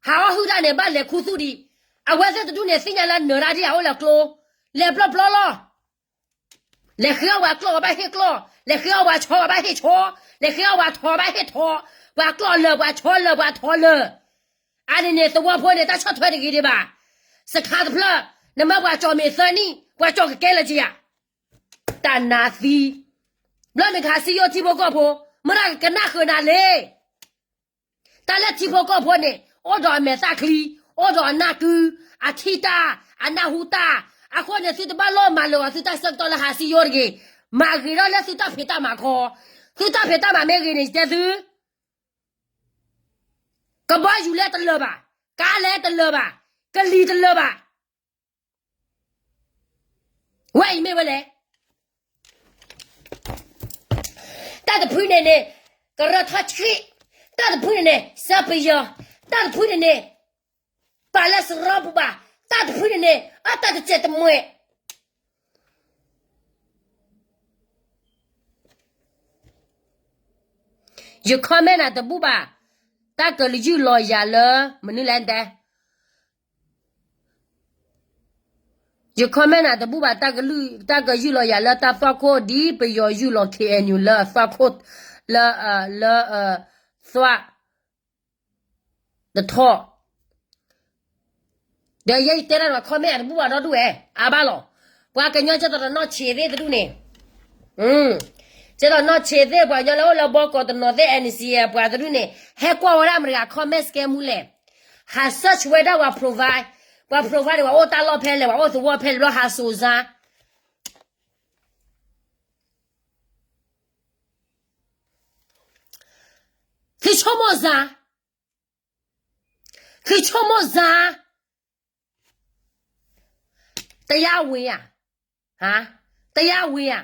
ဟးအီၣ်ဟုၣ်တၢ်န့ၣ် ဘၣ်လဲၤခူသူၣ်ဒံး, အဝဲသ့ၣ်တဒူၣ်န့ၣ် သ့ၣ်ညါလၢနၢၤတၢ်ဒ်အအိၣ်လၢကျိ, လဲၤပျီပျီလီၤ. လဲၤဃ့အီၣ်ပှၤကျီၢ်ဘၣ်ဟ့ၣ်ကျီၢ်, လဲၤဃ့အီၣ်ပှၤဆီဘၣ်ဟ့ၣ်ဆီ, ပှၤကျီၢ်လၢာ်ပှၤဆီလၢာ်ပှၤထီလၢာ်, အါန့ၣ်န့ၣ် သဝီဖိန့ၣ် တၢ်ဆီၣ်ထွဲတဂ့ၤဒံးဘၣ်. စခါတဖျၢၣ်, နမၤပှၤကၠီၣ်မ့ၢ်သၢနံၣ် ပှၤကၠီၣ်ကကဲလၢာ်ကယၤ, တၢ်နးသံ, ဘျီမ့ၢ်ကဟးစံယိထံဖိကီၢ်ဖိ, မ့ၢ်ဒၣ်ကနၣ်ဃုာ်နၤလံ, တၢ်လၢထံဖိကီၢ်ဖိန့ၣ် အိၣ်ဒီးအမဲာ်သၣ်ချံ, အိၣ်ဒီးအနၢ်ကု, အထံၣ်တၢ်, အနၢ်ဟူတၢ်, အဃိန့ၣ် သုတဘၣ်လိၣ်မၤလၢာ်အီၤ သုတၢ်ဆၢကတီၢ်လၢဟးစံယိတဂ့ၤ, မၤဂ့ၤထီၣ်လၢသုတၢ်ဖံးတၢ်မၤခီ, သုတၢ်ဖံးတၢ်မၤမ့ၢ်ဂ့ၤန့ၣ် ယတဲသု ကဘီယူၤလဲတလၢာ်ဘၣ်, ကါလဲတလၢာ်ဘၣ်, ကလံၤတလၢာ်ဘၣ်. ဝဲအံၤမ့ၢ်ဝဲလဲၣ်. တၢ်တဖုန့ၣ်န့ၣ် ကရၢထီၣ်ဆံး, တၢ်တဖုန့ၣ်န့ၣ် စၢပယီၤ, တၢ်တဖုန့ၣ်န့ၣ် ပာ်လၢစရီပူၤဘၣ်, တၢ်တဖုန့ၣ်န့ၣ် အတၢ်တစဲးတမှဲး ယ comment နၤတဘူၣ်ဘၣ်, တၢ်ကလုၢ်ယုၢ်လီၤယၤလၢ မနုၤလဲၣ်တဲ, ယ comment နၤတဘူၣ်ဘၣ်, တၢ်ကလုၢ် တၢ်ကယုၢ်လီၤယၤလၢတၢ်သွၣ်ခိၣ် ဒ်ပယီၤယုၢ်လီၤ K N U လၢအသွၣ်ခိၣ် လၢ လၢ သွၣ် တထီၣ် ဒီးယဲယတဲတၢ်ဒီး comment အတဘူၣ်ဘၣ်ဒီဒူၣ်ဝဲ အါဘၣ်လီၤ. ပှၤကညီကဲသိးဒီးနီၢ်ဆံးသ့ၣ်တဒူၣ်န့ၣ်, ကဲသိးနီၢ်ဆံးသ့ၣ် ပှၤကညီလၢအိၣ်လၢဘီကီးတနီၤသ့ၣ် N C A ပှၤတဒူၣ်န့ၣ် ဟဲကွၢ်ဝဲဒၣ်အမဲရကၤ comment စကဲမူလဲၣ်, ဟး search ဝဲဒၣ်ပှၤ profile, ပှၤ profile န့ၣ် ပှၤအိၣ်တၢ်လီၢ်ဖဲလဲၣ်, ပှၤအိၣ်သဝီဖဲလဲၣ် ဘျီဟးစိၤစါ သုဆိကမိၣ်စါ, သုဆိကမိၣ်စါ, တရားဝင်ဧါ, ဟါ, တရားဝင်ဧါ.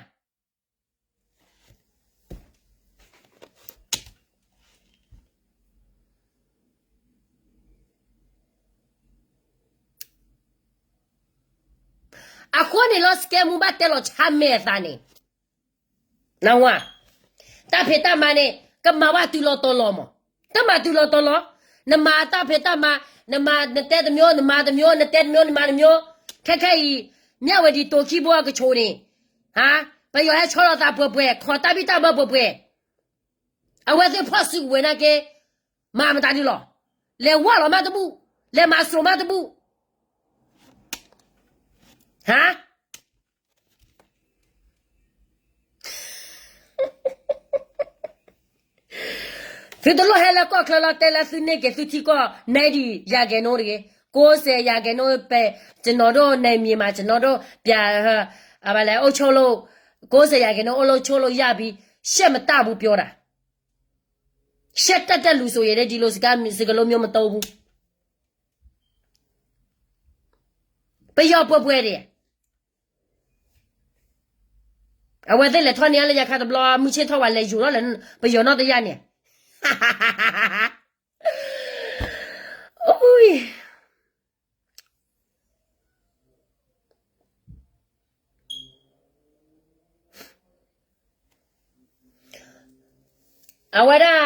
အဃိန့ၣ်လီၤ စကဲမူဘၣ်တဲလီၤဆါမဲာ်အသးန့ၣ်, နဝၤ, တၢ်ဖံးတၢ်မၤန့ၣ် ကမၤဝဲတုၤလီၤတီၤလီၤမး, တမၤတုၤလီၤတီၤလီၤ, နမၤတၢ်ဖံးတၢ်မၤ, နမၤနတဲတမျိုး နမၤတမျိုး နတဲတမျိုး နမၤတမျိုး, ခဲခဲအံၤ မြဝတီ တိၤခံဘိအကဆိးန့ၣ်, ဟါ, ပယီၤဟဲဆီလီၤသးပှဲၤပှဲၤ ခိးတၢ်ဘံၣ်တၢ်ဘၢပှဲၤပှဲၤ, အဝဲသ့ၣ်ဖီၣ်စုကဝဲၤနာ်က့, မၤမတၤဒ်လီၤ, လဲၤဝၢ်လီၤမးတဘူၣ်, လဲၤမၤစှၤမးတဘူၣ် ဟါ, သုတလိၣ်ဟဲလၢကီၢ်ချၢလီၤ တဲလၢသုန့ၢ်က့ၤသုထံကီၢ် နဒံး ရာခိုင်နှုန်း တဂ့ၤ, ကိုးဆယ်ရာခိုင်နှုန်း ပဲ ကျွန်တော်တို့ နယ်မြေမှာ ကျွန်တော်တို့ ပြန် အဘၣ်လဲၣ် အုပ်ချုပ်လို့ ကိုးဆယ်ရာခိုင်နှုန်း အုပ်ချုပ်လို့ရပြီ, ရှက်မတတ်ဘူး ပြောတာ, ရှက်တတ်တဲ့လူဆိုရင်လည်း ဒီလိုစကား စကားလုံးမျိုးမသုံးဘူး, ပယီၤပှဲၤပှဲၤဒံး အဝဲသ့ၣ်လဲၤထီၣ်န့ၢ်လၢညါခါတဘျီ မုၢ်ဆ့ၣ်ထီၣ်ဝဲလဲၤယိၤထီၣ်လၢ ပယီၤနီၢ်တယၢ်န့ၣ်, အဝဲဒၣ်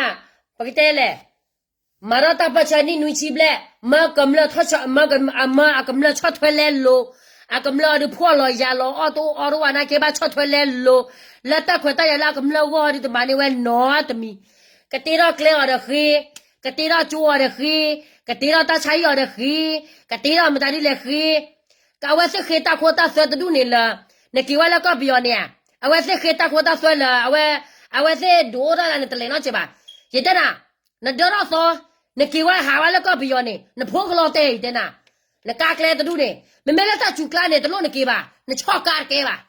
ပကတဲလဲၣ်, မၤထီၣ်တၢ်ပၢၢ်ဆၢနံၣ်နွံဆံဘျဲၣ်, မၢကမျၢၢ်ထီၣ်, မၢအကမျၢၢ်ဆီၣ်ထွဲလဲလိာ်, အကမျၢၢ်အီၤဒုးဖှီၣ်လီၤယာ်လီၤ အီၣ်တအိၣ်အီတအိၣ်နာ်က့ ဘၣ်ဆီၣ်ထွဲလဲလိာ်, လၢတၢ်ခွဲးတၢ်ယာ်လၢအကမျၢၢ်ဂီၢ်ဒုးတမၤန့ၢ်ဝဲနီတမံၤ, ကတ့ထီၣ်ကျဲအီၤဒီးဃ့, ကတ့ထီၣ်ကၠိအီၤဒီးဃ့, ကတ့ထီၣ်တၢ်ဆါဟံၣ်အီၤဒီးဃ့, ကတ့ထီၣ်မတၤဒ်လဲၣ်ဃ့, က အဝဲသ့ၣ်ဃ့တၢ်ခိတၢ်သွဲတဒူၣ်န့ၣ်လၢ နက့ၤဝဲလၢကီၢ်ပယီၤန့ၣ်ဧါ, အဝဲသ့ၣ်ဃ့တၢ်ခိတၢ်သွဲလၢ အဝဲ, အဝဲသ့ၣ်ဒုးအိၣ်ထီၣ်လၢနတလဲၤနီတစဲးဘၣ်, ယတဲနၤ, နဒၢထီၣ်သီ, နက့ၤဝဲဟးဝဲလၢကီၢ်ပယီၤန့ၣ် နဖိကလီတဲယတဲနၤ, နကါကျဲတဒူၣ်န့ၣ် မ့မ့ၢ်လၢတၢ်စူၤကျါန့ၣ် တလိၣ်နက့ၤဘၣ်, နဆီၣ်ကါတကဲဘၣ်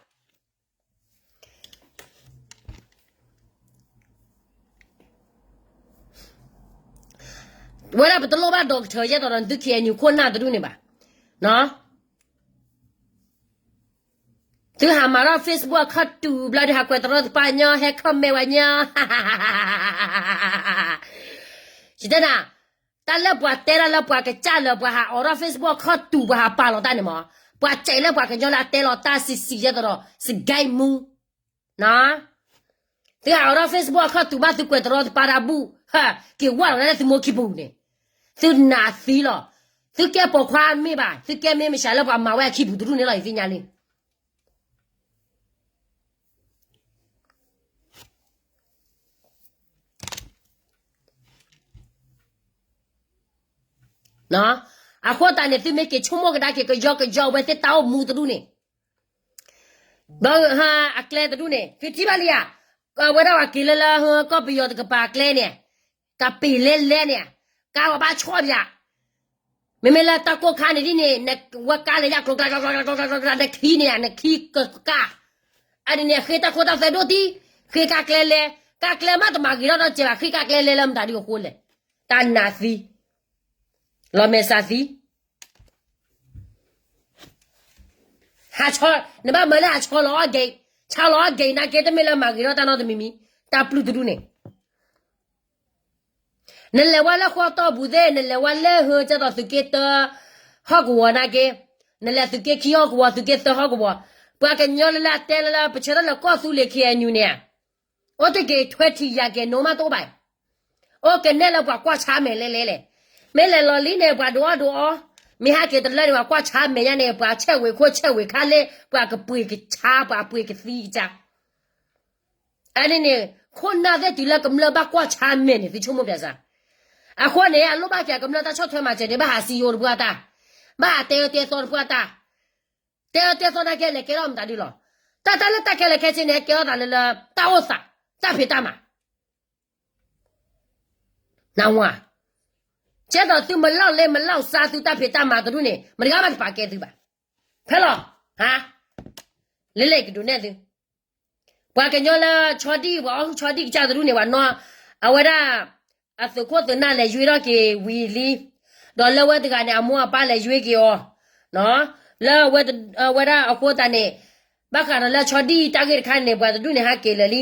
ဝဲဒၣ်ပတလိၣ်ဘၣ် doctor ယဲသိးဒီးနသု K N U ခိၣ်နၢ်တဒူၣ်န့ၣ်ဘၣ်, သုဟးမၤထီၣ် Facebook အခီၣ်တူာ်ဘျီဒုးဟးကွဲးတရီတပါညီ ဟဲ comment ဝဲညီ, ယတဲနၤ, တၢ်လၢပှၤတဲတၢ်လၢပှၤကစၢ်လၢပှၤဟးအိးထီၣ် Facebook အခီၣ်တူာ် ပှၤဟးပာ်လီၤတၢ်န့ၣ်မး, ပှၤစဲးလၢပှၤကညီလၢအတဲလီၤတၢ်စံးစံးယဲသိးဒီး စကဲမူ သုဟးအိးထီၣ် Facebook အခီၣ်တူာ်ဘၣ် သုကွဲးတရီတပါတၢ်ဘူၣ်, က့ၤဝၢ်လီၤလၢသုမိၢ်ခံပူၤန့ၣ်, သုနးသံလီၤ, သုကဲပိာ်ခွါမ့ၢ်ဘၣ်, သုကဲမ့ၢ်မဆါလၢပှၤမၤဝဲအခံပူၤတဒူၣ်န့ၣ်လီၤ ယသ့ၣ်ညါလံ နီၢ်, အဃိသတးန့ၣ် သုမ့ၢ်က့ၤဆိကမိၣ်ကဒါက့ၤ ကယီကယီအဝဲသ့ၣ်တၢ်အိၣ်မူတဒူၣ်န့ၣ်, ဒီးအကျဲတဒူၣ်န့ၣ် သုထံၣ်ဘၣ်လံဧါ, အဝဲဒၣ်ပှၤက့ၤလၢလၢ ကီၢ်ပယီၤတကပၤအကျဲန့ၣ်, ကပ့ၤလဲလဲန့ၣ်, ကါပှၤဘၣ်ဆီၣ်ပယၤ, မ့မ့ၢ်လၢတၢ်ကိၢ်ခါန့ၣ်ဒ်န့ၣ် ဝဲကါလဲၤယၢ်ကျိၤကျါကျိၤကျါကျိၤကျါ နခံန့ၣ် နခံကကါ, အဒ်န့ၣ် ဃ့တၢ်ခိတၢ်သွဲဒိၣ်တံၢ်, ဃ့ကါကျဲလဲ, ကါကျဲမးတမၤဂ့ၤထီၣ်ဒီးစဲးဘၣ် ဃ့ကါကျဲလဲလၢမတၤဒုအဃိလဲၣ်, တၢ်နးသံ လီၤမဲာ်ဆှးသံ, ဟးဆီ, နဘၣ်မၤလၢဟးဆီလီၤအီၣ်က့ၤ, ဆီလီၤအီၣ်က့ၤနာ်က့ တမ့ၢ်လၢမၤဂ့ၤထီၣ်တၢ်နီတမံၤမံၤ, တၢ်ပျုၢ်တဒူၣ်န့ၣ်, နလဲၤဝဲလၢဃီတီၢ်ပူၤသ့ၣ် နလဲၤဝဲလၢဟၢကဲသိးသုးက့တၢ ဟီၣ်ကဝီၤနာ်က့, နလဲၤသုးက့ခံဟီၣ်ကဝီၤ သုးက့သၢဟီၣ်ကဝီၤ, ပှၤကညီလၢလၢအတဲလၢလၢ ပဆၢထၢၣ်လၢကီၢ်သူလ့ၤ ခ့ၣ်အဲၣ်ယူၣ်န့ၣ် အိၣ်တက့ၤထွဲထံၣ်ယၤက့ၤနိမးတအိၣ်ဘၣ်, အိၣ်ကနဲၣ်လၢပှၤကွၢ်ဆါမဲာ်လဲလဲလဲၣ်, မ့ၢ်လဲၤလီၤလံန့ၣ် ပှၤဒိးအီၣ်ဒိးအီ, မ့ၢ်ဟဲက့ၤတလၢန့ၣ် ပှၤကွၢ်ဆါမဲာ်ညါန့ၣ် ပှၤဆဲးဝ့ၤခိၣ်ဆဲးဝ့ၤခါလၢ ပှၤကပှ့ၤကဆါ ပှၤပှ့ၤကသံကစၢ် အန့ၣ်န့ၣ် ခိၣ်နၢ်သ့ၣ်တုၤလၢကမျၢၢ်ဘၣ်ကွၢ်ဆါမဲာ်န့ၣ် သုဆိကမိၣ်ပျဲစ့ၢ်, အဃိန့ၣ် အလိၣ်ဘၣ်က့ၤကမျၢၢ်တၢ်ဆီၣ်ထွဲမၤစၢၤန့ၣ် ဘၣ်ဟးစံယိၤတပှၢ်တၢ်, ဘၣ်ဟးတဲအၢတဲသီတပှၢ်တၢ်, တဲအၢတဲသီနာ်က့ လဲၤကဲထီၣ်မတၤဒုလီၤ, တၢ်တၢ်လၢတၢ်ခဲလၢာ်ခဲဆ့န့ၣ် ကဲထီၣ်သးလၢလၢ တၢ်အိၣ်သး, တၢ်ဖံးတၢ်မၤ နဝၤ, ကဲသိးသုမၤလီၢ်လ့မၤလီၢ်စါသုတၢ်ဖံးတၢ်မၤတဒူၣ်န့ၣ် မတဂၤမးတပာ်ကဲသုဘၣ်, ဖဲလီၤ, ဟါ, လဲလဲကဒုးနဲၣ်သု, ပှၤကညီလၢဆီဒံၣ် ပှၤအီၣ်ဟုၣ်ဆီဒံၣ်ကစၢ်တဒူၣ်န့ၣ် ပှၤနီၢ်, အဝဲဒၣ် အသုးခိၣ်သုးနၢ်လဲၤယွ့ထီၣ်က့ၤဝံၤလံ, ဒီးလၢဝဲတဂၤန့ၣ် အမိၢ်အပၢ်လဲၤယွ့က့ၤအီၤ, လၢ အဝဲဒၣ်အဃိသတးန့ၣ်, ဘၣ်ဃးဒီးလၢဆီဒံၣ်တၢ်ဂ့ၢ်တခါန့ၣ် ပှၤတဒူၣ်န့ၣ်ဟးက့ၤလၢာ်လံ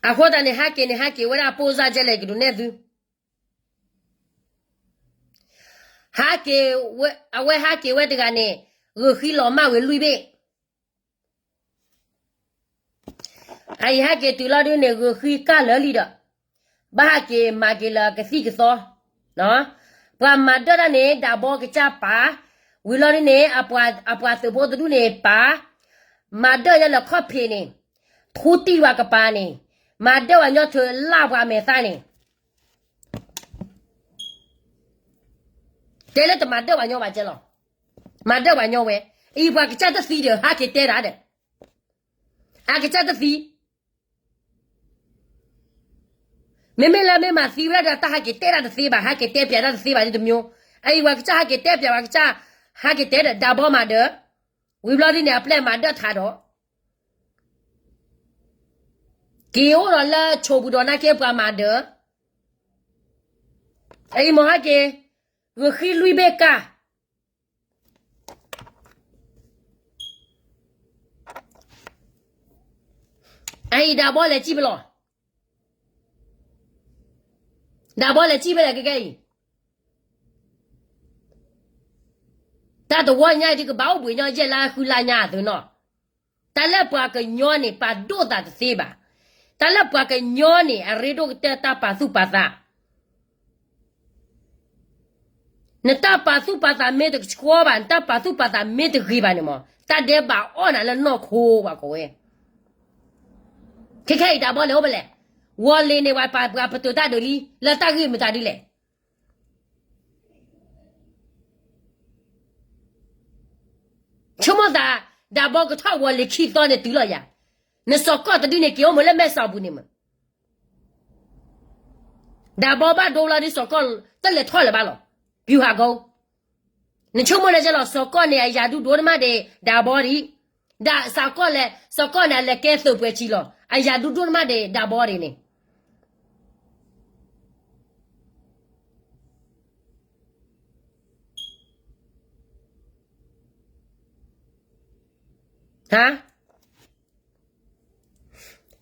အဃိသတးန့ၣ် ဟဲက့ၤန့ၣ် ဟဲက့ၤဝဲဒၣ်ပိၢ်စၢ်ကဲလဲၣ် ကဒုးနဲၣ်သု, ဟဲက့ၤ, အဝဲဟဲက့ၤဝဲတဂၤန့ၣ် ဂုာ်ဃံလီၤမၢ်ဝံၤလွံၢ်ဘ့ၣ်, အအံၤဟဲက့ၤတုၤလီၤဒုန့ၣ် ဂုာ်ဃံကၢ်လၢာ်လံဒီး, ဘၣ်ဟဲက့ၤမၤက့ၤလၢကသံၣ်ကသီ ပှၤမၤဒၢၣ်တၢ်န့ၣ် ဒးဘီကစၢ်ပာ်, ဝံၤလီၤဒုန့ၣ် အပှၤသုးဖိတဒူၣ်န့ၣ်ပာ်, မၤဒၢၣ်ညါလၢခီၣ်ဖံးန့ၣ်, ထူတံၢ်ဝဲကပၤန့ၣ်, မၤဒၢၣ်ဝဲညီထုးလၢ်ပှၤမဲာ်သၣ်န့ၣ်, တဲလၢတမၤဒၢၣ်ပှၤညီဘၣ်ကဲလီၤ, မၤဒၢၣ်ပှၤညီဝဲ, အံၤပှၤကစၢ်တသံဒီး ဟဲက့ၤတဲတၢ်ဒီး, အကစၢ်တသံ မ့မ့ၢ်လၢမ့ၢ်မၤသံဝဲဒၣ်ဒီး တၢ်ဟဲက့ၤတဲတၢ်တသ့ဘၣ်, ဟဲက့ၤတဲပျးတၢ်တသ့ဘၣ်ဒ်တမံၤ, အအံၤပှၤကစၢ်ဟဲက့ၤတဲပျး ပှၤကစၢ်, ဟဲက့ၤတဲဒီး ဒးဘီမၤဒၢၣ်, ဝံၤဘျီဒ်န့ၣ် အပျဲၢ်မၤဒၢၣ်ထးဒီး, က့ၤအိၣ်ဒီးလၢဆိးပူၤဒီးနာ်က့ပှၤမၤဒၢၣ်, အအံၤမ့ၢ်ဟဲက့ၤ, ဂုာ်ဃံလွံၢ်ဘ့ၣ်ကၢ် အအံၤဒးဘီလဲၤစံၣ်ဖဲလဲၣ်, ဒးဘီလဲၤစံၣ်ဖဲလဲၣ်ကဲကဲအံၤ, တၢ်တဝီညါအံၤဒုးကဘၣ်အိၣ်ဘှံးညီယဲၢ်လါဃုလါညါအသိးနီၤ, တၢ်လၢပှၤကညီန့ၣ် ပာ်ဒိၣ်သးတသ့ဘၣ်, တၢ်လၢပှၤကညီန့ၣ် အရ့ဒိၣ်ကတၢၢ်တၢ်ပာ်သူၣ်ပာ်သး နတၢ်ပာ်သူၣ်ပာ်သးမ့ၢ်တကဆှီဘၣ်, နတၢ်ပာ်သူၣ်ပာ်သးမ့ၢ်တဂ့ၤဘၣ်န့ၣ်မး, တၢ်ဒဲးဘးအီၣ်နၤလၢနီၢ်ခိပှၤကိးဝဲ, ခဲခဲအံၤဒးဘီလဲၤအိၣ်ဖဲလဲၣ်, ဝီၤလ့ၤန့ၣ် ပှၤပတုာ်တၢ်ဒုးလံ, လၢတၢ်ဂ့ၢ်မတၤဒ်လဲၣ် ဆိကမိၣ်သး, ဒးဘီကထီၣ်ဝီၤလ့ၤခံသီန့ၣ်တုၤလီၤယၤ, နစီၤကီၢ်တဒုန့ၣ် က့ၤအိၣ်မ့ၢ်လၢမဲၢ်စီၤပူၤန့ၣ်မး, ဒးဘီဘၣ်ဒိလီၤဒ်စီၤကီၢ်တလဲၤထီၣ်လၢၤဘၣ်လီၤ, ပျူၤဟးကိ, နဆိကမိၣ်န့ၣ်ကဲလီၤ စီၤကီၢ်န့ၣ် အယၤဒူဒိၣ်တမးဒံး ဒးဘီဒံး, ဒ်စီၤကီၢ်လဲၣ် စီၤကီၢ်န့ၣ် အလဲၤကဲသုးပှဲၤဆံလီၤ အယၤဒူဒိၣ်တမးဒံး ဒးဘီဒံးန့ၣ်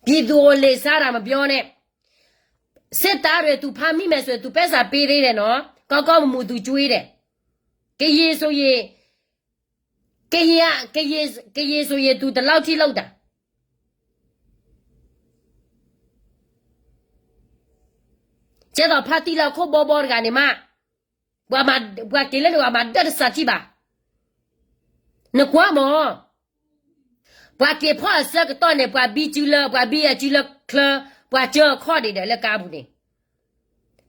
ပြည်သူကို လစ်စားတာ မပြောနဲ့, စစ်သားတွေ သူ ဖမ်းမိမယ်ဆိုရင် သူ ပိုက်ဆံပေးသေးတယ်နော်, ကောင်းကောင်းမွန်မွန် သူ ကျွေးတယ်, ကရင်ဆိုရင်, ကရင်က, ကရင်, ကရင်ဆိုရင် သူ ဒီလောက်ထိ လုပ်တာ. ကဲသိးဖါတံၢ်လၢခိၣ်ဘီဘီတဂၤန့ၣ်မး, ပှၤမၤ, ပှၤက့ၤလၢန့ၣ် ပှၤမၤဒၢၣ်တစးထံၣ်ဘၣ်. နကွၢ်မး, ပှၤက့ၤဖီၣ်အဆၢကတီၢ်န့ၣ် ပှၤဘံစုလၢ, ပှၤဘံအစုလၢချၢ, ပှၤစၢအခီၣ်ဒံးဒီးလၢကါပူၤန့ၣ်,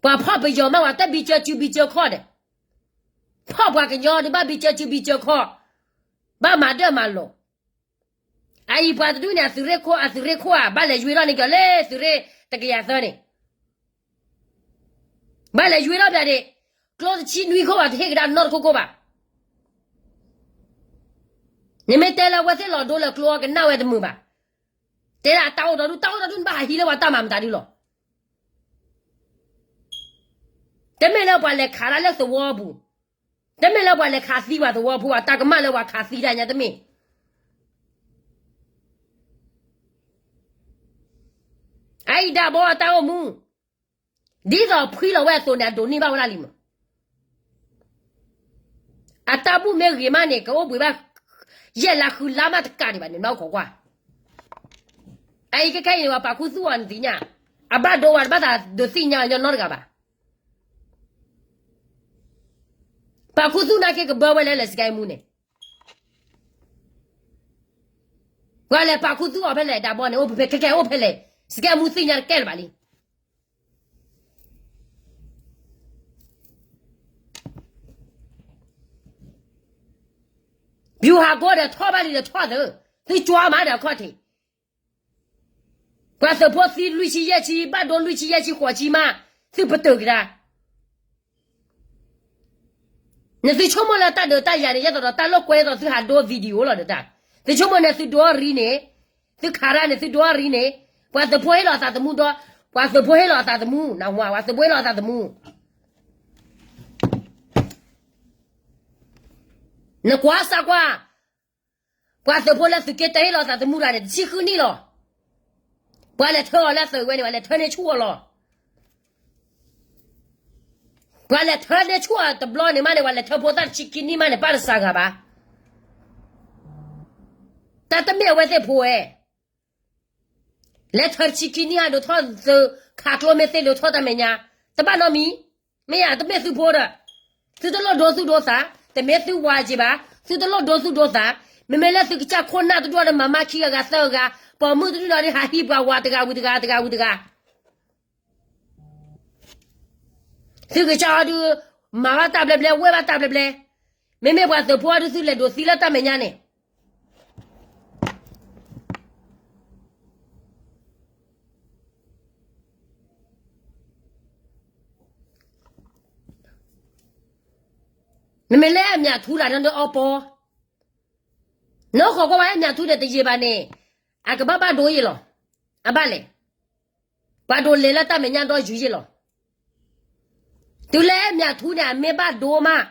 ပှၤဖီၣ်ပယီၤမး ပှၤတဘံကၢစုဘံကၢခီၣ်ဒီး, ဖီၣ်ပှၤကညီဒီးဘၣ်ဘံကၢစုဘံကၢခီၣ်, ဘၣ်မၤဒၢၣ်မၤလီၤ. အအံၤပှၤတဒူၣ်န့ၣ် အသုးရ့ၣ်ခိၣ် အသုးရ့ၣ်ခိၣ်ဧါ ဘၣ်လဲၤယွ့ထီၣ်န့ၢ်ကီးလၢသုးရ့ၣ်တကယၤသၢန့ၣ်, ဘၣ်လဲၤယွ့ထီၣ်ပၠးဒံး, ကျိတဆံနွံခိၣ်ဘၣ် တဟ့ၣ်ကဒါနီတခိၣ်ခိၣ်ဘၣ်. နမ့ၢ်တဲလၢအဝဲသ့ၣ်လီၤဒိလၢကျိအီၤ ကနၣ်ဝဲတမုာ်ဘၣ်. တဲဒၣ်တၢ်အိၣ်ဒီဒူၣ် တၢ်အိၣ်ဒီဒူၣ်န့ၣ် ဘၣ်ဟးဟံးလၢပှၤတၢ်မၤမတၤဒုလီၤ. တမ့ၢ်လၢပှၤလဲၤခးတၢ်လၢသဝီပူၤ, တမ့ၢ်လၢပှၤလဲၤခးသံပှၤသဝီဖိ ပှၤတၢ်ကမၣ်လၢပှၤခးသံတၢ်ညါတမ့ၢ်. အအံၤဒၣ်ဘီအတၢ်အိၣ်မူ, ဒ်သိးဖှံလီၤဝဲအသိးန့ၣ် အဒိးန့ၢ်ဘၣ်ဝဲဒၣ်လံမး. အတၢ်ဘူၣ်မ့ၢ်ဂ့ၤမးန့ၣ် ကအိၣ်ဘှံးဘၣ် ယဲၢ်လါဃုလါမးတကးဒံးဘၣ်န့ၣ် နီၢ်ခိကွၢ်. အအံၤခဲခဲအံၤန့ၣ် ပှၤပာ်ခူသူၣ်အီၤနသ့ၣ်ညါ, အဘၣ်ဒိဝဲတဘၣ်သးဒုးသ့ၣ်ညါညီနီတဂၤဘၣ်. ပာ်ခူသူၣ်နာ်က့ကဘၢဝဲလဲၣ်လၢစကဲမူန့ၣ်, ပှၤလဲၤပာ်ခူသူၣ်အီၤဖဲလဲၣ် ဒၣ်ဘီန့ၣ် အိၣ်ဖဲဖဲခဲခဲအိၣ်ဖဲလဲၣ်, စကဲမူသ့ၣ်ညါတကဲလၢၤဘၣ်လံ. ဗျူဟာကုန်းဒီးထီၣ်ဘၣ်လံဒီးထီၣ်သု, သုကၠွါမးဒီးအခီၣ်ထံး, ပှၤသုးဖိသံလွံၢ်ဆံယဲၢ်ဆံ ဘၣ်ဒိလွံၢ်ဆံယဲၢ်ဆံဃိးဆံမး, သုပတုာ်ကဒါ. နသုဆိကမိၣ်လၢတၢ်ဒုးတၢ်ယၤန့ၣ် ယဲသိးဒီးတၢ်လိာ်ကွဲသိးသုဟးဒိ video လီၤဒီးတၢ်, သုဆိကမိၣ်န့ၣ်သုဒိအီၤရံန့ၣ်, သုခးတၢ်န့ၣ် သုဒိအီၤရံန့ၣ်, ပှၤသုးဖိဟ့ၣ်လီၤအသးသမူဒီး, ပှၤသုးဖိဟ့ၣ်လီၤအသးသမူ, နဝၤ ပှၤသုးဖိဟ့ၣ်လီၤအသးသမူ နကွၢ်စၢ်ကွၢ်, ပှၤသုးဖိလၢသုးက့တၢဟ့ၣ်လီၤသးသမူတဂၤန့ၣ် တဆံဃုနံၣ်လီၤ. ပှၤလဲၤထၢအီၤလၢသုးဝဲန့ၣ် ပှၤလဲၤထၢန့ၢ်ဆူၣ်အီၤလီၤ. ပှၤလဲၤထၢန့ၢ်ဆူၣ်အီၤတဘျီန့ၣ်မးန့ၣ် ပှၤလဲၤထၢဖိသၣ်တဆံခံနံၣ်မးန့ၣ် ပၢ်တစှၤဂၤဘၣ်. တၢ်တမ့ၢ်အဝဲသ့ၣ်ဖိဝဲ လဲၤထၢတဆံခံနံၣ်ဟးဒိးထီၣ်သုးခးကျိမ့ၢ်သ့ၣ်ဒိးထီၣ်တၢ်မဲာ်ညါ, တဘၣ်နီတမံၤ, မ့ၢ်ယတမ့ၢ်သုဖိဒီး, သုတလိၣ်ဒိသူၣ်ဒိသး, တမ့ၢ်သုဝၤက့ၤဘၣ်, သုတလိၣ်ဒိသူၣ်ဒိသး, မ့မ့ၢ်လၢသုကစၢ်ခိၣ်နၢ်တဒူၣ်ဒီးမၤမၢခံဂၤဂၤသၢဂၤ, ပိာ်မုၣ်တဒူၣ်ဒီးဟးဟံးပှၤဝၤတဂၤဝံၤတဂၤတဂၤဝံၤတဂၤ သုကစၢ်အီၤဒုး, မၤဘၣ်တၢ်ဘျဲဘျဲ ဝဲၢ်ဘၣ်တၢ်ဘျဲဘျဲ, မ့မ့ၢ်ပှၤသုးဖိအီၤဒုးသုလဲၤဒိးသံလၢတၢ်မဲာ်ညါန့ၣ် မ့မ့ၢ်လၢအမျးထူတၢ်န့ၣ်အီပီ, နီၢ်ဃီကွၢ်ဝဲအမျးထူဒီးတယံာ်ဘၣ်န့ၣ်, အကဘၣ်ဘၣ်ဒိယ့ၢ်လီၤ, အဘၣ်လဲၣ်, ပှၤဒိးလဲၤလၢတၢ်မဲာ်ညါဒီးယူၤယ့ၢ်လီၤ, တုၤလၢအမျးထူန့ၣ် အမ့ၢ်ဘၣ်ဒိမး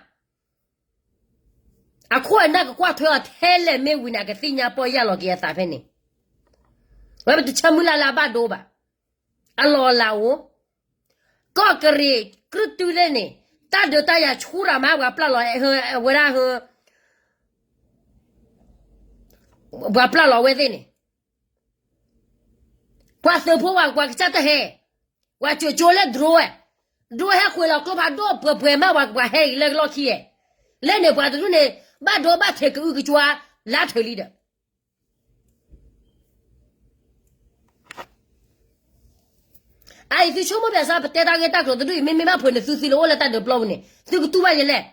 အခိၣ်အနၢ်ကကွၢ်ထွဲအီၤထဲလဲၣ်မ့ၢ်ဝံၤန့ၣ် အကသ့ၣ်ညါပီၢ်ယၢ်လီၤက့ၤအသးဖဲန့ၣ်, ဝဲပတဆၢမုၢ်လၢ်လၢအဘၣ်ဒိဘၣ်, အလီၢ်အလၤအိၣ်, ကီၢ်ကရံၣ်ကြုၢ်တုၤလၢန့ၣ်, တၢ်ဒုးတၢ်ယၤဆူၣ်ရၤမး ပှၤပျၢ်လီၤဝဲဒၣ်ဟၢ, ပှၤပျၢ်လီၤဝဲသ့ၣ်န့ၣ် ပှၤသုးဖိဝဲ ပှၤကစၢ်တဟဲ, ပှၤကၠိကၠိလၢ drone ဝဲ, drone ဟဲဃုာ်လီၤကျိဖးဒိၣ်ပှဲၤပှဲၤမး ပှၤဟဲအံၤလၢလီၢ်ခံဧဲ, လၢန့ၣ်ပှၤတဒူၣ်န့ၣ် ဘၣ်ဒိဘၣ်ထံးကအုကကွၢ် လါထုးလံဒီး အအံၤသုဆိကမိၣ်ပၠးစၢ် ပတဲတၢ်ဂ့ၢ်တၢ်ကျိၤတဒူၣ်အံၤ မ့မ့ၢ်ဘၣ်ဖုးန့ၣ် သုသံလၢအိၣ်လၢတၢ်ဒုးပျီပူၤန့ၣ် သုကတူၢ်ဘၣ်ယဲလဲၣ်.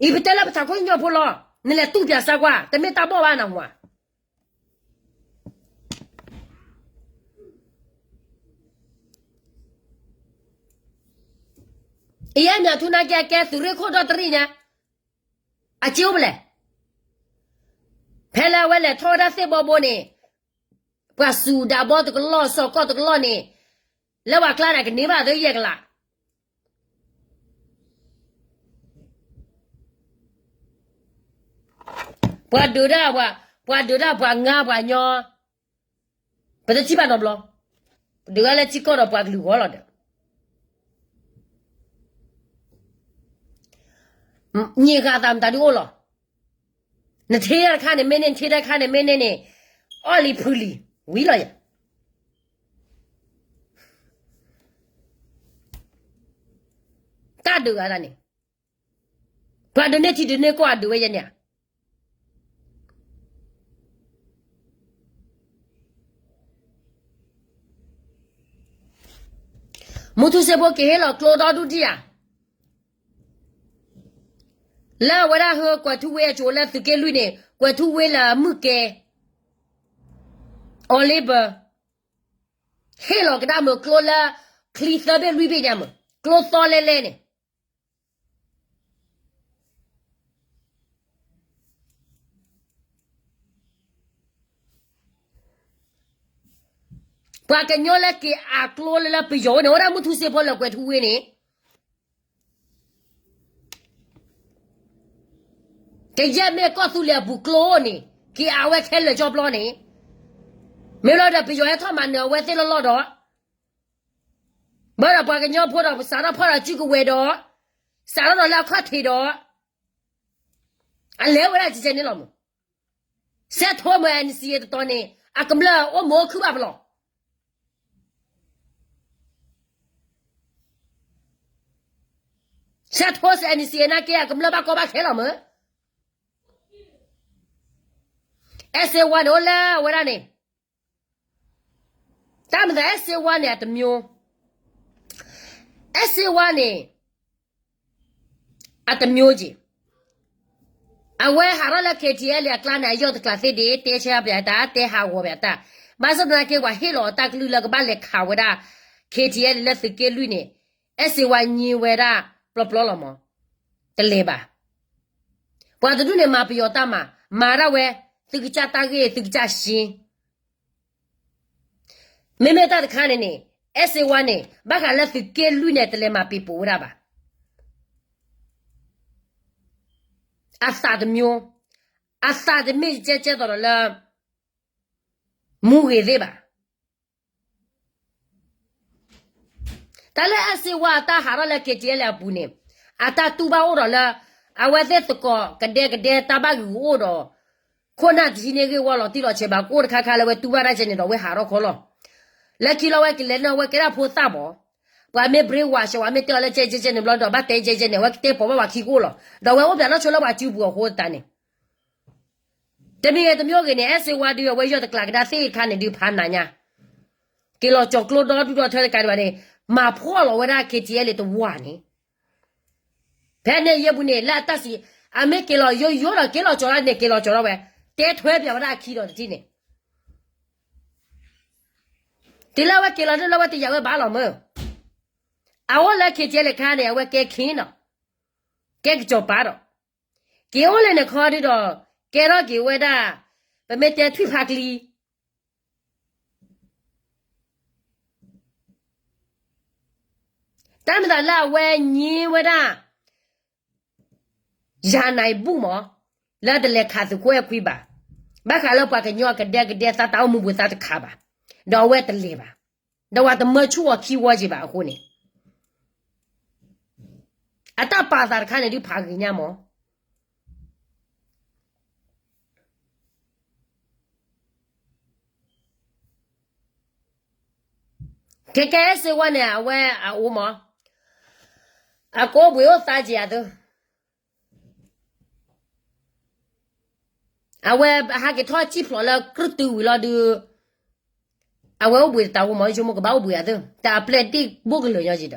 အံၤပတဲလၢပထးခိၣ်ညီဖိလီၤ, နလဲၤတူၢ်ပၠးစၢ်ကွၢ် တမ့ၢ်တၢ်ဘီၣ်ဘၣ်နမါ. အံၤအမျးထူနာ်က့အကဲသုးရ့ၣ်ခိၣ်ဒီတရံၣ်ညါ, အစ့အိၣ်ဖဲလဲၣ်. ဖဲလၢအဝဲလဲၤထီၣ်ဝဲဒၣ်သ့ၣ်ဘီဘိန့ၣ်, ပှၤစူၤဒးဘီတကလီၢ် စီၤကီၢ်တကလီၢ်န့ၣ်, လၢပှၤကျါန့ၣ် ကန့ၢ်ဘၣ်သၢယဲၢ်ကလး ပှၤဒုးဒၣ်, ပှၤဒုးဒၣ်ပှၤငါပှၤညီ, ပတထံၣ်ဘၣ်နီတဘျီ, ဒုးဒၣ်လၢထံကီၢ်ဒီးပှၤကလုာ်ဂီၢ်လီၤဒီး, န့ၢ်ဃာ်သးမတၤဒုးအိၣ်လီၤ. နထံၣ်တၢ်တခါန့ၣ်မ့ၢ်န့ၢ်, နထံၣ်တၢ်တခါန့ၣ်မ့ၢ်န့ၢ်န့ၣ်, အီၣ်လံဖုလံ, ဝံၤလီၤယၤ. တၢ်ဒုးဂၤသးန့ၣ်, ပှၤဒုးန့ၢ်ထံဒုးန့ၢ်ကီၢ်အဒုးဝဲယဲန့ၣ်ဧါ. မူထူစ့ဖိက့ၤဟ့ၣ်လီၤကျိဒီဒူၣ်ဒံးဧါ, လၢအဝဲဒၣ်ဟၢကွဲၤထူဝ့အကၠိလၢသုးက့လွံၢ်န့ၣ် ကွဲၤထူဝ့လၢမုၢ်ကဲ အီၤလ့ဘၢ ဟ့ၣ်လီၤကဒါမုၢ်ကျိလၢ ချံသၢဘ့ၣ်လွံၢ်ဘ့ၣ်ညါမုၢ် ကျိသီလဲလဲန့ၣ် ပှၤကညီလၢက့ၤအကျိလၢလၢပယီၤဝဲန့ၣ် အိၣ်ဒၣ်မူထူစ့ဖိလၢကွဲၤထူဝ့န့ၣ် ကယဲၢ်မ့ၢ်ကီၢ်သူလ့ၤအပူၤကျိန့ၣ် က့ၤအဝဲခဲလၢာ်ကၠီဘျီန့ၣ် မ့ၢ်လီၤဒီးပယီၤဟဲထီၣ်မၤနၢၤအဝဲသ့ၣ်လီၤလီၤဒီး ဘၣ်ဒီးပှၤကညီဖိဒီး စးထီၣ်ဖီၣ်ဒီးစုကဝဲၤဒီး စးထီၣ်ဒီးလၢအခီၣ်ထံးဒီး အလဲၤဝဲဒၣ်ကဲကဲန့ၣ်လီၤမး, စဲးထိမ့ၢ် NCA တတီၤန့ၣ် အကမျၢၢ်အိၣ်မုာ်အိၣ်ခုၣ်ဘၣ်ပလီၢ် စဲးထိစဲး NCA နာ်က့ အကမျၢၢ်ဘၣ်ကီဘၣ်ခဲလီၤမး, အဲၣ်စ့ဝါန့ၣ် အိၣ်လၢအဝဲဒၣ်န့ၣ် တၢ်မၤသး အဲၣ်စ့ဝါန့ၣ် အတမျိုး, အဲၣ်စ့ဝါန့ၣ် အတမျိုးက့ၤ, အဝဲဟးထီၣ်လၢ KTLA အကျါန့ၣ် အယီၢ်တကျးသ့ဒ့ၣ် တဲဆၢပၠးတၢ် တဲဟးဂီၤပၠးတၢ်, ဘၣ်ဆၣ်သနာ်က့ ပှၤဟ့ၣ်လီၤအတၢ်ကလုၢ်လၢကဘၣ်လဲၤခးဝဲဒၣ် KTLA လၢသုးက့လွံၢ်န့ၣ် အဲၣ်စ့ဝါငြင်းဝဲဒၣ်ပျီပျီလီၤမး, တလဲၤဘၣ်. ပှၤတဒူၣ်န့ၣ် မၤပယီၤတၢ်မၤ, မၤဒၣ်ဝဲ, သုကစၢ်တၢ်ဂ့ၢ် သုကစၢ်ရှင်း မ့မ့ၢ်တၢ်တခါန့ၣ်န့ၣ် အဲၣ်စ့ဝါန့ၣ် ဘၣ်ဃးလၢသုးက့လွံၢ်န့ၣ် တလဲၤမၤပ့ၤပိာ်ဝဲဒၣ်ဘၣ်. အသးတမျိုး, အသးတမ့ၢ်ကဲကဲသိးဒီးလၢ မူဂ့ၤသ့ၣ်ဘၣ်. တၢ်လၢအဲၣ်စ့ဝါအတၢ်ဟးထီၣ်လၢ KTLA အပူၤန့ၣ် အတၢ်တူၢ်ဘၣ်အိၣ်ဒီးလၢ အဝဲသ့ၣ်သကိးကဒဲကဒဲတၢ်ဘၣ်ဂ့ၤအိၣ်ဒီး ခိၣ်နၢ်တဟံးန့ၢ်ဂ့ၢ်ဝီလီၤတံၢ်လီၤဆဲးဘၣ် ကအိၣ်တခါခါလၢဝဲတူၢ်ဘၣ်တၢ်ကဲန့ၣ်ဒီး ဝဲဟးထီၣ်ခီလီၤ. လၢခံလီၤဝဲကလဲၤန့ၣ် အဝဲကဲဒၣ်ဖိသၣ်ဘၣ်. ပှၤမ့ၢ် brainwash ဝဲမ့ၢ်တဲအီၤလၢကဲကဲကဲန့ၣ်ဘျီဒီး ဘၣ်တဲကဲကဲန့ၣ် အဝဲကတဲပိာ်ဘၣ်ပှၤခံကအိၣ်လီၤ. ဒီးဝဲအိၣ်ပၠးနီၢ်ဆိလၢပှၤစုပူၤအဃိသတးန့ၣ် တမံၤဂ့ၤတမံၤဂ့ၤန့ၣ် အဲၣ်စ့ဝါဒုး အဝဲယီၢ်တကျးကဒါသ့ၣ်တခါန့ၣ်ဒုးဖးနးညါ, က့ၤလီၤကၠီၤကျိဒီဒူၣ်ဒီထၢတကးဒံးဘၣ်န့ၣ် မၤဖှီၣ်လီၤဝဲဒၣ် KTLA တဝၢ်န့ၣ်, ဖဲန့ၣ်ယဲၢ်ပူၤန့ၣ် လၢအတၢ်စံး အမ့ၢ်က့ၤလီၤယိယိဒီးက့ၤလီၤကၠီၤဒၣ်န့ၣ် က့ၤလီၤကၠီၤဒၣ်ဝဲ, တဲထွဲပၠးဝဲဒၣ်အခံဒီးတထံၣ်န့ၣ် တုၤလၢအဝဲက့ၤလီၤဒုးလၢအဝဲတယာ်ဝဲဘၣ်လီၤမး, အအိၣ်လၢ KTLA အခါန့ၣ် အဝဲကဲခ့နီၤ, ကဲကစီၤပၤဒီး က့ၤအိၣ်လၢန့ၣ်ခီဒုးဒီး ကဲထီၣ်က့ၤဝဲဒၣ် ပမ့ၢ်တဲထွံၣ်ဖးကျံ တၢ်မၤသးလၢအဝဲညိဝဲဒၣ် ယၤနၤအံၤဘူၣ်မး လၢတလဲၤခးသုးခိၣ်အဲၣ်ခွံဘၣ်, ဘၣ်ဃးလၢပှၤကညီအကဒဲကဒဲသးတၢ်အိၣ်မူပူၤသးတခးဘၣ်, ဒီးအဝဲတလဲၤဘၣ်, ဒီးပှၤတမၢဆူၣ်အီၤခံဝီက့ၤဘၣ်အဃိန့ၣ် အတၢ်ပာ်သးတခါန့ၣ်ဒုးဖးဂ့ၤညါမး. ခဲကဲအဲၣ်စ့ဝါန့ၣ် အဝဲအအိၣ်မး, အကအိၣ်ဘှံးအိၣ်သါက့ၤအသး, အဝဲဟးက့ၤထီၣ်စံၣ်ဖျိးလၢကြုၢ်တုဝံၤလီၤဒုး, အဝဲအိၣ်ဘှံးတတးဝူမး ယဆိကမိၣ်ကဘၣ်အိၣ်ဘှံးအသး, တၢ်အပျဲၢ်ဒ့ၣ်ဘိၣ်ကလၢာ်ညီက့ၤဒီး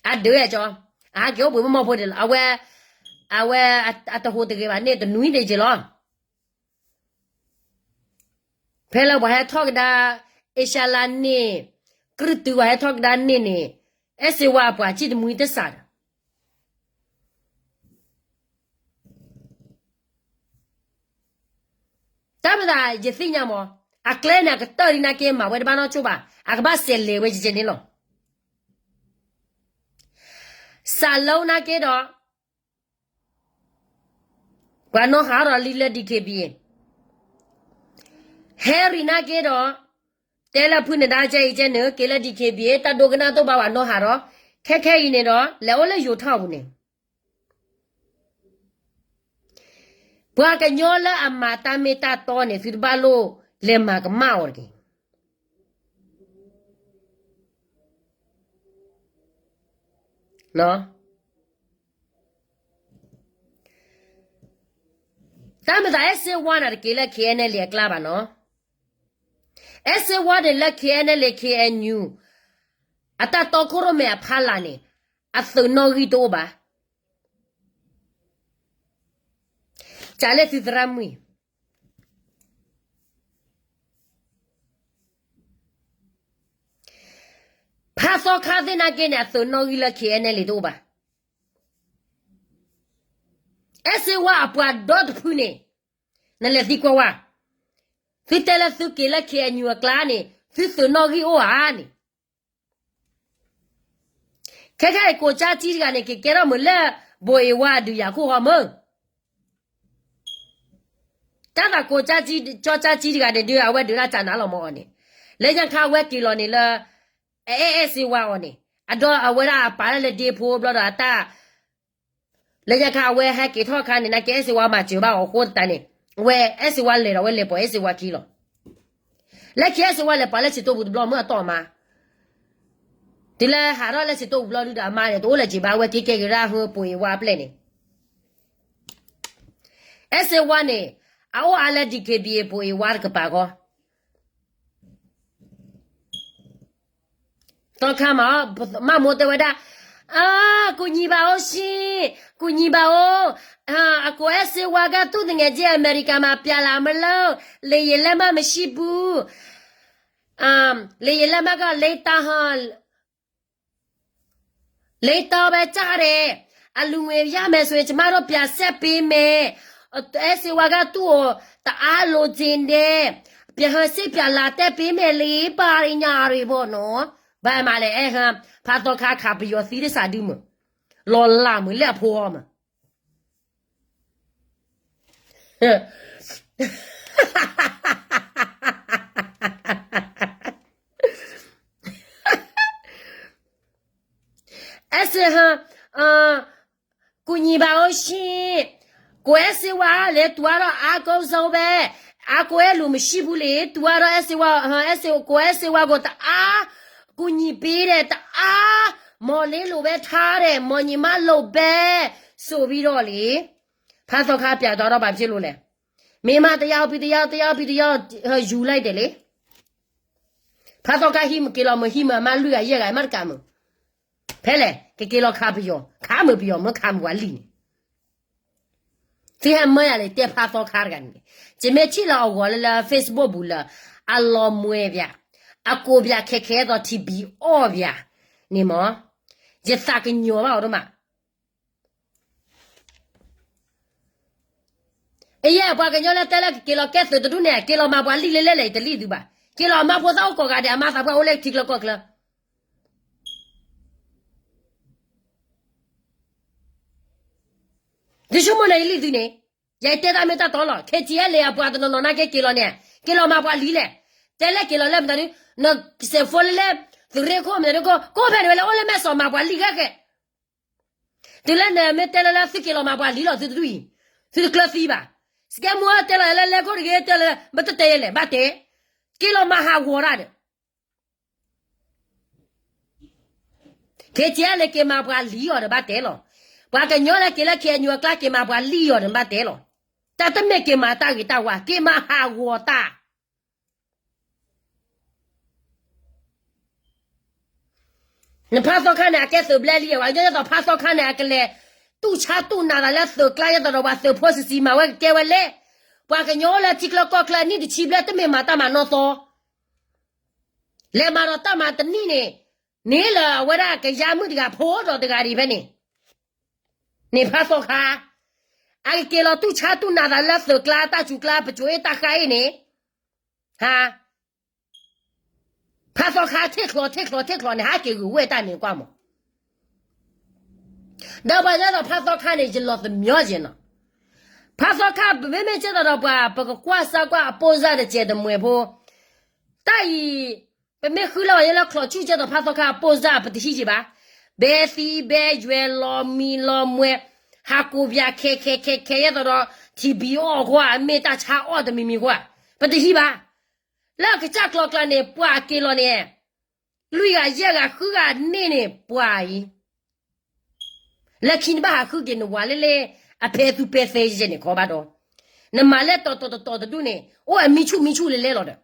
အဒုးဝဲကၠီ, အဟးက့ၤအိၣ်ဘှံးမီၢ်မီၢ်ဖိဒ်လီၤ, အဝဲ, အဝဲအတဟူးတဂ့ၤဘၣ်န့ၣ် တနွံန့ၣ်က့ၤလီၤ. ဖဲလၢပှၤဟဲထီၣ်ကဒါ အ့ရှါလါန့ၣ်, ကြုၢ်တုပှၤဟဲထီၣ်ကဒါန့ၣ်န့ၣ်, အဲၣ်စ့ဝါအပှၤစံၣ်တမှံတစးဒီး တၢ်မၤသးယသ့ၣ်ညါမး, အကျဲန့ၣ် အကတၢၢ်ဒ်နာ်က့မၤဝဲတဘၣ်နီတစိၢ်ဘၣ်, အကဘၣ်စဲးလဲၤဝဲကဲကဲန့ၣ်လီၤ. စးလိနာ်က့ဒီး ပှၤနီၣ်ဟးထီၣ်လံလၢ DKBA, Harry နာ်က့ဒီး တဲလၢဖုန့ၣ်ဒါကဲအံၤကဲန့ၣ် က့ၤလၢ DKBA တၢ်ဒိကနၣ်တအိၣ်ဘၣ်ပှၤနီၣ်ဟးထီၣ်, ခဲခဲအံၤန့ၣ်ဒီး လဲၤအိၣ်လၢယိၤထီၣ်ပူၤန့ၣ် ပှၤကညီလၢအမၤတၢ်မ့ၢ်တၢ်တီန့ၣ် သုတဘၣ်လိၣ်လဲၤမၤကမၣ်အီၤတဂ့ၤ. တၢ်မၤသးအဲၣ်စ့ဝါန့ၣ်တက့ၤလၢ KNLA အကျါဘၣ်နီၤ, အဲၣ်စ့ဝါန့ၣ်လၢ KNLA KNU အတၢ်တီခိၣ်ရိၣ်မဲအဖီလာ်န့ၣ် အသုးနီၣ်ဂံၢ်တအိၣ်ဘၣ်. ကးလၢသုသရၣ်မုၣ် ဖးသီခါသ့ၣ်နာ်က့န့ၣ် အသုးနီၣ်ဂံၢ်လၢ K N L A တအိၣ်ဘၣ်. အဲၣ်စ့ဝါအပှၤဒီတဖုန့ၣ် နလဲၤသံကွၢ်ဝဲ, သုတဲလၢသုက့ၤလၢ K N U အကျါန့ၣ် သုသုးနီၣ်ဂံၢ်အိၣ်ဧါန့ၣ်. ခဲခဲအံၤ ကိးကၠၢ်ကၠံတဂၤန့ၣ် ကကဲထီၣ်မုာ်လၢ ဘိးအ့ဝါအဒုးယၤခိၣ်ဃီမုၢ် တၢ်သးကိးကၠၢ်ကၠံ ကၠီကၠၢ်ကၠံတဂၤန့ၣ်ဒုး အဝဲဒုးတၢ်တၢ်နးလီၤမၢ်အီၤန့ၣ်, လၢညါခါအဝဲက့ၤလီၤန့ၣ်လၢ အအဲၣ်အဲၣ်စ့ဝါအီၤန့ၣ်, အဒီးအဝဲဒၣ်အပာ်လၢလၢဒ့ဖိဘျီဒီးအတၢ်, လၢညါခါအဝဲဟဲက့ၤထီၣ်ခါန့ၣ် နာ်က့အဲၣ်စ့ဝါမၤစၢၤဘၣ်အီၤအဃိသတးန့ၣ်, ဝဲအဲၣ်စ့ဝါလဲၤဒီးဝဲလဲၤပိာ်အဲၣ်စ့ဝါခံလီၤ. လၢခံအဲၣ်စ့ဝါလဲၤပိာ်လၢဆံးတိၢ်ပူၤတဘျီမုၢ်အတီၢ်မး တုၤလၢဟးထီၣ်လၢဆံးတိၢ်ပူၤဘျီဒုဒီးအမါန့ၣ် တအိၣ်လၢၤက့ၤဘၣ် အဝဲက့ၤကဲက့ၤဒၣ်ဟုဘိးအ့ဝါအပျဲၢ်န့ၣ်, အဲၣ်စ့ဝါန့ၣ် အအိၣ်အါလၢ D K B A ဘိးအ့ဝါတကပၤဃီ သီခါမး, မၢ်မိၢ်တဲဝဲဒၣ်, အါ, ကူညီပါဦးရှင်, ကူညီပါဦး, အကိုအဲၣ်စ့ဝါကသူ့သူငယ်ချင်းအမေရိကန်မှာပြန်လာမလို့, လေယာဉ်လက်မှတ်မရှိဘူး, လေယာဉ်လက်မှတ်က လေးသောင်း, လေးသောင်းပဲကျတယ်, အလှူငွေရမယ်ဆိုရင်ကျမတို့ပြန်ဆက်ပေးမယ်, အဲၣ်စ့ဝါကသူ့ကိုတအားလိုချင်တယ်, ပြန်ဟိုစစ်ပြန်လာတက်ပေးမယ်လေ, ပါရညါတွေပေါ့နော်, ဘယ်မှာလဲအဲဟ, ဖးသီခါခးပယီၤသံတစးဒုမုၢ်, လီၤလးမုၢ်လၢအဖိမုၢ် အဲၣ်စ့ဟ, ကူညီပါဦးရှင်, ကိုအဲၣ်စ့ဝါလဲၤတူၤအါထီၣ်အါကိးဇုပဲ, အကိုအဲၣ်လူၤမံၣ်ၡံၣ်ပူၤလံ, တူၤအါထီၣ်အဲၣ်စ့ဝါ, အဲၣ်စ့, ကိုအဲၣ်စ့ဝါကိုတအါ, ကူညီပေးတယ်တအါ, မော်လေးလိုပဲထားတယ်, မော်ညီမလိုပဲ, ဆိုပြီးတော့လံ, ဖးသီခါပြာ်တော်တော့ဘာဖြစ်လို့လဲ, မင်းမတရားပြီးတရားတရားပြီးတရားယူလိုက်တယ်လေ, ဖးသီခါဟံးမုၢ်က့ၤလီၤမုၢ်ဟံးမုၢ်အမါလွံၢ်ဂၤ ယဲၢ်ဂၤ မ့ၢ်တကးမုၢ်, ဖဲလဲၣ် ကက့ၤလီၤခးပယီၤ, ခးမုၢ်ပယီၤမ့ၢ်ခးမုၢ်ပှၤလံၢ်န့ၣ်, သုဟဲမၢယၤလံ တဲဖးသီခါတဂၤန့ၣ်, ယမ့ၢ်ထံၣ်လီၤအဂီၤလၢလၢ Facebook ပူၤလၢ အလီၤမွဲပၠး, အကိးပၠးခဲခဲသိးထံဘံအီၣ်ပၠးန့ၣ်မ့ၢ်, ယသးကညီၤဘၣ်အီၤဒိၣ်မး အယဲၢ်ပှၤကညီလၢတဲလၢကက့ၤလီၤကဲသုးတဒူၣ်န့ၣ် က့ၤလီၤမၤပှၤလံၢ်လဲၣ်လဲၣ်လဲၣ် ယတလံၢ်သုဘၣ်, က့ၤလီၤအမါဖိသၣ်အိၣ်ကိးဂၤဒဲး အမါသးပှၢ်အိၣ်လၢထံကျၢၤကီၢ်ကျၢၤ, သုဆိကမိၣ်န့ၣ်ယလံၢ်သုန့ၣ်, ယတဲတၢ်မ့ၢ်တၢ်တီလီၤ, KTLA အပှၤတနီၤနီၤနာ်က့က့ၤလီၤန့ၣ်, က့ၤလီၤမၤပှၤလံၢ်လဲၣ်, တဲလၢက့ၤလီၤလၢမတၤဒု, နစဲးဖိလၢလၢ, သုးရ့ၣ်ခိၣ်မတၤဒု, ကိးဖဲန့ၣ်ဝဲလၢအိၣ်လၢမဲာ်စီၤမၤပှၤလံၢ်ခဲခဲ တုၤလၢနမ့ၢ်တဲလၢလၢသုက့ၤလီၤမၤပှၤလံၢ်လီၤ သုတဒူၣ်အံၤ, သုတကျၢၤသံဘၣ်, စကဲမူတဲလီၤလၢလဲၤခိၣ်တဂ့ၤတဲလၢ ဘၣ်တတဲယဲလဲၣ် ဘၣ်တဲ, က့ၤလီၤမၤဟးဂီၤတၢ်ဒီး, က့ၤကဲလဲၤက့ၤမၤပှၤလံၢ်အီၤဒီးဘၣ်တဲလီၤ, ပှၤကညီလၢက့ၤလၢ KNU အကျါက့ၤမၤပှၤလံၢ်အီၤဒီးဘၣ်တဲလီၤ, တၢ်တမ့ၢ်က့ၤမၤတၢ်ဂ့ၤတၢ်ဝါ က့ၤမၤဟးဂီၤတၢ် နဖးသီခါန့ၣ် အကဲသုးဘျဲလံ, ဝဲကညီသိးဖးသီခါန့ၣ် အကလဲၤ တူၢ်ဆါတူၢ်နးသးလၢသုးကျါ ယသိးဒီးပှၤသုးဖိစံးစံးမၤဝဲကကဲဝဲလဲၣ်, ပှၤကညီလၢထံကျၢၤကီၢ်ကျၢၤနံၣ်တဆံဘျဲ တမ့ၢ်မၤတၢ်မၤနီၢ်သီ, လဲၤမၤဒီးတၢ်မၤတနံၣ်န့ၣ်, န့ၣ်လၢအဝဲဒၣ်ကယါမုၣ်တဂၤဖိဒီးတဂၤဒံးဖဲန့ၣ်, န့ၣ်ဖးသီခါ, အကက့ၤလီၤတူၢ်ဆါတူၢ်နးသးလၢသုးကျါတၢ်စူၤကျါ ပစိၤအ့ၣ်တၢ်ဃါအ့ၣ်န့ၣ်, ဟါ ဖးသီခါထ့ၣ်ချီထ့ၣ်ချီထ့ၣ်ချီန့ၣ် ဟးက့ၤဂုာ်ဝဲတၢ်န့ၣ်ကွၢ်မး, ဒီးပှၤကညီသိးဖးသီခါန့ၣ် ယလီၤသမျီက့ၤနီၤ, ဖးသီခါ ပမ့မ့ၢ်ကဲသိးဒီးပှၤ ပကကွၢ်စၢ်ကွၢ်အပိၢ်စၢ်တစဲးတမှဲၤဖိ, တၢ်အံၤ, ပမ့ၢ်ဃုလၢပှၤကညီလၢချီးဆူၣ်ကဲသိး ဖးသီခါအပိၢ်စၢ် ပတဟံးက့ၤဘၣ်, ဘဲသံဘဲယွဲလီၤမံလီၤမှဲ, ဟးကိးပၠးခဲခဲခဲခဲ ယဲသိးဒီး ထံဘံအီၣ်ကွၢ် အမ့ၢ်တၢ်ဆါအီၣ်တမံၤမံၤကွၢ်, ပတဟံးဘၣ် လၢကစၢ်ကျီကျါန့ၣ် ပှၤက့ၤလီၤန့ၣ်, လွံၢ်ဂၤယဲၢ်ဂၤဃုဂၤန့ၣ်န့ၣ် ပှၤအံၤ, လၢခံနဘၣ်ဟးဃုက့ၤနဝၤလၢလၢ, အဖဲသူပဲသဲယဲၢ်န့ၣ်ခီဘၣ်ဒီး, နမၤလၢတီၤတီၤတီၤတီၤတဒူၣ်န့ၣ် အိၣ်အမံဆူၣ်မံဆူၣ်လဲၤလဲၤလီၤ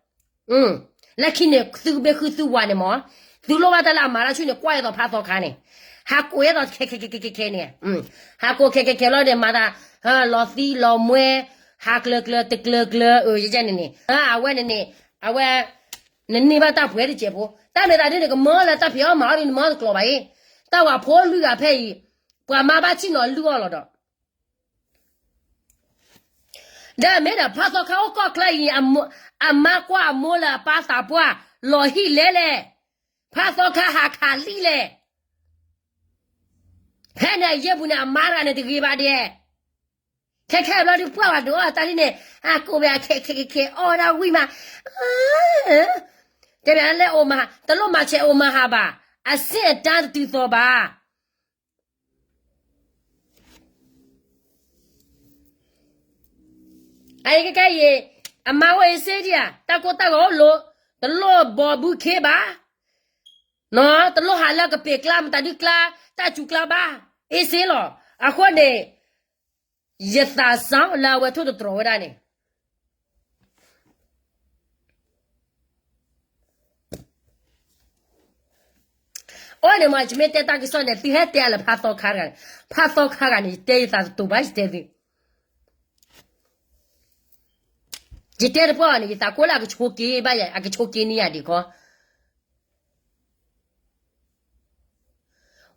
ဒီး, လၢခံန့ၣ်သုကဘ့ၣ်ဃုသုဝၤန့ၣ်မး, သုလိၣ်ဘၣ်တၢ်လၢအမၤတၢ်ဆူၣ်န့ၣ် ကွၢ်အသိးဖးသီခါန့ၣ်, ဟးကိးအသိးခဲခဲခဲခဲခဲခဲန့ၣ်, ဟးကိးခဲခဲခဲလီၤန့ၣ် မၤသး လီၤသံလီၤမှဲ, ဟးကျၢၤကျၢၤတကျၢၤကျၢၤ ယဲန့ၣ်န့ၣ်, အဝဲန့ၣ်န့ၣ်, အဝဲ နန့ၢ်ဘၣ်တၢ်ပှဲၤတစဲးဖိ, တၢ်မ့ၢ်သးဒ်န့ၣ် ကမၢလၢတၢ်ဖံးအီၣ်မၤအီၣ်ဒ်န့ၣ် မၤတကျိၤဘၣ်အံၤ, တၢ်ဝၤဖိလွံၢ်ဂၤဖဲအံၤ, ပှၤမါဘၣ်ဆံၣ်နီၤလွံၢ်အီၣ်လီၤဒီး ဒီးမ့ၢ်ဒီးဖးသီခါအိၣ်ကီၢ်ချၢအံၤ, အမါကွၢ်အမိၢ်လၢအပၢ်သးပှၢ်, လီၤဟံၣ်လဲလဲၣ်, ဖးသီခါဟးခးလံလဲၣ်, ဖဲန့ၣ်အယဲၢ်ပူၤန့ၣ် အမါတဂၤန့ၣ်တဂ့ၤဘၣ်ဒဲး, ခဲခဲဘျီဒုးပှၢ်ဝဲဒုးအီၣ်တၢ်ဒ်န့ၣ်, အကိးဝဲခဲခဲခဲခဲအီၣ်ဝဲဒၣ်ဝံၣ်မး, တဲဘၣ်လၢအိၣ်မး, တလိၣ်မၤဆဲးအိၣ်မၤဟးဘၣ်, အဆင့်အတန်းတတုၤသိးဘၣ် အအံၤခဲခဲအံၤ, အမါအိၣ်အ့စ့ဒံဧါ, တၢ်ကိၢ်တၢ်ဂီၤအိၣ်လိၤ, တလိၣ်ဘီဘုခ့ဘၣ်, တလိၣ်ဟးလၢကပ့ၤကျါ မတၤဒုကျါ, တၢ်စူၤကျါဘၣ်, အ့စ့လီၤ, အဃိန့ၣ်, ယသးစၢ်လၢအဝဲထိၣ်သတြီၤဝဲဒၣ်န့ၣ် အိၣ်န့ၣ်မး ယမ့ၢ်တဲတၢ်ကစီၣ်န့ၣ် သုဟဲတဲအလၢဖးသီခါတဂၤန့ၣ်, ဖးသီခါတဂၤန့ၣ် ယတဲယသးတတိၤဘၣ် ယတဲသု, ယတဲတပှၢ်ဘၣ်န့ၣ် ယသးကိၢ်လၢအကဆိးက့ဘၣ်ယၤ အကဆိးက့န့ၢ်ယၤဒံးခီ,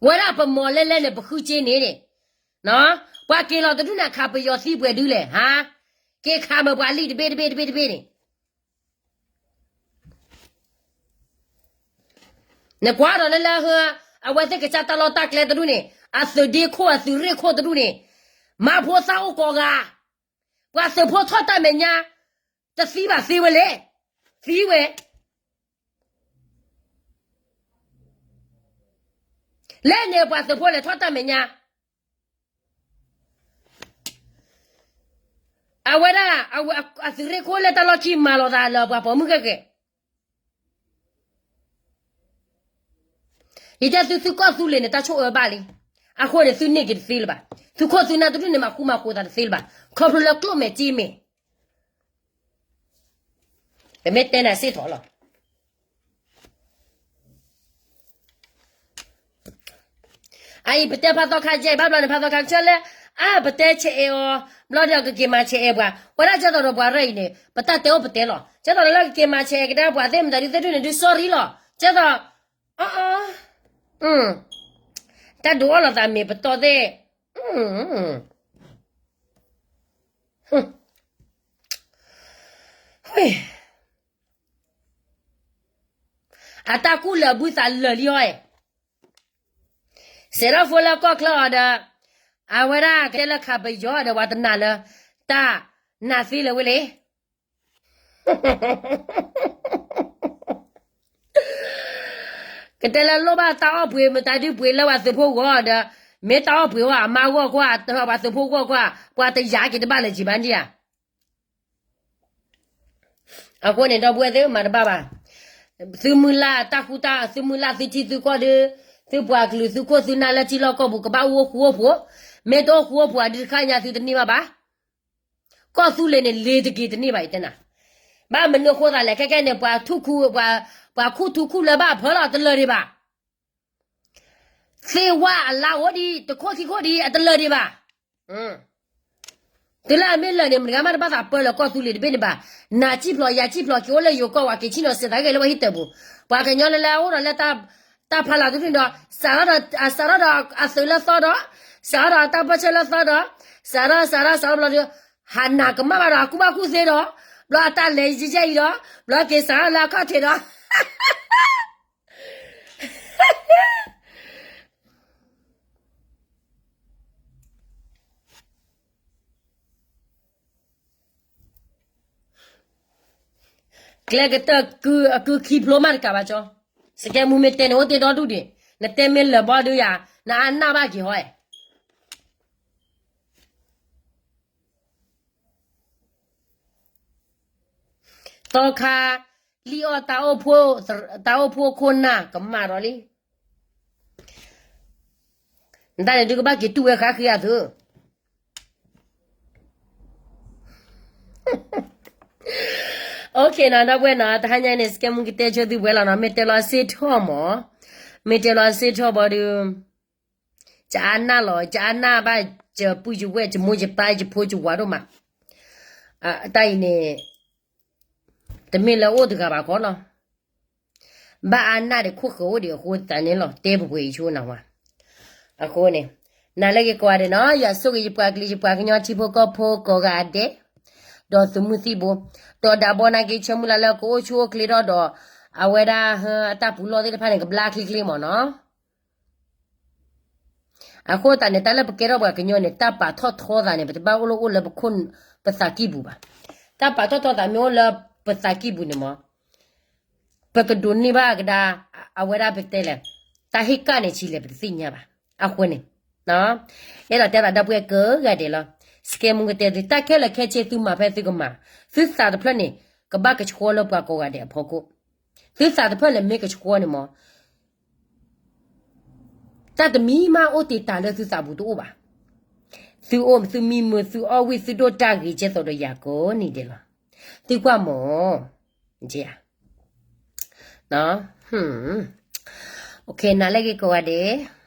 ဝဲဒၣ်ပမီၤလဲလဲန့ၣ် ပဃုစ့န့ၣ်န့ၣ်, ပှၤက့ၤလီၤတဒူၣ်န့ၣ် ခးပယီၤသံပှဲၤဒုလဲၣ်ဟါ, က့ၤခးမၢပှၤလံတဘ့ၣ်တဘ့ၣ်တဘ့ၣ်တဘ့ၣ်န့ၣ် နကွၢ်ဒီးလၢလၢဟၢ, အဝဲသ့ၣ်ကစၢ်တၢ်လီၢ်တၢ်ကျဲတဒူၣ်န့ၣ်, အသုးဒ့ခိၣ် အသုးရ့ၣ်ခိၣ်တဒူၣ်န့ၣ်, မါဖိသၣ်အိၣ်ကိးဂၤ, ပှၤသုးဖိထီၣ်တၢ်မဲာ်ညါ, တသံဘၣ်သ့ဝဲလဲၣ်, သံဝဲ, လဲၣ်န့ၣ်ပှၤသုးဖိလဲၤထီၣ်တၢ်မဲာ်ညါ အဝဲဒၣ်, အသုးရ့ၣ်ခိၣ်လၢတၢ်လီၢ်ခံမၤလိာ်သးလၢပှၤပိာ်မုၣ်ခဲကဲ, ယတဲသုသုကီၢ်သူလ့ၤန့ၣ် တၢ်ဆိၣ်အၢဘၣ်လံ, အဃိန့ၣ် သုန့ၢ်က့ၤတသ့လၢၤဘၣ်, သုခိၣ်သုနၢ်တဒူၣ်န့ၣ် မၤဃူမၤဃိးသးတသ့လၢၤဘၣ်, ခီဖျိလၢကျိၣ်မဲာ်စ့မဲာ် ပမ့ၢ်တဲနၤစ့ၢ်ကီးလီၤ. အအံၤပတဲဖးသီခါကဲ ဘၣ်ဘျီန့ၣ် ဖးသီခါကဆၢလၢ, အါ ပတဲဆဲးအဲးအီၤ, ဘျီဒီးကက့ၤမၤဆဲးအဲးပှၤ, ဝဲဒၣ်ကဲသိးဒီးပှၤရဲၣ်အံၤန့ၣ် ပတၢ်တဲအိၣ်ပတဲလီၤ, ကဲသိးဒီးလၢကက့ၤမၤဆဲးအဲးကဒါပှၤသ့ၣ်မတၤဒုးသ့ၣ်ဒုးန့ၣ်ဒုး sorry လီၤ, ကဲသိး, အ, တၢ်ဒုးအီၣ်လီၤသးမ့ၢ်ပတီၢ်သ့ၣ်, အတၢ်ကူၣ်လၢာ်ဘုသးလၢာ်လံအီၤ, စဲးထီၣ်ဖိလၢကီၢ်ချၢအီၤဒီး, အဝဲဒၣ်ကတဲလၢခးပယီၤဒီး ပှၤတနာ်လၢတၢ်နာ်သ့လၢၤဝဲလဲၣ်. ကတဲလၢလိၣ်ဘၣ်တၢ်အီၣ်ပှ့ၤ မတၤဒုးပှ့ၤလၢပှၤသုးဖိဂီၢ်ဒီး, မ့ၢ်တၢ်အီၣ်ပှ့ၤဝဲ အမါဂီၢ်ကွၢ် ပှၤသုးဖိဂီၢ်ကွၢ် ပှၤတယာ်က့ၤတဘၣ်လၢၤက့ၤဘၣ်ဒံးဧါ. အဃိန့ၣ် ဒီပုၢ်ဝဲၢ်သ့ၣ်မၤတဘၣ်ဘၣ်, သုမုၢ်လၢ်တၢ်ဃူတၢ် သုမုၢ်လၢ်သုထံသုကီၢ်ဒီး, သုပှၤကလုာ်သုခိၣ်သုနၢ်လၢထံလီၢ်ကီၢ်ပူၤ ကဘၣ်အိၣ်ဃူအိၣ်ဖိး, မ့ၢ်တအိၣ်ဃူအိၣ်ဖိးအဒုးတခါညါသုတန့ၢ်ဘၣ်ဘၣ်. ကီၢ်သူလ့ၤန့ၣ် လ့ၤတက့ၤတန့ၢ်ဘၣ်အံၤတဲနၤ, ဘၣ်မနုၤအဃိသးလဲၣ် ခဲကဲန့ၣ် ပှၤထူၣ်ခူ, ပှၤခူၣ်ထူခူၣ်လၢဘၣ်အဖၢလီၤတလၢာ်ဒံးဘၣ် သ့ၣ်ဝါအလါအိၣ်ဒံး တခိၣ်ခံခိၣ်ဒံး အတလၢာ်ဒံးဘၣ်. တုၤလၢအမ့ၢ်လၢာ်န့ၣ် မတဂၤမးတဘၣ်သးပၢလၢၤကီၢ်သူလ့ၤတဘ့ၣ်န့ၣ်ဘၣ်. နၤစံၣ်ဖျိး ယၤစံၣ်ဖျိး က့ၤအိၣ်လၢယိၤကီၢ် ပှၤက့ၤဆ့ၣ်နီၤစဲးသးဂ့ၢ်လၢပှၤဟံၣ်တၢ်ပူၤ, ပှၤကညီလၢလၢအအိၣ်ဒီးလၢတၢ်ဖးလၢ်တဒူၣ်န့ၣ်ဒီး စးထီၣ်ဒီး စးထီၣ်ဒီးအသုးလၢသီဒီး, စးထီၣ်ဒီးတၢ်ပၢၢ်ဆၢလၢသီဒီး, စးထီၣ် စးထီၣ် စးထီၣ်ဘျီဒီး ဟးနးကမၣ်ဘၣ်ဒီး အကူၣ်ဘၣ်ကူၣ်သ့ဒီး, ဘျီအတၢ်လဲၤယဲၢ်ယဲၢ်အံၤဒီး, ဘျီက့ၤစးထီၣ်လၢအခီၣ်ထံးဒီး ကျဲကတၢၢ် အကုခံဖျိမးတကးဘၣ်ကၠီ, စကဲမူမ့ၢ်တဲန့ၣ် အိၣ်တ့ၢ်ဒီဒူၣ်ဒံး, နတဲမ့ၢ်လၢာ်ဘီဒုးယၤ, နအါနၢ်ဘၣ်က့ၤဟီဧါ. သီခါ လံၣ်အီၣ်တၢ်အိၣ်ဖှိၣ်, တၢ်အိၣ်ဖှိၣ်ခိၣ်နၢ်ကမၣ်ဒီးလံ. နတၢ်န့ၣ်ဒုးကဘၣ်က့ၤတူၢ်ဝဲဃါဃ့အသုး. နီၤ ဒီပုၢ်ဝဲၢ်နီၤ တဟါညါန့ၣ် စကဲမူကတဲဆိသုဝဲလီၤနီၤ မ့ၢ်တဲလီၤစ့ထီၣ်မး, မ့ၢ်တဲလီၤစ့ထီၣ်ဘၣ်ဒီး ကအါနၢ်လီၤ ကအါနၢ်ဘၣ် ယပုၢ်ယဝဲၢ် ယမိၢ်ယပၢ် ယဖိယဝၤဒိၣ်မး, တၢ်အံၤန့ၣ် တမ့ၢ်လၢအိၣ်တဂၤဘၣ်ခီလီၤ. ဘၣ်အါနၢ်ဒီးခိၣ်ဃၢၤအိၣ်ဒံးအဃိသတးန့ၣ်လီၤ တဲပှဲၤပှဲၤအံၤဆိနၢ်ဝါ, အဃိန့ၣ် နၤလၢဂ့ၤကိးဂၤဒဲးနီၤ ယွၤဆိၣ်ဂ့ၤယပှၤကလုာ် ယပှၤကညီထံဖိကီၢ်ဖိကိးဂၤဒဲး, ဒီးသုးမုၢ်သံၣ်ဘိ, ဒီးဒၣ်ဘီနာ်က့ ဆၢမုၢ်လၢ်လၢကအိၣ်ဆူၣ်အိၣ်ချ့ထီၣ်ဒီး အဝဲဒၣ် အတၢ်ပူၤလီၢ်သ့ၣ်တဖၣ်န့ၣ် ကဘျါချ့ချ့မးနီၤ အဃိသတးန့ၣ် တၢ်လၢပကဲထီၣ်ပှၤကညီန့ၣ် တၢ်ပာ်ထီၣ်ထီသးန့ၣ် ပတဘၣ်အိၣ်လၢအိၣ်လၢပခိၣ် ပသးကံၢ်ပူၤဘၣ်. တၢ်ပာ်ထီၣ်ထီသးမ့ၢ်အိၣ်လၢပသးကံၢ်ပူၤန့ၣ်မး ပကဒိးန့ၢ်ဘၣ်ကဒါ အဝဲဒၣ်ပတဲလဲၣ် တၢ်ဟ့ၣ်ကၣ်န့ၣ်ဆံးလဲၣ် ပတသ့ၣ်ညါဘၣ်. အဃိန့ၣ် အဲၣ်ဒိးတဲသးဒီပုၢ်ဝဲၢ်ကိးဂၤဒဲးလီၤ. စကဲမူကတဲသု တၢ်ခဲလၢာ်ခဲဆ့သုမၤဖဲသုကမၤ, သုသးတဖျၢၣ်န့ၣ် ကဘၣ်ကဆှီလၢပှၤကိးဂၤဒဲးအဖီခိၣ်, သုသးတဖျၢၣ်န့ၣ်မ့ၢ်ကဆှီန့ၣ်မး တၢ်တမံၤမးအိၣ်တ့ၢ်တၢ်လၢသုသးပူၤတအိၣ်ဘၣ်. သုအိၣ်သုမံမုာ် သုအီၣ်ဝံၣ် သုဒိၣ်တၢ်ဂ့ၤကဲသိးဒီးယၤကိးနံၤဒဲးလီၤ. သုကွၢ်မး, နၤလၢဂ့ၤကိးဂၤဒဲး